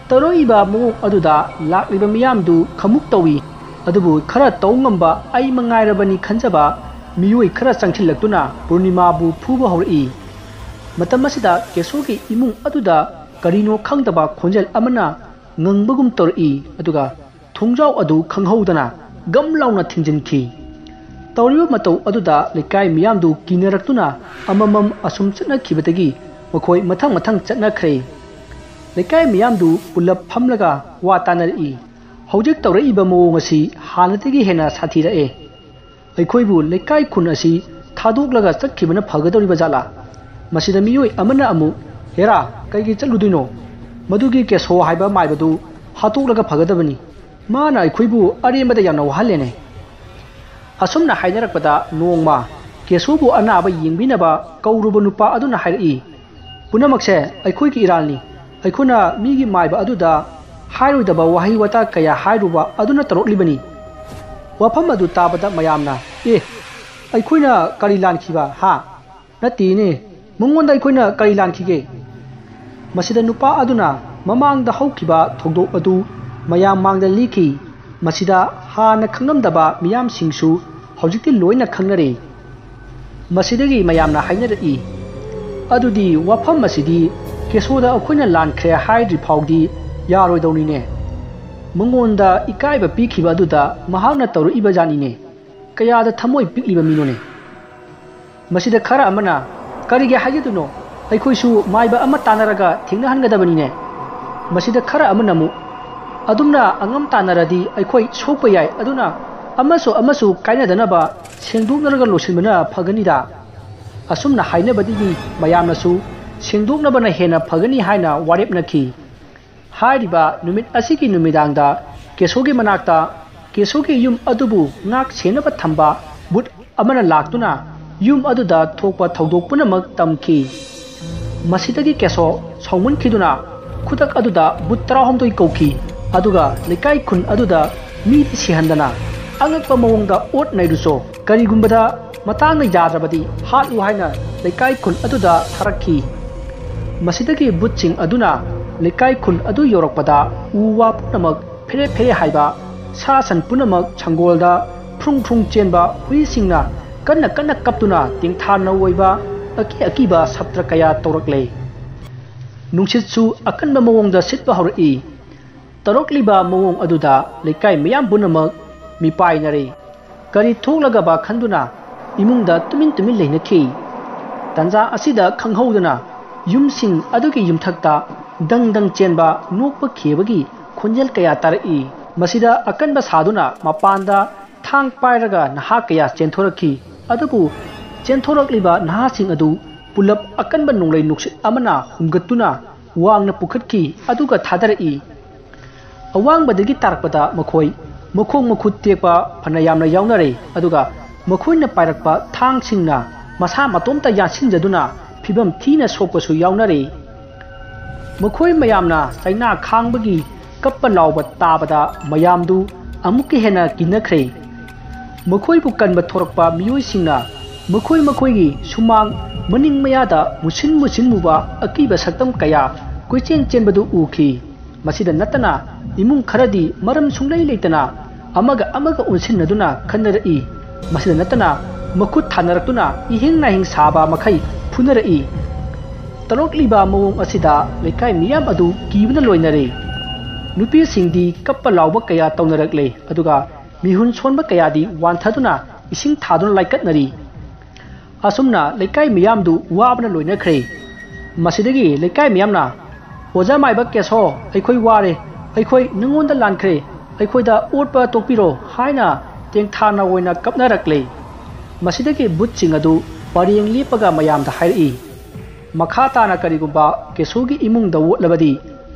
ꯇꯧꯔꯛꯏꯕ ꯃꯑꯣꯡ ꯑꯗꯨꯗ ꯂꯥꯛꯂꯤꯕ ꯃꯤꯌꯥꯝꯗꯨ ꯈꯃꯨꯛ ꯇꯧꯏ꯫ ꯑꯗꯨꯕꯨ ꯈꯔ ꯇꯧ ꯉꯝꯕ ꯑꯩ ꯃꯉꯥꯏꯔꯕꯅꯤ ꯈꯟꯖꯕ ꯃꯤꯑꯣꯏ ꯈꯔ ꯆꯪꯁꯤꯜꯂꯛꯇꯨꯅ ꯄꯨꯔꯅꯤꯃꯥꯕꯨ ꯐꯨꯕ ꯍꯧꯔꯛꯏ꯫ ꯃꯇꯝ ꯑꯁꯤꯗ ꯀꯦꯁꯣꯒꯤ ꯏꯃꯨꯡ ꯑꯗꯨꯗ ꯀꯔꯤꯅꯣ ꯈꯪꯗꯕ ꯈꯣꯟꯖꯦꯜ ꯑꯃꯅ ꯉꯪꯕꯒꯨꯝ ꯇꯧꯔꯛꯏ, ꯑꯗꯨꯒ ꯊꯣꯡꯖꯥꯎ ꯑꯗꯨ ꯈꯪꯍꯧꯗꯅ ꯒꯝ ꯂꯥꯎꯅ ꯊꯤꯡꯖꯤꯟꯈꯤ꯫ ꯇꯧꯔꯤꯕ ꯃꯇꯧ ꯑꯗꯨꯗ ꯂꯩꯀꯥꯏ ꯃꯤꯌꯥꯝꯗꯨ ꯀꯤꯅꯔꯛꯇꯨꯅ ꯑꯃꯃꯝ ꯑꯁꯨꯝ ꯆꯠꯅꯈꯤꯕꯗꯒꯤ ꯃꯈꯣꯏ ꯃꯊꯪ ꯃꯊꯪ ꯆꯠꯅꯈ꯭ꯔꯦ꯫ ꯂꯩꯀꯥꯏ ꯃꯤꯌꯥꯝꯗꯨ ꯄꯨꯂꯞ ꯐꯝꯂꯒ ꯋꯥ ꯇꯥꯅꯔꯛꯏ꯫ ꯍꯧꯖꯤꯛ ꯇꯧꯔꯛꯏꯕ ꯃꯑꯣꯡ ꯑꯁꯤ ꯍꯥꯟꯅꯗꯒꯤ ꯍꯦꯟꯅ ꯁꯥꯊꯤꯔꯛꯑꯦ꯫ ꯑꯩꯈꯣꯏꯕꯨ ꯂꯩꯀꯥꯏ ꯈꯨꯟ ꯑꯁꯤ ꯊꯥꯗꯣꯛꯂꯒ ꯆꯠꯈꯤꯕꯅ ꯐꯒꯗꯧꯔꯤꯕ ꯖꯥꯠꯂꯥ? ꯃꯁꯤꯗ ꯃꯤꯑꯣꯏ ꯑꯃꯅ ꯑꯃꯨꯛ, "ꯍꯦꯔꯥ, ꯀꯩꯒꯤ ꯆꯠꯂꯨꯗꯣꯏꯅꯣ? ꯃꯗꯨꯒꯤ ꯀꯦꯁꯣ ꯍꯥꯏꯕ ꯃꯥꯏꯕꯗꯨ ꯍꯥꯠꯇꯣꯛꯂꯒ ꯐꯒꯗꯕꯅꯤ꯫ ꯃꯥꯅ ꯑꯩꯈꯣꯏꯕꯨ ꯑꯔꯦꯝꯕꯗ ꯌꯥꯝꯅ ꯋꯥꯍꯜꯂꯦꯅꯦ"꯫ ꯑꯁꯨꯝꯅ ꯍꯥꯏꯅꯔꯛꯄꯗ ꯅꯣꯡꯃ ꯀꯦꯁꯣꯕꯨ ꯑꯅꯥꯕ ꯌꯦꯡꯕꯤꯅꯕ ꯀꯧꯔꯨꯕ ꯅꯨꯄꯥ ꯑꯗꯨꯅ ꯍꯥꯏꯔꯛꯏ, "ꯄꯨꯝꯅꯃꯛꯁꯦ ꯑꯩꯈꯣꯏꯒꯤ ꯏꯔꯥꯜꯅꯤ꯫ ꯑꯩꯈꯣꯏꯅ ꯃꯤꯒꯤ ꯃꯥꯏꯕ ꯑꯗꯨꯗ ꯍꯥꯏꯔꯣꯏꯗꯕ ꯋꯥꯍꯩ ꯋꯥꯇꯥ ꯀꯌꯥ ꯍꯥꯏꯔꯨꯕ ꯑꯗꯨꯅ ꯇꯧꯔꯛꯂꯤꯕꯅꯤ"꯫ ꯋꯥꯐꯝ ꯑꯗꯨ ꯇꯥꯕꯗ ꯃꯌꯥꯝꯅ, "ꯑꯦ, ꯑꯩꯈꯣꯏꯅ ꯀꯔꯤ ꯂꯥꯟꯈꯤꯕ, ꯍꯥ? ꯅꯠꯇꯦꯅꯦ, ꯃꯉꯣꯟꯗ ꯑꯩꯈꯣꯏꯅ ꯀꯔꯤ ꯂꯥꯟꯈꯤꯒꯦ?" ꯃꯁꯤꯗ ꯅꯨꯄꯥ ꯑꯗꯨꯅ ꯃꯃꯥꯡꯗ ꯍꯧꯈꯤꯕ ꯊꯧꯗꯣꯛ ꯑꯗꯨ ꯃꯌꯥꯝ ꯃꯥꯡꯗ ꯂꯤꯈꯤ꯫ ꯃꯁꯤꯗ ꯍꯥꯟꯅ ꯈꯪꯂꯝꯗꯕ ꯃꯤꯌꯥꯝꯁꯤꯡꯁꯨ ꯍꯧꯖꯤꯛꯇꯤ ꯂꯣꯏꯅ ꯈꯪꯅꯔꯦ꯫ ꯃꯁꯤꯗꯒꯤ ꯃꯌꯥꯝꯅ ꯍꯥꯏꯅꯔꯛꯏ, "ꯑꯗꯨꯗꯤ ꯋꯥꯐꯝ ꯑꯁꯤꯗꯤ ꯀꯦꯁꯣꯗ ꯑꯩꯈꯣꯏꯅ ꯂꯥꯟꯈ꯭ꯔꯦ ꯍꯥꯏꯗ꯭ꯔꯤ ꯐꯥꯎꯗꯤ ꯌꯥꯔꯣꯏꯗꯧꯅꯤꯅꯦ꯫ ꯃꯉꯣꯟꯗ ꯏꯀꯥꯏꯕ ꯄꯤꯈꯤꯕ ꯑꯗꯨꯗ ꯃꯍꯥꯛꯅ ꯇꯧꯔꯛꯏꯕ ꯖꯥꯠꯅꯤꯅꯦ꯫ ꯀꯌꯥꯗ ꯊꯃꯣꯏ ꯄꯤꯛꯂꯤꯕ ꯃꯤꯅꯣꯅꯦ"꯫ ꯃꯁꯤꯗ ꯈꯔ ꯑꯃꯅ, "ꯀꯔꯤꯒꯤ ꯍꯥꯏꯖꯗꯣꯏꯅꯣ? ꯑꯩꯈꯣꯏꯁꯨ ꯃꯥꯏꯕ ꯑꯃ ꯇꯥꯟꯅꯔꯒ ꯊꯦꯡꯅꯍꯟꯒꯗꯕꯅꯤꯅꯦ"꯫ ꯃꯁꯤꯗ ꯈꯔ ꯑꯃꯅ ꯑꯃꯨꯛ, "ꯑꯗꯨꯝꯅ ꯑꯉꯝ ꯇꯥꯟꯅꯔꯗꯤ ꯑꯩꯈꯣꯏ ꯁꯣꯛꯄ ꯌꯥꯏ, ꯑꯗꯨꯅ ꯑꯃꯁꯨ ꯑꯃꯁꯨ ꯀꯥꯏꯅꯗꯅꯕ ꯁꯦꯡꯗꯣꯛꯅꯔꯒ ꯂꯣꯏꯁꯤꯟꯕꯅ ꯐꯒꯅꯤꯗ"꯫ ꯑꯁꯨꯝꯅ ꯍꯥꯏꯅꯕꯗꯒꯤ ꯃꯌꯥꯝꯅꯁꯨ ꯁꯦꯡꯗꯣꯛꯅꯕꯅ ꯍꯦꯟꯅ ꯐꯒꯅꯤ ꯍꯥꯏꯅ ꯋꯥꯔꯦꯞꯅꯈꯤ꯫ ꯍꯥꯏꯔꯤꯕ ꯅꯨꯃꯤꯠ ꯑꯁꯤꯒꯤ ꯅꯨꯃꯤꯗꯥꯡꯗ ꯀꯦꯁꯣꯒꯤ ꯃꯅꯥꯛꯇ, ꯀꯦꯁꯣꯒꯤ ꯌꯨꯝ ꯑꯗꯨꯕꯨ ꯉꯥꯛ ꯁꯦꯟꯅꯕ ꯊꯝꯕ ꯚꯨꯠ ꯑꯃꯅ ꯂꯥꯛꯇꯨꯅ ꯌꯨꯝ ꯑꯗꯨꯗ ꯊꯣꯛꯄ ꯊꯧꯗꯣꯛ ꯄꯨꯝꯅꯃꯛ ꯇꯝꯈꯤ꯫ ꯃꯁꯤꯗꯒꯤ ꯀꯦꯁꯣ ꯁꯥꯎꯃꯟꯈꯤꯗꯨꯅ ꯈꯨꯗꯛ ꯑꯗꯨꯗ ꯚꯨꯠ ꯇꯔꯥꯍꯨꯝꯗꯣꯏ ꯀꯧꯈꯤ, ꯑꯗꯨꯒ ꯂꯩꯀꯥꯏ ꯈꯨꯟ ꯑꯗꯨꯗ ꯃꯤꯗꯤ ꯁꯤꯍꯟꯗꯅ ꯑꯉꯛꯄ ꯃꯑꯣꯡꯗ ꯑꯣꯠ ꯅꯩꯔꯨꯆꯣ꯫ ꯀꯔꯤꯒꯨꯝꯕꯗ ꯃꯇꯥꯡꯅ ꯌꯥꯗ꯭ꯔꯕꯗꯤ ꯍꯥꯠꯂꯨ ꯍꯥꯏꯅ ꯂꯩꯀꯥꯏ ꯈꯨꯟ ꯑꯗꯨꯗ ꯊꯥꯔꯛꯈꯤ꯫ ꯃꯁꯤꯗꯒꯤ ꯚꯨꯠꯁꯤꯡ ꯑꯗꯨꯅ ꯂꯩꯀꯥꯏ ꯈꯨꯟ ꯑꯗꯨ ꯌꯧꯔꯛꯄꯗ ꯎ ꯋꯥ ꯄꯨꯝꯅꯃꯛ ꯐꯦꯔꯦ ꯐꯦꯔꯦ ꯍꯥꯏꯕ, ꯁꯥ ꯁꯟ ꯄꯨꯝꯅꯃꯛ ꯁꯪꯒꯣꯜꯗ ꯐ꯭ꯔꯨꯡ ꯐ꯭ꯔꯨꯡ ꯆꯦꯟꯕ, ꯍꯨꯏꯁꯤꯡꯅ ꯀꯟꯅ ꯀꯟꯅ ꯀꯞꯇꯨꯅ ꯇꯦꯡꯊꯥ ꯅꯧꯑꯣꯏꯕ ꯑꯀꯤ ꯑꯀꯤꯕ ꯁꯞꯇ꯭ꯔ ꯀꯌꯥ ꯇꯧꯔꯛꯂꯦ꯫ ꯅꯨꯡꯁꯤꯠꯁꯨ ꯑꯀꯟꯕ ꯃꯑꯣꯡꯗ ꯁꯤꯠꯄ ꯍꯧꯔꯛꯏ꯫ ꯇꯧꯔꯛꯂꯤꯕ ꯃꯑꯣꯡ ꯑꯗꯨꯗ ꯂꯩꯀꯥꯏ ꯃꯤꯌꯥꯝ ꯄꯨꯝꯅꯃꯛ ꯃꯤꯄꯥꯏꯅꯔꯦ꯫ ꯀꯔꯤ ꯊꯣꯛꯂꯒꯕ ꯈꯟꯗꯨꯅ ꯏꯃꯨꯡꯗ ꯇꯨꯃꯤꯟ ꯇꯨꯃꯤꯟ ꯂꯩꯅꯈꯤ꯫ ꯇꯟꯖꯥ ꯑꯁꯤꯗ ꯈꯪꯍꯧꯗꯅ ꯌꯨꯝꯁꯤꯡ ꯑꯗꯨꯒꯤ ꯌꯨꯝꯊꯛꯇ ꯗꯪ ꯗꯪ ꯆꯦꯟꯕ ꯅꯣꯛꯄ ꯈꯦꯕꯒꯤ ꯈꯣꯟꯖꯦꯜ ꯀꯌꯥ ꯇꯥꯔꯛꯏ꯫ ꯃꯁꯤꯗ ꯑꯀꯟꯕ ꯁꯥꯗꯨꯅ ꯃꯄꯥꯟꯗ ꯊꯥꯡ ꯄꯥꯏꯔꯒ ꯅꯍꯥ ꯀꯌꯥ ꯆꯦꯟꯊꯣꯔꯛꯈꯤ꯫ ꯑꯗꯨꯕꯨ ꯆꯦꯟꯊꯣꯔꯛꯂꯤꯕ ꯅꯍꯥꯁꯤꯡ ꯑꯗꯨ ꯄꯨꯂꯞ ꯑꯀꯟꯕ ꯅꯣꯡꯂꯩ ꯅꯨꯡꯁꯤꯠ ꯑꯃꯅ ꯍꯨꯝꯒꯠꯇꯨꯅ ꯋꯥꯡꯅ ꯄꯨꯈꯠꯈꯤ, ꯑꯗꯨꯒ ꯊꯥꯗꯔꯛꯏ꯫ ꯑꯋꯥꯡꯕꯗꯒꯤ ꯇꯥꯔꯛꯄꯗ ꯃꯈꯣꯏ ꯃꯈꯣꯡ ꯃꯈꯨꯠ ꯇꯦꯛꯄ ꯐꯅ ꯌꯥꯝꯅ ꯌꯥꯎꯅꯔꯦ, ꯑꯗꯨꯒ ꯃꯈꯣꯏꯅ ꯄꯥꯏꯔꯛꯄ ꯊꯥꯡꯁꯤꯡꯅ ꯃꯁꯥ ꯃꯇꯣꯝꯇ ꯌꯥꯟꯁꯤꯟꯖꯗꯨꯅ ꯐꯤꯕꯝ ꯊꯤꯅ ꯁꯣꯛꯄꯁꯨ ꯌꯥꯎꯅꯔꯦ꯫ ꯃꯈꯣꯏ ꯃꯌꯥꯝꯅ ꯆꯩꯅꯥ ꯈꯥꯡꯕꯒꯤ ꯀꯞꯄ ꯂꯥꯎꯕ ꯇꯥꯕꯗ ꯃꯌꯥꯝꯗꯨ ꯑꯃꯨꯛꯀ ꯍꯦꯟꯅ ꯀꯤꯅꯈ꯭ꯔꯦ꯫ ꯃꯈꯣꯏꯕꯨ ꯀꯟꯕ ꯊꯣꯔꯛꯄ ꯃꯤꯑꯣꯏꯁꯤꯡꯅ ꯃꯈꯣꯏ ꯃꯈꯣꯏꯒꯤ ꯁꯨꯃꯥꯡ ꯃꯅꯤꯡ ꯃꯌꯥꯗ ꯃꯨꯁꯤꯟ ꯃꯨꯁꯤꯟ ꯃꯨꯕ ꯑꯀꯤꯕ ꯁꯛꯇꯝ ꯀꯌꯥ ꯀꯣꯏꯆꯦꯟ ꯆꯦꯟꯕꯗꯨ ꯎꯈꯤ꯫ ꯃꯁꯤꯗ ꯅꯠꯇꯅ ꯏꯃꯨꯡ ꯈꯔꯗꯤ ꯃꯔꯝ ꯁꯨꯡꯂꯩ ꯂꯩꯇꯅ ꯑꯃꯒ ꯑꯃꯒ ꯑꯣꯟꯁꯤꯟꯅꯗꯨꯅ ꯈꯟꯅꯔꯛꯏ꯫ ꯃꯁꯤꯗ ꯅꯠꯇꯅ ꯃꯈꯨꯠ ꯊꯥꯅꯔꯛꯇꯨꯅ ꯏꯍꯤꯡ ꯅꯥꯍꯤꯡ ꯁꯥꯕ ꯃꯈꯩ ꯐꯨꯅꯔꯛꯏ꯫ ꯇꯧꯔꯛꯂꯤꯕ ꯃꯑꯣꯡ ꯑꯁꯤꯗ ꯂꯩꯀꯥꯏ ꯃꯤꯌꯥꯝ ꯑꯗꯨ ꯀꯤꯕꯅ ꯂꯣꯏꯅꯔꯦ꯫ ꯅꯨꯄꯤꯁꯤꯡꯗꯤ ꯀꯞꯄ ꯂꯥꯎꯕ ꯀꯌꯥ ꯇꯧꯅꯔꯛꯂꯦ, ꯑꯗꯨꯒ ꯃꯤꯍꯨꯟ ꯁꯣꯟꯕ ꯀꯌꯥꯗꯤ ꯋꯥꯟꯊꯗꯨꯅ ꯏꯁꯤꯡ ꯊꯥꯗꯨꯅ ꯂꯥꯏꯀꯠꯅꯔꯤ꯫ ꯑꯁꯨꯝꯅ ꯂꯩꯀꯥꯏ ꯃꯤꯌꯥꯝꯗꯨ ꯋꯥꯕꯅ ꯂꯣꯏꯅꯈ꯭ꯔꯦ꯫ ꯃꯁꯤꯗꯒꯤ ꯂꯩꯀꯥꯏ ꯃꯤꯌꯥꯝꯅ, "ꯑꯣꯖꯥ ꯃꯥꯏꯕ ꯀꯦꯁꯣ, ꯑꯩꯈꯣꯏ ꯋꯥꯔꯦ, ꯑꯩꯈꯣꯏ ꯅꯉꯣꯟꯗ ꯂꯥꯟꯈ꯭ꯔꯦ, ꯑꯩꯈꯣꯏꯗ ꯑꯣꯠꯄ ꯇꯣꯛꯄꯤꯔꯣ" ꯍꯥꯏꯅ ꯇꯦꯡꯊꯥꯅ ꯑꯣꯏꯅ ꯀꯞꯅꯔꯛꯂꯦ꯫ ꯃꯁꯤꯗꯒꯤ ꯚꯨꯠꯁꯤꯡ ꯑꯗꯨ ꯄꯔꯦꯡ ꯂꯦꯞꯄꯒ ꯃꯌꯥꯝꯗ ꯍꯥꯏꯔꯛꯏ, "ꯃꯈꯥ ꯇꯥꯅ ꯀꯔꯤꯒꯨꯝꯕ ꯀꯦꯁꯣꯒꯤ ꯏꯃꯨꯡꯗ ꯑꯣꯠꯂꯕꯗꯤ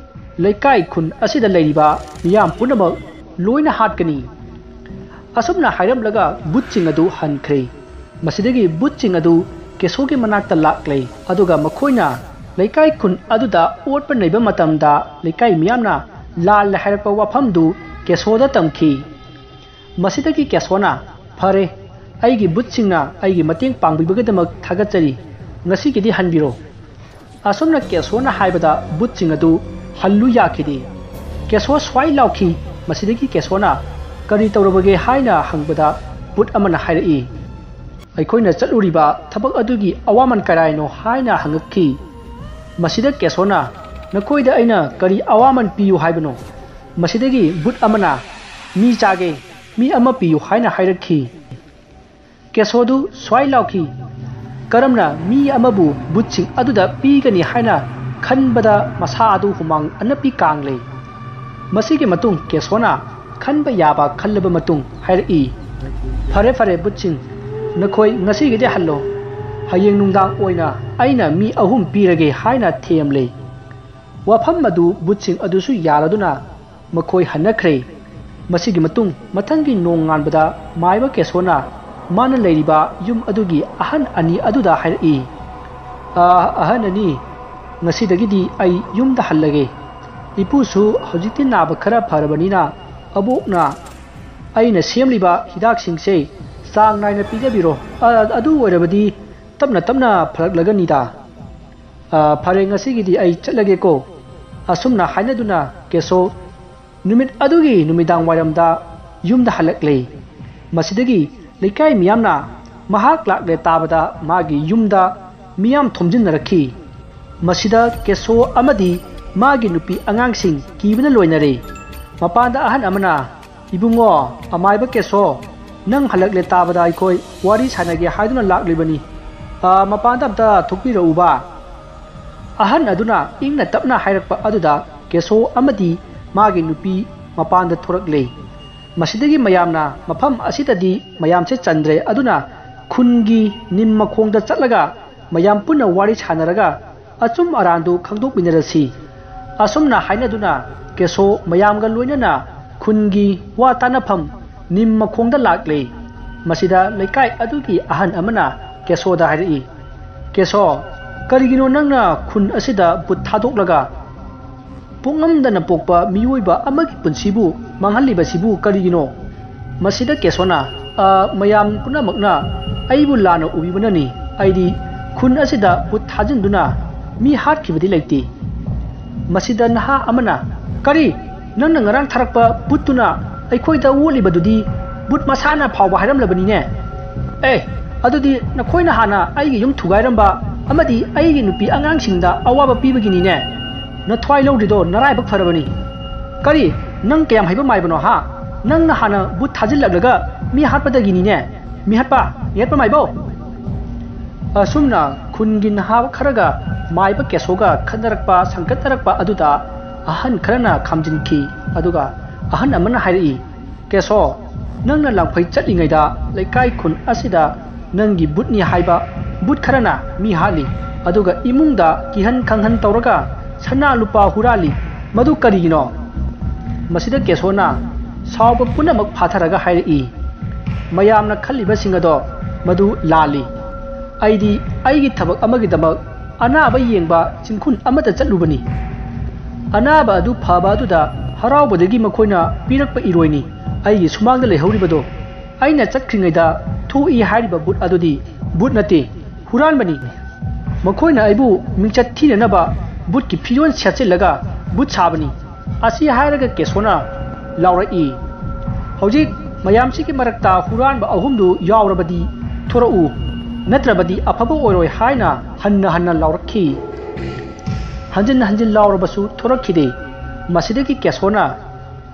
ꯂꯩꯀꯥꯏ ꯈꯨꯟ ꯑꯁꯤꯗ ꯂꯩꯔꯤꯕ ꯃꯤꯌꯥꯝ ꯄꯨꯝꯅꯃꯛ ꯂꯣꯏꯅ ꯍꯥꯠꯀꯅꯤ"꯫ ꯑꯁꯨꯝꯅ ꯍꯥꯏꯔꯝꯂꯒ ꯚꯨꯠꯁꯤꯡ ꯑꯗꯨ ꯍꯟꯈ꯭ꯔꯦ꯫ ꯃꯁꯤꯗꯒꯤ ꯚꯨꯠꯁꯤꯡ ꯑꯗꯨ ꯀꯦꯁꯣꯒꯤ ꯃꯅꯥꯛꯇ ꯂꯥꯛꯂꯦ, ꯑꯗꯨꯒ ꯃꯈꯣꯏꯅ ꯂꯩꯀꯥꯏ ꯈꯨꯟ ꯑꯗꯨꯗ ꯑꯣꯠꯄ ꯅꯩꯕ ꯃꯇꯝꯗ ꯂꯩꯀꯥꯏ ꯃꯤꯌꯥꯝꯅ ꯂꯥꯜꯂꯦ ꯍꯥꯏꯔꯛꯄ ꯋꯥꯐꯝꯗꯨ ꯀꯦꯁꯣꯗ ꯇꯝꯈꯤ꯫ ꯃꯁꯤꯗꯒꯤ ꯀꯦꯁꯣꯅ, "ꯐꯔꯦ, ꯑꯩꯒꯤ ꯚꯨꯠꯁꯤꯡꯅ ꯑꯩꯒꯤ ꯃꯇꯦꯡ ꯄꯥꯡꯕꯤꯕꯒꯤꯗꯃꯛ ꯊꯥꯒꯠꯆꯔꯤ, ꯉꯁꯤꯒꯤꯗꯤ ꯍꯟꯕꯤꯔꯣ"꯫ ꯑꯁꯨꯝꯅ ꯀꯦꯁꯣꯅ ꯍꯥꯏꯕꯗ ꯚꯨꯠꯁꯤꯡ ꯑꯗꯨ ꯍꯜꯂꯨ ꯌꯥꯈꯤꯗꯦ꯫ ꯀꯦꯁꯣ ꯁ꯭ꯋꯥꯏ ꯂꯥꯎꯈꯤ꯫ ꯃꯁꯤꯗꯒꯤ ꯀꯦꯁꯣꯅ, "ꯀꯔꯤ ꯇꯧꯔꯕꯒꯦ?" ꯍꯥꯏꯅ ꯍꯪꯕꯗ ꯚꯨꯠ ꯑꯃꯅ ꯍꯥꯏꯔꯛꯏ, "ꯑꯩꯈꯣꯏꯅ ꯆꯠꯂꯨꯔꯤꯕ ꯊꯕꯛ ꯑꯗꯨꯒꯤ ꯑꯋꯥꯃꯟ ꯀꯔꯥꯏꯅꯣ?" ꯍꯥꯏꯅ ꯍꯪꯉꯛꯈꯤ꯫ ꯃꯁꯤꯗ ꯀꯦꯁꯣꯅ, "ꯅꯈꯣꯏꯗ ꯑꯩꯅ ꯀꯔꯤ ꯑꯋꯥꯃꯟ ꯄꯤꯌꯨ ꯍꯥꯏꯕꯅꯣ?" ꯃꯁꯤꯗꯒꯤ ꯕꯨꯠ ꯑꯃꯅ, "ꯃꯤ ꯆꯥꯒꯦ, ꯃꯤ ꯑꯃ ꯄꯤꯌꯨ" ꯍꯥꯏꯅ ꯍꯥꯏꯔꯛꯈꯤ꯫ ꯀꯦꯁꯣꯗꯨ ꯁ꯭ꯋꯥꯏ ꯂꯥꯎꯈꯤ꯫ ꯀꯔꯝꯅ ꯃꯤ ꯑꯃꯕꯨ ꯕꯨꯠꯁꯤꯡ ꯑꯗꯨꯗ ꯄꯤꯒꯅꯤ ꯍꯥꯏꯅ ꯈꯟꯕꯗ ꯃꯁꯥ ꯑꯗꯨ ꯍꯨꯃꯥꯡ ꯑꯅꯞꯄꯤ ꯀꯥꯡꯂꯦ꯫ ꯃꯁꯤꯒꯤ ꯃꯇꯨꯡ ꯀꯦꯁꯣꯅ ꯈꯟꯕ ꯌꯥꯕ ꯈꯜꯂꯕ ꯃꯇꯨꯡ ꯍꯥꯏꯔꯛꯏ, "ꯐꯔꯦ, ꯐꯔꯦ, ꯕꯨꯠꯁꯤꯡ, ꯅꯈꯣꯏ ꯉꯁꯤꯒꯤꯗꯤ ꯍꯜꯂꯣ꯫ ꯍꯌꯦꯡ ꯅꯨꯡꯗꯥꯡ ꯑꯣꯏꯅ ꯑꯩꯅ ꯃꯤ ꯑꯍꯨꯝ ꯄꯤꯔꯒꯦ" ꯍꯥꯏꯅ ꯊꯦꯝꯂꯦ꯫ ꯋꯥꯐꯝ ꯑꯗꯨ ꯕꯨꯠꯁꯤꯡ ꯑꯗꯨꯁꯨ ꯌꯥꯔꯗꯨꯅ ꯃꯈꯣꯏ ꯍꯟꯅꯈ꯭ꯔꯦ꯫ ꯃꯁꯤꯒꯤ ꯃꯇꯨꯡ ꯃꯊꯪꯒꯤ ꯅꯣꯡꯉꯥꯟꯕꯗ ꯃꯥꯏꯕ ꯀꯦꯁꯣꯅ ꯃꯥꯅ ꯂꯩꯔꯤꯕ ꯌꯨꯝ ꯑꯗꯨꯒꯤ ꯑꯍꯟ ꯑꯅꯤ ꯑꯗꯨꯗ ꯍꯥꯏꯔꯛꯏ, "ꯑ, ꯑꯍꯟ ꯑꯅꯤ, ꯉꯁꯤꯗꯒꯤꯗꯤ ꯑꯩ ꯌꯨꯝꯗ ꯍꯜꯂꯒꯦ꯫ ꯏꯄꯨꯁꯨ ꯍꯧꯖꯤꯛꯇꯤ ꯅꯥꯕ ꯈꯔ ꯐꯔꯕꯅꯤꯅ ꯑꯕꯣꯛꯅ ꯑꯩꯅ ꯁꯦꯝꯂꯤꯕ ꯍꯤꯗꯥꯛꯁꯤꯡꯁꯦ ꯆꯥꯡ ꯅꯥꯏꯅ ꯄꯤꯖꯕꯤꯔꯣ꯫ ꯑ, ꯑꯗꯨ ꯑꯣꯏꯔꯕꯗꯤ ꯇꯞꯅ ꯇꯞꯅ ꯐꯔꯛꯂꯒꯅꯤꯗ꯫ ꯑ, ꯐꯔꯦ, ꯉꯁꯤꯒꯤꯗꯤ ꯑꯩ ꯆꯠꯂꯒꯦꯀꯣ"꯫ ꯑꯁꯨꯝꯅ ꯍꯥꯏꯅꯗꯨꯅ ꯀꯦꯁꯣ ꯅꯨꯃꯤꯠ ꯑꯗꯨꯒꯤ ꯅꯨꯃꯤꯗꯥꯡ ꯋꯥꯏꯔꯝꯗ ꯌꯨꯝꯗ ꯍꯜꯂꯛꯂꯦ꯫ ꯃꯁꯤꯗꯒꯤ ꯂꯩꯀꯥꯏ ꯃꯤꯌꯥꯝꯅ ꯃꯍꯥꯛ ꯂꯥꯛꯂꯦ ꯇꯥꯕꯗ ꯃꯥꯒꯤ ꯌꯨꯝꯗ ꯃꯤꯌꯥꯝ ꯊꯣꯝꯖꯤꯟꯅꯔꯛꯈꯤ꯫ ꯃꯁꯤꯗ ꯀꯦꯁꯣ ꯑꯃꯗꯤ ꯃꯥꯒꯤ ꯅꯨꯄꯤ ꯑꯉꯥꯡꯁꯤꯡ ꯀꯤꯕꯅ ꯂꯣꯏꯅꯔꯦ꯫ ꯃꯄꯥꯟꯗ ꯑꯍꯟ ꯑꯃꯅ, "ꯏꯕꯨꯡꯉꯣ, ꯑꯃꯥꯏꯕ ꯀꯦꯁꯣ, ꯅꯪ ꯍꯜꯂꯛꯂꯦ ꯇꯥꯕꯗ ꯑꯩꯈꯣꯏ ꯋꯥꯔꯤ ꯁꯥꯟꯅꯒꯦ ꯍꯥꯏꯗꯨꯅ ꯂꯥꯛꯂꯤꯕꯅꯤ꯫ ꯑ, ꯃꯄꯥꯟꯗ ꯑꯝꯇ ꯊꯣꯛꯄꯤꯔꯛꯎꯕ"꯫ ꯑꯍꯟ ꯑꯗꯨꯅ ꯏꯪꯅ ꯇꯞꯅ ꯍꯥꯏꯔꯛꯄ ꯑꯗꯨꯗ ꯀꯦꯁꯣ ꯑꯃꯗꯤ ꯃꯥꯒꯤ ꯅꯨꯄꯤ ꯃꯄꯥꯟꯗ ꯊꯣꯔꯛꯂꯦ꯫ ꯃꯁꯤꯗꯒꯤ ꯃꯌꯥꯝꯅ ꯃꯐꯝ ꯑꯁꯤꯗꯗꯤ ꯃꯌꯥꯝꯁꯦ ꯆꯟꯗ꯭ꯔꯦ, ꯑꯗꯨꯅ ꯈꯨꯟꯒꯤ ꯅꯤꯝ ꯃꯈꯣꯡꯗ ꯆꯠꯂꯒ ꯃꯌꯥꯝ ꯄꯨꯟꯅ ꯋꯥꯔꯤ ꯁꯥꯟꯅꯔꯒ ꯑꯆꯨꯝ ꯑꯔꯥꯟꯗꯨ ꯈꯪꯗꯣꯛꯃꯤꯟꯅꯔꯁꯤ꯫ ꯑꯁꯨꯝꯅ ꯍꯥꯏꯅꯗꯨꯅ ꯀꯦꯁꯣ ꯃꯌꯥꯝꯒ ꯂꯣꯏꯅꯅ ꯈꯨꯟꯒꯤ ꯋꯥ ꯇꯥꯅꯐꯝ ꯅꯤꯝ ꯃꯈꯣꯡꯗ ꯂꯥꯛꯂꯦ꯫ ꯃꯁꯤꯗ ꯂꯩꯀꯥꯏ ꯑꯗꯨꯒꯤ ꯑꯍꯟ ꯑꯃꯅ ꯀꯦꯁꯣꯗ ꯍꯥꯏꯔꯛꯏ, "ꯀꯦꯁꯣ, ꯀꯔꯤꯒꯤꯅꯣ ꯅꯪꯅ ꯈꯨꯟ ꯑꯁꯤꯗ ꯕꯨꯠ ꯊꯥꯗꯣꯛꯂꯒ ꯄꯣꯛꯉꯝꯗꯅ ꯄꯣꯛꯄ ꯃꯤꯑꯣꯏꯕ ꯑꯃꯒꯤ ꯄꯨꯟꯁꯤꯕꯨ ꯃꯥꯡꯍꯜꯂꯤꯕꯁꯤꯕꯨ ꯀꯔꯤꯒꯤꯅꯣ?" ꯃꯁꯤꯗ ꯀꯦꯁꯣꯅ, "ꯑ, ꯃꯌꯥꯝ ꯄꯨꯝꯅꯃꯛꯅ ꯑꯩꯕꯨ ꯂꯥꯟꯅ ꯎꯕꯤꯕꯅꯅꯤ꯫ ꯑꯩꯗꯤ ꯈꯨꯟ ꯑꯁꯤꯗ ꯕꯨꯠ ꯊꯥꯖꯤꯟꯗꯨꯅ ꯃꯤ ꯍꯥꯠꯈꯤꯕꯗꯤ ꯂꯩꯇꯦ"꯫ ꯃꯁꯤꯗ ꯅꯍꯥ ꯑꯃꯅ, "ꯀꯔꯤ? ꯅꯪꯅ ꯉꯔꯥꯡ ꯊꯥꯔꯛꯄ ꯕꯨꯠꯇꯨꯅ ꯑꯩꯈꯣꯏꯗ ꯑꯣꯠꯂꯤꯕꯗꯨꯗꯤ ꯕꯨꯠ ꯃꯁꯥꯅ ꯐꯥꯎꯕ ꯍꯥꯏꯔꯝꯂꯕꯅꯤꯅꯦ꯫ ꯑꯦ, ꯑꯗꯨꯗꯤ ꯅꯈꯣꯏꯅ ꯍꯥꯟꯅ ꯑꯩꯒꯤ ꯌꯨꯝ ꯊꯨꯒꯥꯏꯔꯝꯕ ꯑꯃꯗꯤ ꯑꯩꯒꯤ ꯅꯨꯄꯤ ꯑꯉꯥꯡꯁꯤꯡꯗ ꯑꯋꯥꯕ ꯄꯤꯕꯒꯤꯅꯤꯅꯦ꯫ ꯅꯊ꯭ꯋꯥꯏ ꯂꯧꯗ꯭ꯔꯤꯗꯣ ꯅꯔꯥꯏꯕꯛ ꯐꯔꯕꯅꯤ꯫ ꯀꯔꯤ? ꯅꯪ ꯀꯌꯥꯝ ꯍꯩꯕ ꯃꯥꯏꯕꯅꯣ ꯍꯥ? ꯅꯪꯅ ꯍꯥꯟꯅ ꯕꯨꯠ ꯊꯥꯖꯤꯜꯂꯛꯂꯒ ꯃꯤ ꯍꯥꯠꯄꯗꯒꯤꯅꯤꯅꯦ꯫ ꯃꯤꯍꯥꯠꯄ, ꯃꯤꯍꯥꯠꯄ ꯃꯥꯏꯕꯧ꯫ ꯑꯁꯨꯝꯅ ꯈꯨꯟꯒꯤ ꯅꯍꯥ ꯈꯔꯒ ꯃꯥꯏꯕ ꯀꯦꯁꯣꯒ ꯈꯠꯅꯔꯛꯄ, ꯁꯪꯒꯠꯅꯔꯛꯄ ꯑꯗꯨꯗ ꯑꯍꯟ ꯈꯔꯅ ꯈꯥꯝꯖꯤꯟꯈꯤ꯫ ꯑꯗꯨꯒ ꯑꯍꯟ ꯑꯃꯅ ꯍꯥꯏꯔꯛꯏ, "ꯀꯦꯁꯣ, ꯅꯪꯅ ꯂꯥꯡꯐꯩ ꯆꯠꯂꯤꯉꯩꯗ ꯂꯩꯀꯥꯏ ꯈꯨꯟ ꯑꯁꯤꯗ ꯅꯪꯒꯤ ꯕꯨꯠꯅꯤ ꯍꯥꯏꯕ ꯕꯨꯠ ꯈꯔꯅ ꯃꯤ ꯍꯥꯠꯂꯤ, ꯑꯗꯨꯒ ꯏꯃꯨꯡꯗ ꯀꯤꯍꯟ ꯈꯪꯍꯟ ꯇꯧꯔꯒ ꯁꯅꯥ ꯂꯨꯄꯥ ꯍꯨꯔꯥꯜꯂꯤ꯫ ꯃꯗꯨ ꯀꯔꯤꯒꯤꯅꯣ?" ꯃꯁꯤꯗ ꯀꯦꯁꯣꯅ ꯁꯥꯎꯕ ꯄꯨꯝꯅꯃꯛ ꯐꯥꯊꯔꯒ ꯍꯥꯏꯔꯛꯏ, "ꯃꯌꯥꯝꯅ ꯈꯜꯂꯤꯕꯁꯤꯡ ꯑꯗꯣ ꯃꯗꯨ ꯂꯥꯜꯂꯤ꯫ ꯑꯩꯗꯤ ꯑꯩꯒꯤ ꯊꯕꯛ ꯑꯃꯒꯤꯗꯃꯛ ꯑꯅꯥꯕ ꯌꯦꯡꯕ ꯆꯤꯡꯈꯨꯟ ꯑꯃꯗ ꯆꯠꯂꯨꯕꯅꯤ꯫ ꯑꯅꯥꯕ ꯑꯗꯨ ꯐꯕ ꯑꯗꯨꯗ ꯍꯔꯥꯎꯕꯗꯒꯤ ꯃꯈꯣꯏꯅ ꯄꯤꯔꯛꯄ ꯏꯔꯣꯏꯅꯤ ꯑꯩꯒꯤ ꯁꯨꯃꯥꯡꯗ ꯂꯩꯍꯧꯔꯤꯕꯗꯣ꯫ ꯑꯩꯅ ꯆꯠꯈ꯭ꯔꯤꯉꯩꯗ ꯊꯣꯛꯏ ꯍꯥꯏꯔꯤꯕ ꯕꯨꯠ ꯑꯗꯨꯗꯤ ꯕꯨꯠ ꯅꯠꯇꯦ, ꯍꯨꯔꯥꯟꯕꯅꯤ꯫ ꯃꯈꯣꯏꯅ ꯑꯩꯕꯨ ꯃꯤꯡꯆꯠ ꯊꯤꯅꯅꯕ ꯕꯨꯠꯀꯤ ꯐꯤꯖꯣꯜ ꯁꯦꯠꯆꯤꯜꯂꯒ ꯕꯨꯠ ꯁꯥꯕꯅꯤ꯫" ꯑꯁꯤ ꯍꯥꯏꯔꯒ ꯀꯦꯁꯣꯅ ꯂꯥꯎꯔꯛꯏ, "ꯍꯧꯖꯤꯛ ꯃꯌꯥꯝꯁꯤꯒꯤ ꯃꯔꯛꯇ ꯍꯨꯔꯥꯟꯕ ꯑꯍꯨꯝꯗꯨ ꯌꯥꯎꯔꯕꯗꯤ ꯊꯣꯔꯛꯎ, ꯅꯠꯇ꯭ꯔꯕꯗꯤ ꯑꯐꯕ ꯑꯣꯏꯔꯣꯏ" ꯍꯥꯏꯅ ꯍꯟꯅ ꯍꯟꯅ ꯂꯥꯎꯔꯛꯈꯤ꯫ ꯍꯟꯖꯤꯟ ꯍꯟꯖꯤꯟ ꯂꯥꯎꯔꯕꯁꯨ ꯊꯣꯔꯛꯈꯤꯗꯦ꯫ ꯃꯁꯤꯗꯒꯤ ꯀꯦꯁꯣꯅ,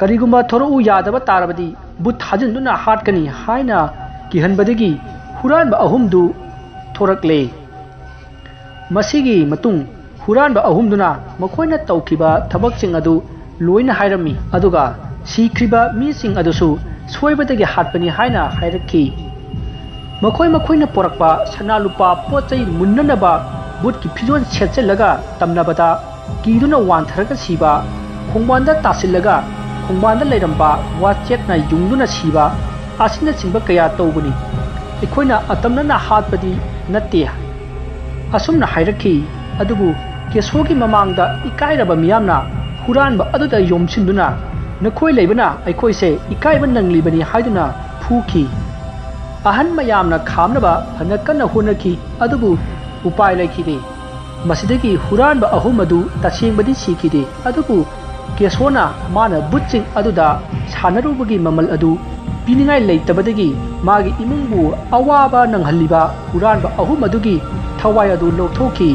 "ꯀꯔꯤꯒꯨꯝꯕ ꯊꯣꯔꯛꯎ ꯌꯥꯗꯕ ꯇꯥꯔꯕꯗꯤ ꯕꯨꯠ ꯊꯥꯖꯤꯟꯗꯨꯅ ꯍꯥꯠꯀꯅꯤ" ꯍꯥꯏꯅ ꯀꯤꯍꯟꯕꯗꯒꯤ ꯍꯨꯔꯥꯟꯕ ꯑꯍꯨꯝꯗꯨ ꯊꯣꯔꯛꯂꯦ꯫ ꯃꯁꯤꯒꯤ ꯃꯇꯨꯡ ꯍꯨꯔꯥꯟꯕ ꯑꯍꯨꯝꯗꯨꯅ ꯃꯈꯣꯏꯅ ꯇꯧꯈꯤꯕ ꯊꯕꯛꯁꯤꯡ ꯑꯗꯨ ꯂꯣꯏꯅ ꯍꯥꯏꯔꯝꯃꯤ, ꯑꯗꯨꯒ ꯁꯤꯈ꯭ꯔꯤꯕ ꯃꯤꯁꯤꯡ ꯑꯗꯨꯁꯨ ꯁꯣꯏꯕꯗꯒꯤ ꯍꯥꯠꯄꯅꯤ ꯍꯥꯏꯅ ꯍꯥꯏꯔꯛꯈꯤ꯫ ꯃꯈꯣꯏ ꯃꯈꯣꯏꯅ ꯄꯨꯔꯛꯄ ꯁꯅꯥ ꯂꯨꯄꯥ ꯄꯣꯠ ꯆꯩ ꯃꯨꯟꯅꯅꯕ ꯕꯨꯠꯀꯤ ꯐꯤꯖꯣꯜ ꯁꯦꯠꯆꯜꯂꯒ ꯇꯝꯅꯕꯗ ꯀꯤꯗꯨꯅ ꯋꯥꯟꯊꯔꯒ ꯁꯤꯕ, ꯈꯣꯡꯕꯥꯟꯗ ꯇꯥꯁꯤꯜꯂꯒ ꯈꯣꯡꯕꯥꯟꯗ ꯂꯩꯔꯝꯕ ꯋꯥꯆꯦꯠꯅ ꯌꯨꯡꯗꯨꯅ ꯁꯤꯕ ꯑꯁꯤꯅꯆꯤꯡꯕ ꯀꯌꯥ ꯇꯧꯕꯅꯤ꯫ ꯑꯩꯈꯣꯏꯅ ꯑꯇꯝꯅꯅ ꯍꯥꯠꯄꯗꯤ ꯅꯠꯇꯦ꯫ ꯑꯁꯨꯝꯅ ꯍꯥꯏꯔꯛꯈꯤ꯫ ꯑꯗꯨꯕꯨ ꯀꯦꯁꯣꯒꯤ ꯃꯃꯥꯡꯗ ꯏꯀꯥꯏꯔꯕ ꯃꯤꯌꯥꯝꯅ ꯍꯨꯔꯥꯟꯕ ꯑꯗꯨꯗ ꯌꯣꯝꯁꯤꯟꯗꯨꯅ, "ꯅꯈꯣꯏ ꯂꯩꯕꯅ ꯑꯩꯈꯣꯏꯁꯦ ꯏꯀꯥꯏꯕ ꯅꯪꯂꯤꯕꯅꯤ" ꯍꯥꯏꯗꯨꯅ ꯐꯨꯈꯤ꯫ ꯑꯍꯟ ꯃꯌꯥꯝꯅ ꯈꯥꯝꯅꯕ ꯐꯅ ꯀꯟꯅ ꯍꯣꯠꯅꯈꯤ, ꯑꯗꯨꯕꯨ ꯎꯄꯥꯏ ꯂꯩꯈꯤꯗꯦ꯫ ꯃꯁꯤꯗꯒꯤ ꯍꯨꯔꯥꯟꯕ ꯑꯍꯨꯝ ꯑꯗꯨ ꯇꯁꯦꯡꯕꯗꯤ ꯁꯤꯈꯤꯗꯦ, ꯑꯗꯨꯕꯨ ꯀꯦꯁꯣꯅ ꯃꯥꯅ ꯕꯨꯠꯁꯤꯡ ꯑꯗꯨꯗ ꯁꯥꯟꯅꯔꯨꯕꯒꯤ ꯃꯃꯜ ꯑꯗꯨ ꯄꯤꯅꯤꯡꯉꯥꯏ ꯂꯩꯇꯕꯗꯒꯤ ꯃꯥꯒꯤ ꯏꯃꯨꯡꯕꯨ ꯑꯋꯥꯕ ꯅꯪꯍꯜꯂꯤꯕ ꯍꯨꯔꯥꯟꯕ ꯑꯍꯨꯝ ꯑꯗꯨꯒꯤ ꯊꯋꯥꯏ ꯑꯗꯨ ꯂꯧꯊꯣꯛꯈꯤ꯫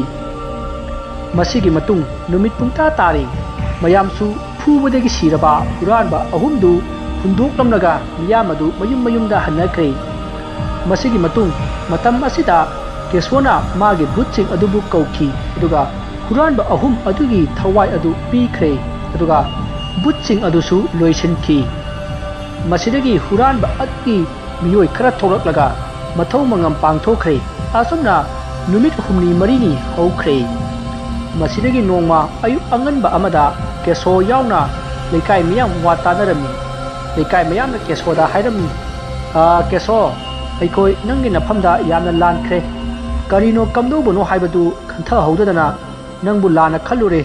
ꯃꯁꯤꯒꯤ ꯃꯇꯨꯡ ꯅꯨꯃꯤꯠ ꯄꯨꯡꯇꯥ ꯇꯥꯔꯦ꯫ ꯃꯌꯥꯝꯁꯨ ꯐꯨꯕꯗꯒꯤ ꯁꯤꯔꯕ ꯍꯨꯔꯥꯟꯕ ꯑꯍꯨꯝꯗꯨ ꯍꯨꯟꯗꯣꯛꯂꯝꯂꯒ ꯃꯤꯌꯥꯝ ꯑꯗꯨ ꯃꯌꯨꯝ ꯃꯌꯨꯝꯗ ꯍꯟꯅꯈ꯭ꯔꯦ꯫ ꯃꯁꯤꯒꯤ ꯃꯇꯨꯡ ꯃꯇꯝ ꯑꯁꯤꯗ ꯀꯦꯁꯣꯅ ꯃꯥꯒꯤ ꯚꯨꯠꯁꯤꯡ ꯑꯗꯨꯕꯨ ꯀꯧꯈꯤ, ꯑꯗꯨꯒ ꯍꯨꯔꯥꯟꯕ ꯑꯍꯨꯝ ꯑꯗꯨꯒꯤ ꯊꯋꯥꯏ ꯑꯗꯨ ꯄꯤꯈ꯭ꯔꯦ, ꯑꯗꯨꯒ ꯚꯨꯠꯁꯤꯡ ꯑꯗꯨꯁꯨ ꯂꯣꯏꯁꯤꯟꯈꯤ꯫ ꯃꯁꯤꯗꯒꯤ ꯍꯨꯔꯥꯟꯕ ꯑꯗꯨꯒꯤ ꯃꯤꯑꯣꯏ ꯈꯔ ꯊꯣꯛꯂꯛꯂꯒ ꯃꯊꯧ ꯃꯉꯝ ꯄꯥꯡꯊꯣꯛꯈ꯭ꯔꯦ꯫ ꯑꯁꯨꯝꯅ ꯅꯨꯃꯤꯠ ꯍꯨꯝꯅꯤ ꯃꯔꯤꯅꯤ ꯍꯧꯈ꯭ꯔꯦ꯫ ꯃꯁꯤꯗꯒꯤ ꯅꯣꯡꯃ ꯑꯌꯨꯛ ꯑꯉꯟꯕ ꯑꯃꯗ ꯀꯦꯁꯣ ꯌꯥꯎꯅ ꯂꯩꯀꯥꯏ ꯃꯤꯌꯥꯝ ꯋꯥ ꯇꯥꯅꯔꯝꯃꯤ꯫ ꯂꯩꯀꯥꯏ ꯃꯌꯥꯝꯅ ꯀꯦꯁꯣꯗ ꯍꯥꯏꯔꯝꯃꯤ, "ꯑꯥ, ꯀꯦꯁꯣ, ꯑꯩꯈꯣꯏ ꯅꯪꯒꯤ ꯅꯐꯝꯗ ꯌꯥꯝꯅ ꯂꯥꯟꯈ꯭ꯔꯦ꯫ ꯀꯔꯤꯅꯣ ꯀꯝꯗꯧꯕꯅꯣ ꯍꯥꯏꯕꯗꯨ ꯈꯟꯊꯍꯧꯗꯗꯅ ꯅꯪꯕꯨ ꯂꯥꯟꯅ ꯈꯜꯂꯨꯔꯦ꯫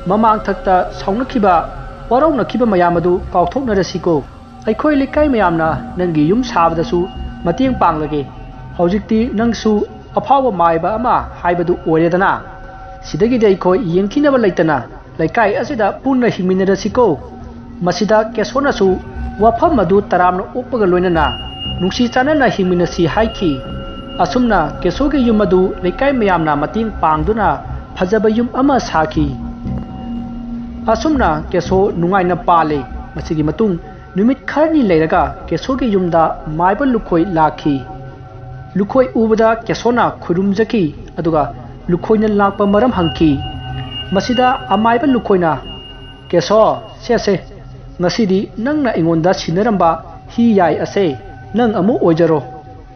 ꯃꯃꯥꯡꯊꯛꯇ ꯁꯥꯎꯅꯈꯤꯕ, ꯋꯥꯔꯧꯅꯈꯤꯕ ꯃꯌꯥꯝ ꯑꯗꯨ ꯀꯥꯎꯊꯣꯛꯅꯔꯁꯤꯀꯣ꯫ ꯑꯩꯈꯣꯏ ꯂꯩꯀꯥꯏ ꯃꯌꯥꯝꯅ ꯅꯪꯒꯤ ꯌꯨꯝ ꯁꯥꯕꯗꯁꯨ ꯃꯇꯦꯡ ꯄꯥꯡꯂꯒꯦ꯫ ꯍꯧꯖꯤꯛꯇꯤ ꯅꯪꯁꯨ ꯑꯐꯥꯎꯕ ꯃꯥꯏꯕ ꯑꯃ ꯍꯥꯏꯕꯗꯨ ꯑꯣꯏꯔꯦꯗꯅ꯫ ꯁꯤꯗꯒꯤꯗꯤ ꯑꯩꯈꯣꯏ ꯌꯦꯡꯊꯤꯅꯕ ꯂꯩꯇꯅ ꯂꯩꯀꯥꯏ ꯑꯁꯤꯗ ꯄꯨꯟꯅ ꯍꯤꯡꯃꯤꯟꯅꯔꯁꯤꯀꯣ꯫" ꯃꯁꯤꯗ ꯀꯦꯁꯣꯅꯁꯨ ꯋꯥꯐꯝ ꯑꯗꯨ ꯇꯔꯥꯝꯅ ꯑꯣꯛꯄꯒ ꯂꯣꯏꯅꯅ ꯅꯨꯡꯁꯤ ꯆꯥꯟꯅꯅ ꯍꯤꯡꯃꯤꯟꯅꯁꯤ ꯍꯥꯏꯈꯤ꯫ ꯑꯁꯨꯝꯅ ꯀꯦꯁꯣꯒꯤ ꯌꯨꯝ ꯑꯗꯨ ꯂꯩꯀꯥꯏ ꯃꯌꯥꯝꯅ ꯃꯇꯦꯡ ꯄꯥꯡꯗꯨꯅ ꯐꯖꯕ ꯌꯨꯝ ꯑꯃ ꯁꯥꯈꯤ꯫ ꯑꯁꯨꯝꯅ ꯀꯦꯁꯣ ꯅꯨꯡꯉꯥꯏꯅ ꯄꯥꯜꯂꯤ꯫ ꯃꯁꯤꯒꯤ ꯃꯇꯨꯡ ꯅꯨꯃꯤꯠ ꯈꯔꯅꯤ ꯂꯩꯔꯒ ꯀꯦꯁꯣꯒꯤ ꯌꯨꯝꯗ ꯃꯥꯏꯕ ꯂꯨꯈꯣꯏ ꯂꯥꯛꯈꯤ꯫ ꯂꯨꯈꯣꯏ ꯎꯕꯗ ꯀꯦꯁꯣꯅ ꯈꯨꯔꯨꯝꯖꯈꯤ, ꯑꯗꯨꯒ ꯂꯨꯈꯣꯏꯅ ꯂꯥꯛꯄ ꯃꯔꯝ ꯍꯪꯈꯤ꯫ ꯃꯁꯤꯗ ꯑꯃꯥꯏꯕ ꯂꯨꯈꯣꯏꯅ, "ꯀꯦꯁꯣ, ꯁꯦ, ꯁꯦ, ꯉꯁꯤꯗꯤ ꯅꯪꯅ ꯑꯩꯉꯣꯟꯗ ꯁꯤꯟꯅꯔꯝꯕ ꯍꯤ ꯌꯥꯏ ꯑꯁꯦ ꯅꯪ ꯑꯃꯨꯛ ꯑꯣꯏꯖꯔꯣ꯫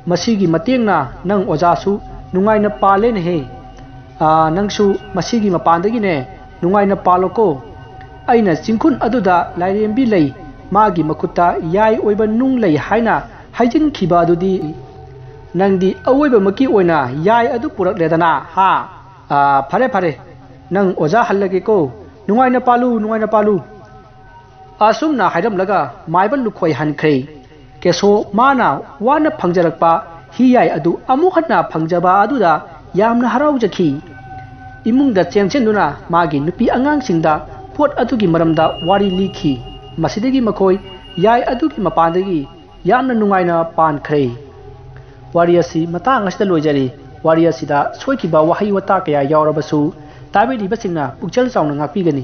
ꯃꯁꯤꯒꯤ ꯃꯇꯦꯡꯅ ꯅꯪ ꯑꯣꯖꯥꯁꯨ ꯅꯨꯡꯉꯥꯏꯅ ꯄꯥꯜꯂꯦꯅꯦꯍꯦ꯫ ꯑꯥ, ꯅꯪꯁꯨ ꯃꯁꯤꯒꯤ ꯃꯄꯥꯟꯗꯒꯤꯅꯦ ꯅꯨꯡꯉꯥꯏꯅ ꯄꯥꯜꯂꯣꯀꯣ꯫ ꯑꯩꯅ ꯆꯤꯡꯈꯨꯟ ꯑꯗꯨꯗ ꯂꯥꯏꯔꯦꯝꯕꯤ ꯂꯩ, ꯃꯥꯒꯤ ꯃꯈꯨꯠꯇ ꯌꯥꯏ ꯑꯣꯏꯕ ꯅꯨꯡ ꯂꯩ ꯍꯥꯏꯅ ꯍꯥꯏꯖꯤꯟꯈꯤꯕ ꯑꯗꯨꯗꯤ ꯅꯪꯗꯤ ꯑꯋꯣꯏꯕꯃꯛꯀꯤ ꯑꯣꯏꯅ ꯌꯥꯏ ꯑꯗꯨ ꯄꯨꯔꯛꯂꯦꯗꯅ, ꯍꯥ? ꯑꯥ, ꯐꯔꯦ, ꯐꯔꯦ, ꯅꯪ ꯑꯣꯖꯥ ꯍꯜꯂꯒꯦꯀꯣ꯫ ꯅꯨꯡꯉꯥꯏꯅ ꯄꯥꯜꯂꯨ, ꯅꯨꯡꯉꯥꯏꯅ ꯄꯥꯜꯂꯨ꯫" ꯑꯁꯨꯝꯅ ꯍꯥꯏꯔꯝꯂꯒ ꯃꯥꯏꯕ ꯂꯨꯈꯣꯏ ꯍꯟꯈ꯭ꯔꯦ꯫ ꯀꯦꯁꯣ ꯃꯥꯅ ꯋꯥꯅ ꯐꯪꯖꯔꯛꯄ ꯍꯤ ꯌꯥꯏ ꯑꯗꯨ ꯑꯃꯨꯛ ꯍꯟꯅ ꯐꯪꯖꯕ ꯑꯗꯨꯗ ꯌꯥꯝꯅ ꯍꯔꯥꯎꯖꯈꯤ꯫ ꯏꯃꯨꯡꯗ ꯆꯦꯟꯁꯤꯟꯗꯨꯅ ꯃꯥꯒꯤ ꯅꯨꯄꯤ ꯑꯉꯥꯡꯁꯤꯡꯗ ꯄꯣꯠ ꯑꯗꯨꯒꯤ ꯃꯔꯝꯗ ꯋꯥꯔꯤ ꯂꯤꯈꯤ꯫ ꯃꯁꯤꯗꯒꯤ ꯃꯈꯣꯏ ꯌꯥꯏ ꯑꯗꯨꯒꯤ ꯃꯄꯥꯟꯗꯒꯤ ꯌꯥꯝꯅ ꯅꯨꯡꯉꯥꯏꯅ ꯄꯥꯟꯈ꯭ꯔꯦ꯫ ꯋꯥꯔꯤ ꯑꯁꯤ ꯃꯇꯥꯡ ꯑꯁꯤꯗ ꯂꯣꯏꯖꯔꯦ꯫ ꯋꯥꯔꯤ ꯑꯁꯤꯗ ꯁꯣꯏꯈꯤꯕ ꯋꯥꯍꯩ ꯋꯥꯇꯥ ꯀꯌꯥ ꯌꯥꯎꯔꯕꯁꯨ ꯇꯥꯕꯤꯔꯤꯕꯁꯤꯡꯅ ꯄꯨꯛꯆꯦꯜ ꯆꯥꯎꯅ ꯉꯥꯛꯄꯤꯒꯅꯤ꯫